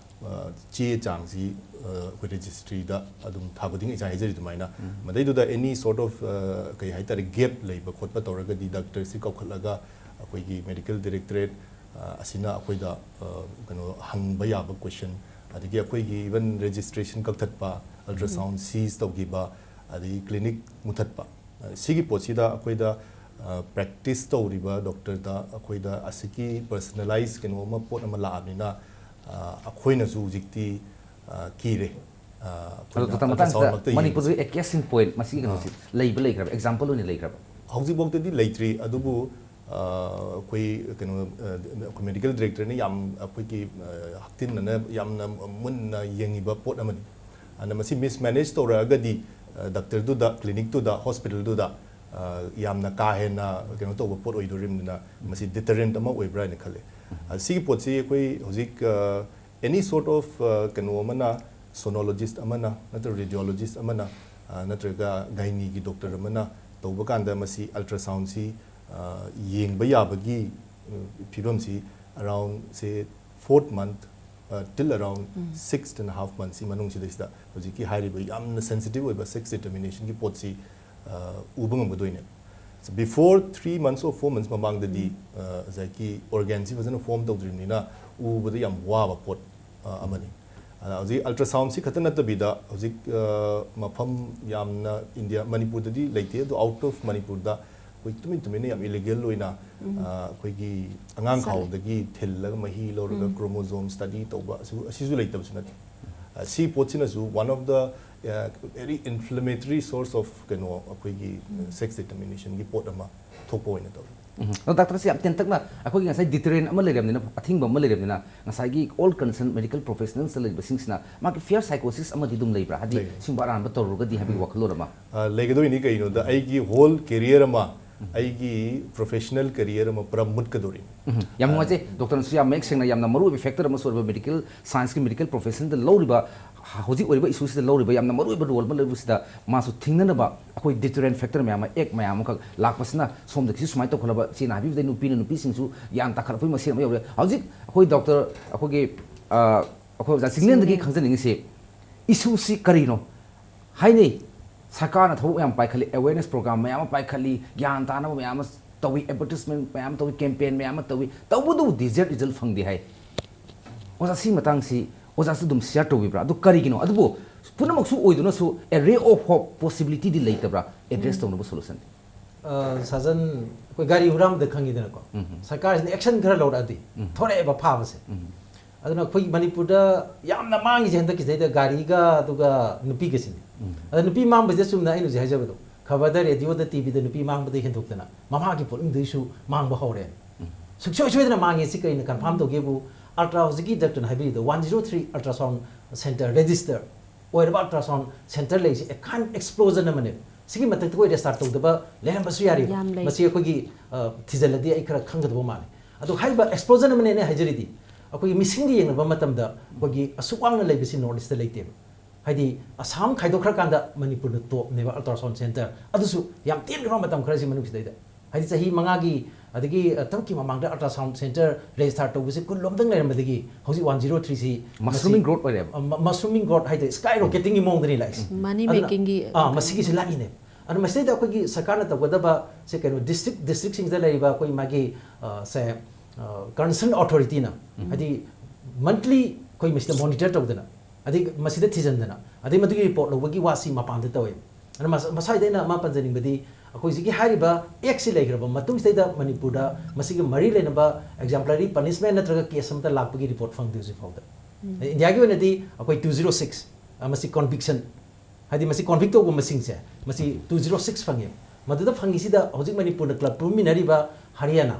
ꯑ, ꯆꯦ ꯆꯥꯡꯁꯤ, ꯑ, ꯑꯩꯈꯣꯏ ꯔꯦꯖꯤꯁꯇ꯭ꯔꯤꯗ ꯑꯗꯨꯝ ꯊꯥ ꯈꯨꯗꯤꯡꯒꯤ ꯉꯁꯥꯏ ꯍꯥꯏꯖꯔꯤ ꯑꯗꯨꯃꯥꯏꯅ꯫ ꯎꯝ꯫ ꯃꯗꯩꯗꯨꯗ any sort of, ꯑ, ꯀꯩ ꯍꯥꯏꯇꯥꯔꯦ, gap ꯂꯩꯕ ꯈꯣꯠꯄ ꯇꯧꯔꯒꯗꯤ ꯗꯥꯛꯇꯔꯁꯤ ꯀꯧꯈꯠꯂꯒ ꯑꯩꯈꯣꯏꯒꯤ ꯃꯦꯗꯤꯀꯦꯜ ꯗꯥꯏꯔꯦꯛꯇꯣꯔꯦꯠ ꯑ, ꯑꯁꯤꯅ ꯑꯩꯈꯣꯏꯗ, ꯑ, ꯀꯩꯅꯣ, ꯍꯪꯕ ꯌꯥꯕ question, ꯑꯗꯒꯤ ꯑꯩꯈꯣꯏꯒꯤ even registration ꯀꯛꯊꯠꯄ, ultrasound cease ꯇꯧꯈꯤꯕ, ꯑꯗꯒꯤ clinic ꯃꯨꯊꯠꯄ, ꯑ, ꯁꯤꯒꯤ ꯄꯣꯠꯁꯤꯗ ꯑꯩꯈꯣꯏꯗ, ꯑ, practice ꯇꯧꯔꯤꯕ doctorꯗ ꯑꯩꯈꯣꯏꯗ ꯑꯁꯤꯒꯤ personalize ꯀꯩꯅꯣ ꯑꯃ, ꯄꯣꯠ ꯑꯃ ꯂꯥꯛꯑꯕꯅꯤꯅ, ꯑ, ꯑꯩꯈꯣꯏꯅꯁꯨ ꯍꯧꯖꯤꯛꯇꯤ, ꯑ, ꯀꯤꯔꯦ꯫ ꯑ, ꯑꯗꯣ ꯑꯩꯈꯣꯏꯅ ꯗꯣꯛꯇꯔ, ꯃꯇꯥꯡꯁꯤꯗ ultrasoundꯃꯛꯇ ꯌꯦꯡꯕꯁꯦ꯫ ꯃꯅꯤꯄꯨꯔꯗ a case in point ꯃꯁꯤꯒꯤ ꯀꯩꯅꯣꯁꯤ ꯑꯥ꯫ ꯂꯩꯕ ꯂꯩꯈ꯭ꯔꯕ? Example ꯑꯣꯏꯅ ꯂꯩꯈ꯭ꯔꯕ? ꯍꯧꯖꯤꯛꯐꯥꯎꯗꯗꯤ ꯂꯩꯇ꯭ꯔꯤ, ꯑꯗꯨꯕꯨ, ꯑ, ꯑꯩꯈꯣꯏ ꯀꯩꯅꯣ, ꯑ, ꯑꯩꯈꯣꯏ medical directorꯅ ꯌꯥꯝ ꯑꯩꯈꯣꯏꯒꯤ, ꯑ, ꯍꯛꯊꯦꯡꯅꯅ ꯌꯥꯝꯅ ꯃꯨꯟꯅ ꯌꯦꯡꯉꯤꯕ ꯄꯣꯠ ꯑꯃꯅꯤ꯫ ꯑꯗꯨꯅ ꯃꯁꯤ mismanage ꯇꯧꯔꯛꯑꯒꯗꯤ, ꯑ, doctorꯗꯨꯗ, clinicꯇꯨꯗ, hospitalꯗꯨꯗ, ꯑ, ꯌꯥꯝꯅ ꯀꯥ ꯍꯦꯟꯅ ꯀꯩꯅꯣ ꯇꯧꯕ ꯄꯣꯠ ꯑꯣꯏꯗꯣꯔꯤꯕꯅꯤꯅ ꯃꯁꯤ deterrent ꯑꯃ ꯑꯣꯏꯕ꯭ꯔꯥ ꯍꯥꯏꯅ ꯈꯜꯂꯦ꯫ ꯑ, ꯁꯤꯒꯤ ꯄꯣꯠꯁꯤ ꯑꯩꯈꯣꯏ ꯍꯧꯖꯤꯛ, ꯑ, any sort of, ꯑ, ꯀꯩꯅꯣ ꯑꯃꯅ, sonologist ꯑꯃꯅ ꯅꯠꯇ꯭ꯔꯒ radiologist ꯑꯃꯅ, ꯑ, ꯅꯠꯇ꯭ꯔꯒ gynaeꯒꯤ doctor ꯑꯃꯅ ꯇꯧꯕ ꯀꯥꯟꯗ ꯃꯁꯤ ultrasoundꯁꯤ, ꯑ, ꯌꯦꯡꯕ ꯌꯥꯕꯒꯤ, ꯑ, ꯐꯤꯕꯝꯁꯤ around, say, fourth month, ꯑ, till around six and a half monthsꯀꯤ ꯃꯅꯨꯡꯁꯤꯗꯩꯁꯤꯗ ꯍꯧꯖꯤꯛꯀꯤ ꯍꯥꯏꯔꯤꯕ ꯌꯥꯝꯅ sensitive ꯑꯣꯏꯕ sex determinationꯒꯤ ꯄꯣꯠꯁꯤ, ꯑ, ꯎꯕ ꯉꯝꯒꯗꯣꯏꯅꯦ꯫ So, before three months or four months ꯃꯃꯥꯡꯗꯗꯤ, ꯑ, ꯉꯁꯥꯏꯒꯤ organꯁꯤ ꯐꯖꯅ form ꯇꯧꯗ꯭ꯔꯤꯕꯅꯤꯅ ꯎꯕꯗ ꯌꯥꯝ ꯋꯥꯕ ꯄꯣꯠ, ꯑ, ꯑꯃꯅꯤ꯫ ꯑꯗ ꯍꯧꯖꯤꯛ ultrasoundꯁꯤ ꯈꯛꯇ ꯅꯠꯇꯕꯤꯗ ꯍꯧꯖꯤꯛ, ꯑ, ꯃꯐꯝ ꯌꯥꯝꯅ India, ꯃꯅꯤꯄꯨꯔꯗꯗꯤ ꯂꯩꯇꯦ, ꯑꯗꯣ out of ꯃꯅꯤꯄꯨꯔꯗ ꯑꯩꯈꯣꯏ ꯇꯨꯃꯤꯟ ꯇꯨꯃꯤꯟꯅ ꯌꯥꯝ illegal ꯑꯣꯏꯅ, ꯑ, ꯑꯩꯈꯣꯏꯒꯤ ꯑꯉꯥꯡ ꯈꯥꯎꯗꯒꯤ ꯊꯤꯜꯂꯒ ꯃꯍꯤ ꯂꯧꯔꯒ chromosome study ꯇꯧꯕ ꯑꯁꯤ-, ꯑꯁꯤꯁꯨ ꯂꯩꯇꯕꯁꯨ ꯅꯠꯇꯦ꯫ ꯑ, ꯁꯤ ꯄꯣꯠꯁꯤꯅꯁꯨ one of the, ꯑ, very inflammatory source of ꯀꯩꯅꯣ ꯑꯩꯈꯣꯏꯒꯤ sex determinationꯒꯤ ꯄꯣꯠ ꯑꯃ ꯊꯣꯛꯄ ꯑꯣꯏꯅ ꯇꯧꯏ꯫ ꯎꯝ꯫ ꯑꯗꯣ ꯗꯥꯛꯇꯔꯁꯦ ꯌꯥꯝ ꯇꯦꯟꯇꯛꯅ ꯑꯩꯈꯣꯏꯒꯤ ꯉꯁꯥꯏ deterrent ꯑꯃ ꯂꯩꯔꯕꯅꯤꯅ, ꯑꯊꯤꯡꯕ ꯑꯃ ꯂꯩꯔꯕꯅꯤꯅ, ꯉꯁꯥꯏꯒꯤ all concerned medical professionalsꯇ ꯂꯩꯔꯤꯕꯁꯤꯡꯁꯤꯅ ꯃꯥꯒꯤ fear psychosis ꯑꯃꯗꯤ ꯑꯗꯨꯝ ꯂꯩꯕ꯭ꯔꯥ? ꯍꯥꯏꯗꯤ ꯂꯩ꯫ ꯁꯤꯒꯨꯝꯕ ꯑꯔꯥꯟꯕ ꯇꯧꯔꯨꯔꯒꯗꯤ ꯍꯥꯏꯕꯒꯤ ꯋꯥꯈꯜꯂꯣꯟ ꯑꯃ꯫ ꯑ, ꯂꯩꯒꯗꯣꯏꯅꯤ꯫ ꯀꯩꯒꯤꯅꯣꯗ ꯑꯩꯒꯤ whole career ꯑꯃ, ꯑꯩꯒꯤ professional career ꯑꯃ ꯄꯨꯔꯥ ꯃꯨꯠꯀꯗꯧꯔꯤꯅꯤ꯫ ꯎꯝ꯫ ꯌꯥꯝ ꯅꯨꯡꯉꯥꯏꯖꯩ꯫ ꯗꯣꯛꯇꯔꯅꯁꯨ ꯌꯥꯝ ꯃꯌꯦꯛ ꯁꯦꯡꯅ ꯌꯥꯝꯅ ꯃꯔꯨꯑꯣꯏꯕ factor ꯑꯃꯁꯨ ꯑꯣꯏꯔꯤꯕ medical scienceꯀꯤ medical professionꯗ ꯂꯧꯔꯤꯕ, ꯍꯧꯖꯤꯛ ꯑꯣꯏꯔꯤꯕ issueꯁꯤꯗ ꯂꯧꯔꯤꯕ ꯌꯥꯝꯅ ꯃꯔꯨꯑꯣꯏꯕ role ꯑꯃ ꯂꯩꯕꯁꯤꯗ ꯃꯥꯁꯨ ꯊꯤꯡꯅꯅꯕ ꯑꯩꯈꯣꯏ deterrent factor ꯃꯌꯥꯝ ꯑꯃ, act ꯃꯌꯥꯝ ꯑꯃꯈꯛ ꯂꯥꯛꯄꯁꯤꯅ ꯁꯣꯝꯗꯒꯤꯁꯨ ꯁꯨꯃꯥꯏꯅ ꯇꯧꯈꯠꯂꯕ, ꯏꯆꯦꯅ ꯍꯥꯏꯕꯤꯕꯗꯩ ꯅꯨꯄꯤꯅ ꯅꯨꯄꯤꯁꯤꯡꯁꯨ ꯒ꯭ꯌꯥꯟ ꯇꯥꯈꯠꯂꯛꯄꯒꯤ ꯃꯁꯦꯟ ꯑꯃ ꯌꯧꯔꯦ꯫ ꯍꯧꯖꯤꯛ ꯑꯩꯈꯣꯏ ꯗꯣꯛꯇꯔ, ꯑꯩꯈꯣꯏꯒꯤ, ꯑ, ꯑꯩꯈꯣꯏ ꯑꯣꯖꯥ ꯆꯤꯡꯂꯦꯟꯗꯒꯤ ꯆꯤꯡꯂꯦꯟ꯫ ꯈꯪꯖꯅꯤꯡꯉꯤꯁꯤ, issueꯁꯤ ꯀꯔꯤꯅꯣ? ꯍꯥꯏꯅꯩ, ꯁꯔꯀꯥꯔꯅ ꯊꯕꯛ ꯌꯥꯝ ꯄꯥꯏꯈꯠꯂꯤ, awareness program ꯃꯌꯥꯝ ꯑꯃ ꯄꯥꯏꯈꯠꯂꯤ, ꯒ꯭ꯌꯥꯟ ꯇꯥꯅꯕ ꯃꯌꯥꯝ ꯑꯃ ꯇꯧꯏ, ꯑꯦꯗꯚꯔꯇꯤꯁꯃꯦꯟ ꯃꯌꯥꯝ ꯇꯧꯏ, ꯀꯦꯝꯄꯦꯟ ꯃꯌꯥꯝ ꯑꯃ ꯇꯧꯏ, ꯇꯧꯕꯇꯕꯨ ꯗꯤꯖꯥꯌꯔ ꯔꯤꯖꯜ ꯐꯪꯗꯦ ꯍꯥꯏ꯫ ꯑꯣꯖꯥ, ꯁꯤ ꯃꯇꯥꯡꯁꯤ ꯑꯣꯖꯥꯁꯨ ꯑꯗꯨꯝ ꯁꯤꯌꯥꯔ ꯇꯧꯕꯤꯕ꯭ꯔꯥ? ꯑꯗꯨ ꯀꯔꯤꯒꯤꯅꯣ? ꯑꯗꯨꯕꯨ ꯄꯨꯝꯅꯃꯛꯁꯨ ꯑꯣꯏꯗꯨꯅꯁꯨ a ray of hope, ꯄꯣꯁꯤꯕꯤꯂꯤꯇꯤꯗꯤ ꯂꯩꯇꯕ꯭ꯔꯥ ꯑꯦꯗ꯭ꯔꯦꯁ ꯇꯧꯅꯕ ꯁꯣꯂꯨꯁꯟꯗꯤ? ꯑ, ꯁꯥꯖꯟ, ꯑꯩꯈꯣꯏ ꯒꯥꯔꯤ ꯍꯨꯔꯥꯟꯕꯗ ꯈꯪꯉꯤꯗꯅꯀꯣ꯫ ꯁꯔꯀꯥꯔꯁꯤꯅ ꯑꯦꯛꯁꯟ ꯈꯔ ꯂꯧꯔꯛꯑꯗꯤ ꯊꯣꯔꯛꯑꯦꯕ ꯐꯥꯕꯁꯦ꯫ ꯑꯗꯨꯅ ꯑꯩꯈꯣꯏ ꯃꯅꯤꯄꯨꯔꯗ ꯌꯥꯝꯅ ꯃꯥꯡꯉꯤꯁꯦ ꯍꯟꯗꯛꯀꯤꯁꯤꯗꯩꯗ ꯒꯥꯔꯤꯒ ꯑꯗꯨꯒ ꯅꯨꯄꯤꯒꯁꯤꯅꯦ꯫ ꯑꯗ ꯅꯨꯄꯤ ꯃꯥꯡꯕꯁꯤꯗ ꯆꯨꯝꯅ ꯑꯩꯅ ꯍꯧꯖꯤꯛ ꯍꯥꯏꯖꯕꯗꯣ, ꯈꯕꯔꯗ, ꯔꯦꯗꯤꯑꯣꯗ, ꯇꯤꯚꯤꯗ ꯅꯨꯄꯤ ꯃꯥꯡꯕꯗ ꯍꯦꯟꯗꯣꯛꯇꯅ ꯃꯃꯥꯒꯤ ꯄꯣꯠꯅꯤꯡꯗꯩꯁꯨ ꯃꯥꯡꯕ ꯍꯧꯔꯦ꯫ ꯁꯨꯡꯁꯣꯏ ꯁꯣꯏꯗꯅ ꯃꯥꯡꯉꯦ꯫ ꯁꯤ ꯀꯩꯅ ꯀꯟꯐꯥꯔꯝ ꯇꯧꯒꯦꯕꯨ, ꯑꯜꯇ꯭ꯔꯥ ꯍꯧꯖꯤꯛꯀꯤ ꯗꯥꯛꯇꯔꯅ ꯍꯥꯏꯕꯤꯔꯤꯗꯣ, one zero three ultrasound centre register ꯑꯣꯏꯔꯕ ꯑꯜꯇ꯭ꯔꯥꯁꯥꯎꯟ ꯁꯦꯟꯇꯔ ꯂꯩꯁꯦ ꯑꯦ ꯀꯥꯏꯟ ꯑꯦꯛꯁꯄ꯭ꯂꯣꯖꯟ ꯑꯃꯅꯦꯕ꯫ ꯁꯤꯒꯤ ꯃꯊꯛꯇ ꯑꯩꯈꯣꯏ ꯔꯦꯁꯇꯥꯔꯠ ꯇꯧꯗꯕ ꯂꯩꯔꯝꯕꯁꯨ ꯌꯥꯔꯤꯕ꯫ ꯌꯥꯝ ꯂꯩ꯫ ꯃꯁꯤ ꯑꯩꯈꯣꯏꯒꯤ, ꯑ, ꯊꯤꯖꯤꯜꯂꯗꯤ ꯑꯩ ꯈꯔ ꯈꯪꯒꯗꯕ ꯃꯥꯜꯂꯦ꯫ ꯑꯗꯣ ꯍꯥꯏꯔꯤꯕ ꯑꯦꯛꯁꯄ꯭ꯂꯣꯖꯟ ꯑꯃꯅꯦꯅ ꯍꯥꯏꯖꯔꯤꯗꯤ, ꯑꯩꯈꯣꯏꯒꯤ ꯃꯤꯁꯤꯡꯒ ꯌꯦꯡꯅꯕ ꯃꯇꯝꯗ ꯑꯩꯈꯣꯏꯒꯤ ꯑꯁꯨꯛ ꯋꯥꯡꯅ ꯂꯩꯕꯁꯤ ꯅꯣꯔꯠ ꯏꯁꯇ ꯂꯩꯇꯦꯕ꯫ ꯍꯥꯏꯗꯤ ꯑꯁꯥꯝ ꯈꯥꯏꯗꯣꯛꯈ꯭ꯔꯀꯥꯟꯗ ꯃꯅꯤꯄꯨꯔꯅ ꯇꯣꯞꯅꯦꯕ ꯑꯜꯇ꯭ꯔꯥꯁꯥꯎꯟ ꯁꯦꯟꯇꯔ꯫ ꯑꯗꯨꯁꯨ ꯌꯥꯝ ꯇꯦꯟꯈ꯭ꯔꯕ ꯃꯇꯝ ꯈꯔꯁꯤ ꯃꯅꯨꯡꯁꯤꯗꯩꯗ, ꯍꯥꯏꯗꯤ ꯆꯍꯤ ꯃꯉꯥꯒꯤ ꯑꯗꯒꯤ, ꯑ, ꯇꯔꯨꯛꯀꯤ ꯃꯃꯥꯡꯗ ꯑꯜꯇ꯭ꯔꯥꯁꯥꯎꯟ ꯁꯦꯟꯇꯔ ꯔꯦꯖꯤꯁꯇꯥꯔ ꯇꯧꯕꯁꯦ ꯀꯨꯟꯂꯣꯝꯗꯪ ꯂꯩꯔꯝꯕꯗꯒꯤ ꯍꯧꯖꯤꯛ ꯋꯥꯟ ꯖꯤꯔꯣ ꯊ꯭ꯔꯤꯁꯤ ꯃꯁꯔꯨꯃꯤꯡ ꯒ꯭ꯔꯣꯠ ꯑꯣꯏꯔꯦꯕ꯫ ꯃꯁꯔꯨꯃꯤꯡ ꯒ꯭ꯔꯣꯠ ꯍꯥꯏꯗꯤ ꯁ꯭ꯀꯥꯏ ꯔꯣꯀꯦꯇꯤꯡꯒꯤ ꯃꯑꯣꯡꯗꯅꯤ ꯂꯥꯛꯏꯁꯦ꯫ ꯃꯅꯤ ꯑꯗꯨꯅ, ꯃꯦꯀꯤꯡꯒꯤ ꯑꯥ, ꯃꯁꯤꯒꯤꯁꯤ ꯂꯥꯛꯏꯅꯦ꯫ ꯑꯗꯨꯅ ꯃꯁꯤꯗꯩꯗ ꯑꯩꯈꯣꯏꯒꯤ ꯁꯔꯀꯥꯔꯅ ꯇꯧꯒꯗꯕ ꯁꯦ ꯀꯩꯅꯣ, ꯗꯤꯁꯇ꯭ꯔꯤꯛ ꯗꯤꯁꯇ꯭ꯔꯤꯛꯁꯤꯡꯗ ꯂꯩꯔꯤꯕ ꯑꯩꯈꯣꯏ ꯃꯥꯒꯤ, ꯑ, ꯁꯦ, ꯀꯟꯁꯔꯟ ꯑꯣꯊꯣꯔꯤꯇꯤꯅ ꯍꯥꯏꯗꯤ ꯃꯟꯠꯂꯤ ꯑꯩꯈꯣꯏ ꯃꯁꯤꯗ ꯃꯣꯅꯤꯇꯔ ꯇꯧꯗꯅ, ꯑꯗꯩ ꯃꯁꯤꯗ ꯊꯤꯖꯤꯟꯗꯅ, ꯑꯗꯩ ꯃꯗꯨꯒꯤ ꯔꯤꯄꯣꯔꯠ ꯂꯧꯕꯒꯤ ꯋꯥꯁꯤ ꯃꯄꯥꯟꯗ ꯇꯧꯋꯦ꯫ ꯑꯗꯨꯅ ꯃꯁ-, ꯃꯁ꯭ꯋꯥꯏꯗ ꯑꯩꯅ ꯑꯃ ꯄꯟꯖꯅꯤꯡꯕꯗꯤ, ꯑꯩꯈꯣꯏ ꯍꯧꯖꯤꯛꯀꯤ ꯍꯥꯏꯔꯤꯕ ꯑꯦꯛꯁꯤ ꯂꯩꯈ꯭ꯔꯕ ꯃꯇꯨꯡꯁꯤꯗꯩꯗ ꯃꯅꯤꯄꯨꯔꯗ ꯃꯁꯤꯒ ꯃꯔꯤ ꯂꯩꯅꯕ ꯑꯦꯛꯖꯥꯝꯄ꯭ꯂꯔꯤ ꯄꯅꯤꯁꯃꯦꯟ ꯅꯠꯇ꯭ꯔꯒ ꯀꯦꯁ ꯑꯃꯠꯇ ꯂꯥꯛꯄꯒꯤ ꯔꯤꯄꯣꯔꯠ ꯐꯪꯗꯦ ꯍꯧꯖꯤꯛ ꯐꯥꯎꯗ꯫ ꯏꯟꯗꯤꯌꯥꯒꯤ ꯑꯣꯏꯅꯗꯤ ꯑꯩꯈꯣꯏ ꯇꯨ ꯖꯤꯔꯣ ꯁꯤꯛꯁ, ꯑ, ꯃꯁꯤ ꯀꯣꯟꯚꯤꯛꯁꯟ, ꯍꯥꯏꯗꯤ ꯃꯁꯤ ꯀꯣꯟꯚꯤꯛ ꯇꯧꯕ ꯃꯁꯤꯡꯁꯦ, ꯃꯁꯤ ꯇꯨ ꯖꯤꯔꯣ ꯁꯤꯛꯁ ꯐꯪꯉꯦ꯫ ꯃꯗꯨꯗ ꯐꯪꯉꯤꯁꯤꯗ ꯍꯧꯖꯤꯛ ꯃꯅꯤꯄꯨꯔꯅ ꯀ꯭ꯂꯕ ꯄꯨꯃꯤꯟꯅꯔꯤꯕ ꯍꯔꯤꯌꯥꯅꯥ,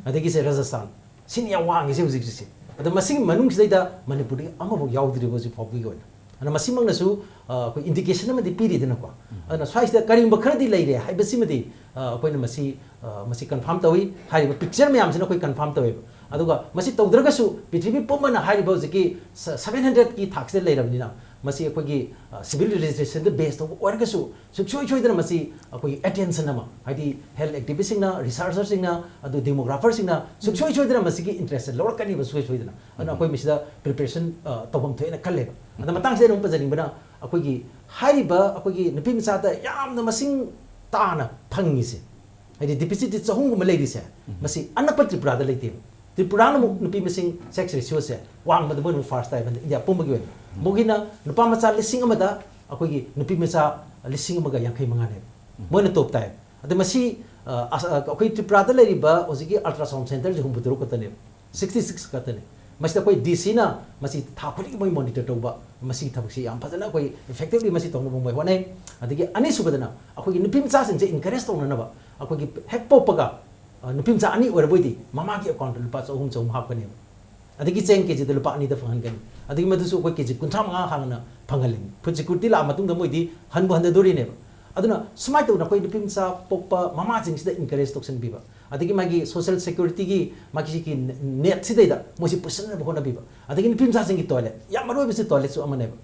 ꯑꯗꯒꯤꯁꯦ ꯔꯥꯖꯁꯊꯥꯟ, ꯁꯤꯅ ꯌꯥꯝ ꯋꯥꯡꯉꯤꯁꯦ ꯍꯧꯖꯤꯛ ꯍꯧꯖꯤꯛꯁꯦ꯫ ꯑꯗꯣ ꯃꯁꯤꯒꯤ ꯃꯅꯨꯡꯁꯤꯗꯩꯗ ꯃꯅꯤꯄꯨꯔꯗꯒꯤ ꯑꯃꯐꯥꯎ ꯌꯥꯎꯗ꯭ꯔꯤꯕ ꯍꯧꯖꯤꯛ ꯐꯥꯎꯕꯒꯤ ꯑꯣꯏꯅ꯫ ꯑꯗꯨꯅ ꯃꯁꯤꯃꯛꯅꯁꯨ, ꯑ, ꯑꯩꯈꯣꯏ ꯏꯟꯗꯤꯀꯦꯁꯟ ꯑꯃꯗꯤ ꯄꯤꯔꯤꯗꯅꯀꯣ꯫ ꯑꯗꯨꯅ ꯁ꯭ꯋꯥꯏꯁꯤꯗ ꯀꯔꯤꯒꯨꯝꯕ ꯈꯔꯗꯤ ꯂꯩꯔꯦ ꯍꯥꯏꯕꯁꯤꯃꯗꯤ, ꯑ, ꯑꯩꯈꯣꯏꯅ ꯃꯁꯤ, ꯑ, ꯃꯁꯤ ꯀꯟꯐꯥꯔꯝ ꯇꯧꯏ꯫ ꯍꯥꯏꯔꯤꯕ ꯄꯤꯛꯆꯔ ꯃꯌꯥꯝꯁꯤꯅ ꯑꯩꯈꯣꯏ ꯀꯟꯐꯥꯔꯝ ꯇꯧꯋꯦꯕ꯫ ꯑꯗꯨꯒ ꯃꯁꯤ ꯇꯧꯗ꯭ꯔꯒꯁꯨ ꯄ꯭ꯔꯤꯊꯤꯕꯤ ꯄꯨꯝꯕꯅ ꯍꯥꯏꯔꯤꯕ ꯍꯧꯖꯤꯛꯀꯤ ꯁ-, ꯁꯚꯦꯟ ꯍꯟꯗ꯭ꯔꯦꯗꯀꯤ ꯊꯥꯛꯁꯤꯗ ꯂꯩꯔꯕꯅꯤꯅ, ꯃꯁꯤ ꯑꯩꯈꯣꯏꯒꯤ, ꯑ, ꯁꯤꯚꯤꯜ ꯔꯦꯖꯤꯁꯇ꯭ꯔꯦꯁꯟꯗ ꯕꯦꯁ ꯇꯧꯕ ꯑꯣꯏꯔꯒꯁꯨ ꯁꯨꯡꯁꯣꯏ ꯁꯣꯏꯗꯅ ꯃꯁꯤ ꯑꯩꯈꯣꯏꯒꯤ ꯑꯦꯇꯦꯟꯁꯟ ꯑꯃ, ꯍꯥꯏꯗꯤ ꯍꯦꯜꯊ ꯑꯦꯛꯇꯤꯚꯤꯁꯁꯤꯡꯅ, ꯔꯤꯁꯔꯆꯔꯁꯤꯡꯅ, ꯑꯗꯨ ꯗꯦꯃꯣꯒ꯭ꯔꯥꯐꯔꯁꯤꯡꯅ ꯁꯨꯡꯁꯣꯏ ꯁꯣꯏꯗꯅ ꯃꯁꯤꯒꯤ ꯏꯟꯇꯔꯦꯁꯁꯦ ꯂꯧꯔꯛꯀꯅꯤꯕ ꯁꯨꯡꯁꯣꯏ ꯁꯣꯏꯗꯅ꯫ ꯑꯗꯨꯅ ꯑꯩꯈꯣꯏ ꯃꯁꯤꯗ ꯄ꯭ꯔꯤꯄꯦꯔꯦꯁꯟ, ꯑ, ꯇꯧꯐꯝ ꯊꯣꯛꯑꯦꯅ ꯈꯜꯂꯦꯕ꯫ ꯑꯗ ꯃꯇꯥꯡꯁꯤꯗ ꯑꯩꯅ ꯑꯃꯨꯛ ꯄꯟꯖꯅꯤꯡꯕꯅ, ꯑꯩꯈꯣꯏꯒꯤ ꯍꯥꯏꯔꯤꯕ ꯑꯩꯈꯣꯏꯒꯤ ꯅꯨꯄꯤ ꯃꯆꯥꯗ ꯌꯥꯝꯅ ꯃꯁꯤꯡ ꯇꯥꯅ ꯐꯪꯉꯤꯁꯦ, ꯍꯥꯏꯗꯤ deficit ꯆꯍꯨꯝꯒꯨꯝꯕ ꯂꯩꯔꯤꯁꯦ, ꯃꯁꯤ ꯑꯅꯛꯄ ꯇ꯭ꯔꯤꯄꯨꯔꯥꯗ ꯂꯩꯇꯦꯕ꯫ ꯇ꯭ꯔꯤꯄꯨꯔꯥꯅ ꯑꯃꯨꯛ ꯅꯨꯄꯤ ꯃꯁꯤꯡ sex ratioꯁꯦ ꯋꯥꯡꯕꯗ ꯃꯣꯏꯅ ꯑꯃꯨꯛ first ꯇꯥꯏꯕ ꯏꯟꯗꯤꯌꯥ ꯄꯨꯝꯕꯒꯤ ꯑꯣꯏꯅ꯫ ꯃꯣꯏꯒꯤꯅ ꯅꯨꯄꯥ ꯃꯆꯥ ꯂꯤꯁꯤꯡ ꯑꯃꯗ ꯑꯩꯈꯣꯏꯒꯤ ꯅꯨꯄꯤ ꯃꯆꯥ ꯂꯤꯁꯤꯡ ꯑꯃꯒ ꯌꯥꯡꯈꯩ ꯃꯉꯥꯅꯦꯕ꯫ ꯃꯣꯏꯅ top ꯇꯥꯏ꯫ ꯑꯗ ꯃꯁꯤ, ꯑ, ꯑꯁ-, ꯑ, ꯑꯩꯈꯣꯏ ꯇ꯭ꯔꯤꯄꯨꯔꯥꯗ ꯂꯩꯔꯤꯕ ꯍꯧꯖꯤꯛꯀꯤ ultrasound centreꯁꯦ ꯍꯨꯝꯐꯨ ꯇꯔꯨꯛ ꯈꯛꯇꯅꯦꯕ, sixty six ꯈꯛꯇꯅꯦ꯫ ꯃꯁꯤꯗ ꯑꯩꯈꯣꯏ DCꯅ ꯃꯁꯤ ꯊꯥ ꯈꯨꯗꯤꯡꯒꯤ ꯃꯣꯏ monitor ꯇꯧꯕ, ꯃꯁꯤꯒꯤ ꯊꯕꯛꯁꯤ ꯌꯥꯝ ꯐꯖꯅ ꯑꯩꯈꯣꯏ effectively ꯃꯁꯤ ꯇꯧꯅꯕ ꯃꯣꯏ ꯍꯣꯠꯅꯩ꯫ ꯑꯗꯒꯤ ꯑꯅꯤꯁꯨꯕꯗꯅ ꯑꯩꯈꯣꯏꯒꯤ ꯅꯨꯄꯤ ꯃꯆꯥꯁꯤꯡꯁꯦ encourage ꯇꯧꯅꯅꯕ ꯑꯩꯈꯣꯏꯒꯤ ꯍꯦꯛ ꯄꯣꯛꯄꯒ, ꯑ, ꯅꯨꯄꯤ ꯃꯆꯥ ꯑꯅꯤ ꯑꯣꯏꯔꯕꯣꯏꯗꯤ ꯃꯃꯥꯒꯤ accountꯇ ꯂꯨꯄꯥ ꯆꯍꯨꯝ ꯆꯍꯨꯝ ꯍꯥꯞꯀꯅꯦꯕ꯫ ꯑꯗꯒꯤ ꯆꯦꯡ KGꯗ ꯂꯨꯄꯥ ꯑꯅꯤꯗ ꯐꯪꯍꯟꯒꯅꯤ꯫ ꯑꯗꯒꯤ ꯃꯗꯨꯁꯨ ꯑꯩꯈꯣꯏ KG ꯀꯨꯟꯊ꯭ꯔꯥ ꯃꯉꯥ ꯍꯥꯟꯅ ꯐꯪꯍꯜꯂꯤꯅꯤ꯫ Food security ꯂꯥꯛꯑ ꯃꯇꯨꯡꯗ ꯃꯣꯏꯗꯤ ꯍꯟꯕꯨ ꯍꯟꯊꯗꯣꯔꯤꯅꯦꯕ꯫ ꯑꯗꯨꯅ ꯁꯨꯃꯥꯏꯅ ꯇꯧꯗꯅ ꯑꯩꯈꯣꯏ ꯅꯨꯄꯤ ꯃꯆꯥ ꯄꯣꯛꯄ ꯃꯃꯥꯁꯤꯡꯁꯤꯗ encourage ꯇꯧꯁꯟꯕꯤꯕ, ꯑꯗꯒꯤ ꯃꯥꯒꯤ social securityꯒꯤ ꯃꯥꯒꯤ ꯁꯤꯒꯤ netꯁꯤꯗꯩꯗ ꯃꯣꯏꯁꯤ ꯄꯨꯁꯤꯟꯅꯕ ꯍꯣꯠꯅꯕꯤꯕ, ꯑꯗꯒꯤ ꯅꯨꯄꯤ ꯃꯆꯥꯁꯤꯡꯒꯤ toilet, ꯌꯥꯝ ꯃꯔꯨ ꯑꯣꯏꯕꯁꯤ toiletꯁꯨ ꯑꯃꯅꯦꯕ꯫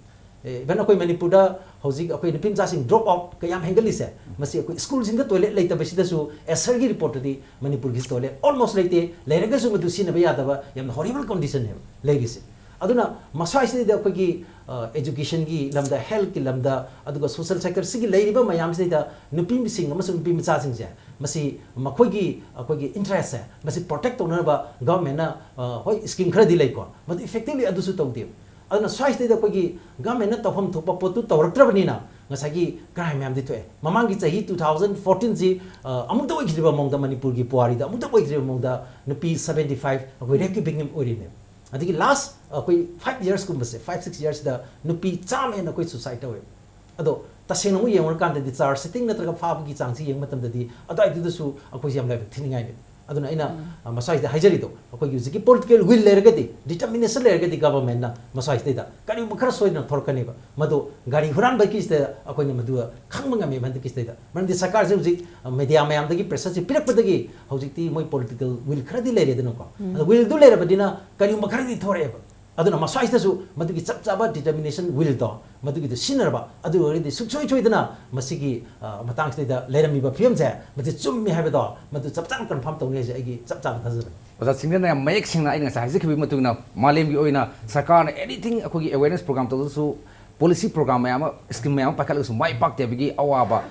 ꯑꯦ, even ꯑꯩꯈꯣꯏ ꯃꯅꯤꯄꯨꯔꯗ ꯍꯧꯖꯤꯛ ꯑꯩꯈꯣꯏ ꯅꯨꯄꯤ ꯃꯆꯥꯁꯤꯡ drop out ꯀꯌꯥꯝ ꯍꯦꯟꯒꯠꯂꯤꯁꯦ, ꯃꯁꯤ ꯑꯩꯈꯣꯏ ꯁ꯭ꯀꯨꯜꯁꯤꯡꯗ toilet ꯂꯩꯇꯕꯁꯤꯗꯁꯨ ꯑꯦꯁꯔꯒꯤ reportꯇꯗꯤ ꯃꯅꯤꯄꯨꯔꯒꯤ toilet almost ꯂꯩꯇꯦ, ꯂꯩꯔꯒꯁꯨ ꯃꯗꯨ ꯁꯤꯖꯤꯟꯅꯕ ꯌꯥꯗꯕ ꯌꯥꯝꯅ horrible conditionꯅꯦꯕ ꯂꯩꯔꯤꯁꯦ꯫ ꯑꯗꯨꯅ ꯃꯁ꯭ꯋꯥꯏꯁꯤꯗꯩꯗ ꯑꯩꯈꯣꯏꯒꯤ, ꯑ, educationꯒꯤ ꯂꯝꯗ, healthꯀꯤ ꯂꯝꯗ, ꯑꯗꯨꯒ social sectorꯁꯤꯒꯤ ꯂꯩꯔꯤꯕ ꯃꯌꯥꯝꯁꯤꯗꯩꯗ ꯅꯨꯄꯤꯁꯤꯡ ꯑꯃꯁꯨꯡ ꯅꯨꯄꯤ ꯃꯆꯥꯁꯤꯡꯁꯦ, ꯃꯁꯤ ꯃꯈꯣꯏꯒꯤ, ꯑꯩꯈꯣꯏꯒꯤ interestꯁꯦ ꯃꯁꯤ protect ꯇꯧꯅꯅꯕ governmentꯅ, ꯑ, ꯍꯣꯏ, scheme ꯈꯔꯗꯤ ꯂꯩꯀꯣ, ꯃꯗꯨ effectively ꯑꯗꯨꯁꯨ ꯇꯧꯗꯦ꯫ ꯑꯗꯨꯅ ꯁ꯭ꯋꯥꯏꯁꯤꯗꯩꯗ ꯑꯩꯈꯣꯏꯒꯤ governmentꯅ ꯇꯧꯐꯝ ꯊꯣꯛꯄ ꯄꯣꯠꯇꯨ ꯇꯧꯔꯛꯇ꯭ꯔꯕꯅꯤꯅ ꯉꯁꯥꯏꯒꯤ crime ꯃꯌꯥꯝꯗꯤ ꯊꯣꯛꯑꯦ꯫ ꯃꯃꯥꯡꯒꯤ ꯆꯍꯤ two thousand fourteenꯁꯤ, ꯑ, ꯑꯃꯨꯛꯇ ꯑꯣꯏꯗ꯭ꯔꯤꯕ ꯃꯑꯣꯡꯗ, ꯃꯅꯤꯄꯨꯔꯒꯤ ꯄꯨꯋꯥꯔꯤꯗ ꯑꯃꯨꯛꯇ ꯑꯣꯏꯗ꯭ꯔꯤꯕ ꯃꯑꯣꯡꯗ ꯅꯨꯄꯤ seventy five ꯑꯩꯈꯣꯏ rapeꯀꯤ victim ꯑꯣꯏꯔꯤꯅꯦ꯫ ꯑꯗꯒꯤ last ꯑꯩꯈꯣꯏ five yearsꯀꯨꯝꯕꯁꯦ, five six yearsꯗ ꯅꯨꯄꯤ ꯆꯥꯝꯃ ꯍꯦꯟꯅ ꯑꯩꯈꯣꯏ suicide ꯇꯧꯋꯦ꯫ ꯑꯗꯣ ꯇꯁꯦꯡꯅ ꯑꯃꯨꯛ ꯌꯦꯡꯉꯨꯔꯀꯥꯟꯗꯗꯤ charge sheeting ꯅꯠꯇ꯭ꯔꯒ ꯐꯥꯕꯒꯤ ꯆꯥꯡꯁꯤ ꯌꯦꯡꯕ ꯃꯇꯝꯗꯗꯤ ꯑꯗꯨꯋꯥꯏꯗꯨꯗꯁꯨ ꯑꯩꯈꯣꯏꯁꯦ ꯌꯥꯝ ꯂꯥꯏꯕꯛ ꯊꯤꯅꯤꯡꯉꯥꯏꯅꯦ꯫ ꯑꯗꯨꯅ ꯑꯩꯅ, ꯎꯝ꯫ ꯑ, ꯃꯁꯥꯏꯁꯤꯗ ꯍꯥꯏꯖꯔꯤꯗꯣ, ꯑꯩꯈꯣꯏꯒꯤ ꯍꯧꯖꯤꯛꯀꯤ political will ꯂꯩꯔꯒꯗꯤ, determination ꯂꯩꯔꯒꯗꯤ governmentꯅ ꯃꯁꯥꯏꯁꯤꯗꯩꯗ ꯀꯔꯤꯒꯨꯝꯕ ꯈꯔ ꯁꯣꯏꯗꯅ ꯊꯣꯔꯛꯀꯅꯦꯕ꯫ ꯃꯗꯨ ꯒꯥꯔꯤ ꯍꯨꯔꯥꯟꯕꯒꯤꯁꯤꯗ ꯑꯩꯈꯣꯏꯅ ꯃꯗꯨ ꯈꯪꯕ ꯉꯝꯃꯦꯕ ꯍꯟꯗꯛꯀꯤꯁꯤꯗꯩꯗ꯫ ꯃꯔꯝꯗꯤ ꯁꯔꯀꯥꯔꯁꯦ ꯍꯧꯖꯤꯛ, ꯑ, media ꯃꯌꯥꯝꯗꯒꯤ pressureꯁꯦ ꯄꯤꯔꯛꯄꯗꯒꯤ ꯍꯧꯖꯤꯛꯇꯤ ꯃꯣꯏ political will ꯈꯔꯗꯤ ꯂꯩꯔꯦꯗꯅꯀꯣ꯫ ꯎꯝ꯫ ꯑꯗꯣ willꯗꯨ ꯂꯩꯔꯕꯅꯤꯅ ꯀꯔꯤꯒꯨꯝꯕ ꯈꯔꯗꯤ ꯊꯣꯔꯛꯑꯦꯕ꯫ ꯑꯗꯨꯅ ꯃꯁ꯭ꯋꯥꯏꯁꯤꯗꯁꯨ ꯃꯗꯨꯒꯤ ꯆꯞ ꯆꯥꯕ determination, willꯗꯣ, ꯃꯗꯨꯒꯤꯗꯣ ꯁꯤꯖꯤꯟꯅꯔꯕ, ꯑꯗꯨ ꯑꯣꯏꯔꯒꯗꯤ ꯁꯨꯡꯁꯣꯏ ꯁꯣꯏꯗꯅ ꯃꯁꯤꯒꯤ, ꯑ, ꯃꯇꯥꯡꯁꯤꯗꯩꯗ ꯂꯩꯔꯝꯃꯤꯕ ꯐꯤꯕꯝꯁꯦ ꯃꯁꯤ ꯆꯨꯝꯃꯤ ꯍꯥꯏꯕꯗꯣ ꯃꯗꯨ ꯆꯞ ꯆꯥꯅ confirm ꯇꯧꯅꯤ ꯍꯥꯏꯁꯦ ꯑꯩꯒꯤ ꯆꯞ ꯆꯥꯕ ꯊꯥꯖꯕꯅꯤ꯫ ꯑꯣꯖꯥ ꯁꯤꯡꯅꯅ ꯌꯥꯝ ꯃꯌꯦꯛ ꯁꯦꯡꯅ ꯑꯩꯅ ꯉꯁꯥꯏ ꯍꯥꯏꯖꯈꯤꯕꯒꯤ ꯃꯇꯨꯡ ꯏꯟꯅ ꯃꯥꯂꯦꯝꯒꯤ ꯑꯣꯏꯅ ꯁꯔꯀꯥꯔꯅ anything ꯑꯩꯈꯣꯏꯒꯤ awareness program ꯇꯧꯗ꯭ꯔꯁꯨ, policy program ꯃꯌꯥꯝ ꯑꯃ, scheme ꯃꯌꯥꯝ ꯑꯃ ꯄꯥꯏꯈꯠꯂꯒꯁꯨ ꯃꯥꯏ ꯄꯥꯛꯇꯦ ꯍꯥꯏꯕꯒꯤ ꯑꯋꯥꯕ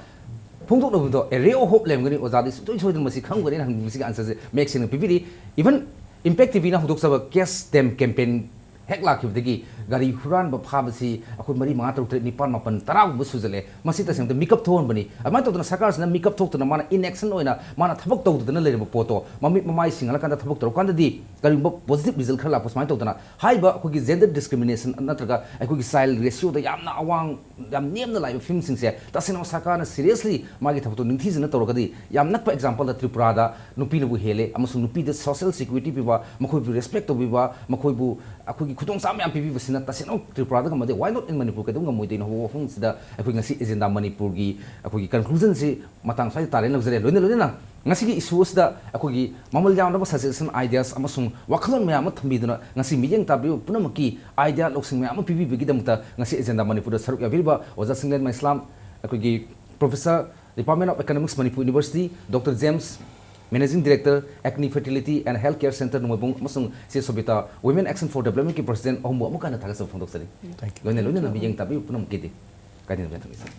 ꯐꯣꯡꯗꯣꯛꯅꯕꯗꯣ ꯑꯦ ꯔꯦ ꯑꯣꯐ ꯍꯣꯞ ꯂꯩꯔꯝꯒꯅꯤ꯫ ꯑꯣꯖꯥꯗꯤ ꯁꯨꯡꯁꯣꯏ ꯁꯣꯏꯗꯅ ꯃꯁꯤ ꯈꯪꯒꯅꯤ ꯍꯥꯏꯅ ꯍꯪꯕꯁꯤꯒꯤ ꯑꯟꯁꯔꯁꯦ ꯃꯌꯦꯛ ꯁꯦꯡꯅ ꯄꯤꯕꯤꯔꯤ꯫ Even Impact ꯇꯤ ꯚꯤꯅ ꯍꯧꯗꯣꯛꯆꯕ ꯀꯦꯁ ꯗꯦꯝ ꯀꯦꯝꯄꯦꯟ ꯍꯦꯛ ꯂꯥꯛꯈꯤꯕꯗꯒꯤ ꯒꯥꯔꯤ ꯍꯨꯔꯥꯟꯕ ꯐꯥꯕꯁꯤ ꯑꯩꯈꯣꯏ ꯃꯔꯤ, ꯃꯉꯥ, ꯇꯔꯨꯛ, ꯇꯔꯦꯠ, ꯅꯤꯄꯥꯟ, ꯃꯥꯄꯟ, ꯇꯔꯥꯒꯨꯝꯕ ꯁꯨꯖꯜꯂꯛꯑꯦ꯫ ꯃꯁꯤ ꯇꯁꯦꯡꯅ ꯃꯤꯀꯞ ꯊꯣꯛꯍꯟꯕꯅꯤ꯫ ꯑꯗꯨꯃꯥꯏꯅ ꯇꯧꯗꯅ ꯁꯔꯀꯥꯔꯁꯤꯅ ꯃꯤꯀꯞ ꯊꯣꯛꯇꯅ, ꯃꯥꯅ ꯏꯟ ꯑꯦꯛꯁꯟ ꯑꯣꯏꯅ ꯃꯥꯅ ꯊꯕꯛ ꯇꯧꯗꯗꯅ ꯂꯩꯔꯝꯕ ꯄꯣꯠꯇꯣ ꯃꯃꯤꯠ ꯃꯃꯥꯏ ꯁꯤꯡꯍꯜꯂꯀꯥꯟꯗ ꯊꯕꯛ ꯇꯧꯔꯀꯥꯟꯗꯗꯤ ꯀꯔꯤꯒꯨꯝꯕ ꯄꯣꯖꯤꯇꯤꯚ ꯔꯤꯖꯜ ꯈꯔ ꯂꯥꯛꯄ ꯁꯨꯃꯥꯏꯅ ꯇꯧꯗꯅ ꯍꯥꯏꯔꯤꯕ ꯑꯩꯈꯣꯏꯒꯤ ꯖꯦꯟꯗꯔ ꯗꯤꯁꯀ꯭ꯔꯤꯃꯤꯅꯦꯁꯟ ꯅꯠꯇ꯭ꯔꯒ ꯑꯩꯈꯣꯏꯒꯤ ꯆꯥꯏꯜ ꯔꯦꯁꯤꯌꯣꯗ ꯌꯥꯝꯅ ꯑꯋꯥꯡ, ꯌꯥꯝ ꯅꯦꯝꯅ ꯂꯥꯛꯏꯕ ꯐꯤꯂꯝꯁꯤꯡꯁꯦ ꯇꯁꯦꯡꯅ ꯁꯔꯀꯥꯔꯅ ꯁꯤꯔꯤꯌꯁꯂꯤ ꯃꯥꯒꯤ ꯊꯕꯛꯇꯣ ꯅꯤꯡꯊꯤꯖꯅ ꯇꯧꯔꯒꯗꯤ, ꯌꯥꯝ ꯅꯛꯄ ꯑꯦꯛꯖꯥꯝꯄꯜꯗ ꯇ꯭ꯔꯤꯄꯨꯔꯥꯗ ꯅꯨꯄꯤꯅꯕꯨ ꯍꯦꯜꯂꯦ ꯑꯃꯁꯨꯡ ꯅꯨꯄꯤꯗ ꯁꯣꯁꯤꯌꯦꯜ ꯁꯦꯀ꯭ꯌꯨꯔꯤꯇꯤ ꯄꯤꯕ, ꯃꯈꯣꯏꯕꯨ ꯔꯦꯁꯄꯦꯛ ꯇꯧꯕꯤꯕ, ꯃꯈꯣꯏꯕꯨ ꯑꯩꯈꯣꯏꯒꯤ ꯈꯨꯗꯣꯡꯆꯥꯕ ꯃꯌꯥꯝ ꯄꯤꯕꯤꯕꯁꯤꯅ ꯇꯁꯦꯡꯅ ꯇ꯭ꯔꯤꯄꯨꯔꯥꯗ ꯉꯝꯃꯗꯤ why not in ꯃꯅꯤꯄꯨꯔ ꯀꯩꯗꯧ ꯉꯝꯃꯣꯏꯗꯣꯏꯅꯣ ꯍꯥꯏꯕ ꯋꯥꯐꯝꯁꯤꯗ ꯑꯩꯈꯣꯏ ꯉꯁꯤ ꯑꯦꯖꯦꯟꯗꯥ ꯃꯅꯤꯄꯨꯔꯒꯤ ꯑꯩꯈꯣꯏꯒꯤ ꯀꯟꯀ꯭ꯂꯨꯖꯟꯁꯤ ꯃꯇꯥꯡ ꯁ꯭ꯋꯥꯏꯗ ꯇꯥꯔꯦꯅ ꯂꯧꯖꯔꯦ꯫ ꯂꯣꯏꯅ ꯂꯣꯏꯅꯅ ꯉꯁꯤꯒꯤ ꯏꯁꯨ ꯑꯁꯤꯗ ꯑꯩꯈꯣꯏꯒꯤ ꯃꯃꯜ ꯌꯥꯝꯂꯕ ꯁꯖꯦꯁꯟ, ꯑꯥꯏꯗꯤꯌꯥꯁ ꯑꯃꯁꯨꯡ ꯋꯥꯈꯜꯂꯣꯟ ꯃꯌꯥꯝ ꯑꯃ ꯊꯝꯕꯤꯗꯨꯅ ꯉꯁꯤ ꯃꯤꯠꯌꯦꯡ ꯇꯥꯕꯤꯔꯤꯕ ꯄꯨꯝꯅꯃꯛꯀꯤ ꯑꯥꯏꯗꯤꯌꯥ ꯂꯧꯁꯤꯡ ꯃꯌꯥꯝ ꯑꯃ ꯄꯤꯕꯤꯕꯒꯤꯗꯃꯛꯇ ꯉꯁꯤ ꯑꯦꯖꯦꯟꯗꯥ ꯃꯅꯤꯄꯨꯔꯗ ꯁꯔꯨꯛ ꯌꯥꯕꯤꯔꯤꯕ ꯑꯣꯖꯥ ꯆꯤꯡꯂꯦꯟꯃ ꯏꯁꯂꯥꯝ, ꯑꯩꯈꯣꯏꯒꯤ professor, Department of Economics, Manipur University, doctor James, Managing Director, Acne Fertility and Health Care Centre, ꯅꯣꯡꯃꯥꯏꯕꯨꯡ, ꯑꯃꯁꯨꯡ ꯆꯦ ꯁꯣꯕꯤꯇꯥ, Women Action for Development ꯀꯤ ꯄ꯭ꯔꯁꯤꯗꯦꯟ, ꯑꯍꯨꯝꯕꯨ ꯑꯃꯨꯛꯀ ꯍꯟꯅ ꯊꯥꯒꯠꯆꯕ ꯐꯣꯡꯗꯣꯛꯆꯔꯤ꯫ Thank you. ꯂꯣꯏꯅ ꯂꯣꯏꯅꯅ ꯃꯤꯠꯌꯦꯡ ꯇꯥꯕꯤꯕ ꯄꯨꯝꯅꯃꯛꯀꯤꯗꯤ ꯀꯥꯏꯗꯅꯕ ꯊꯝꯕꯤꯖꯔꯤ꯫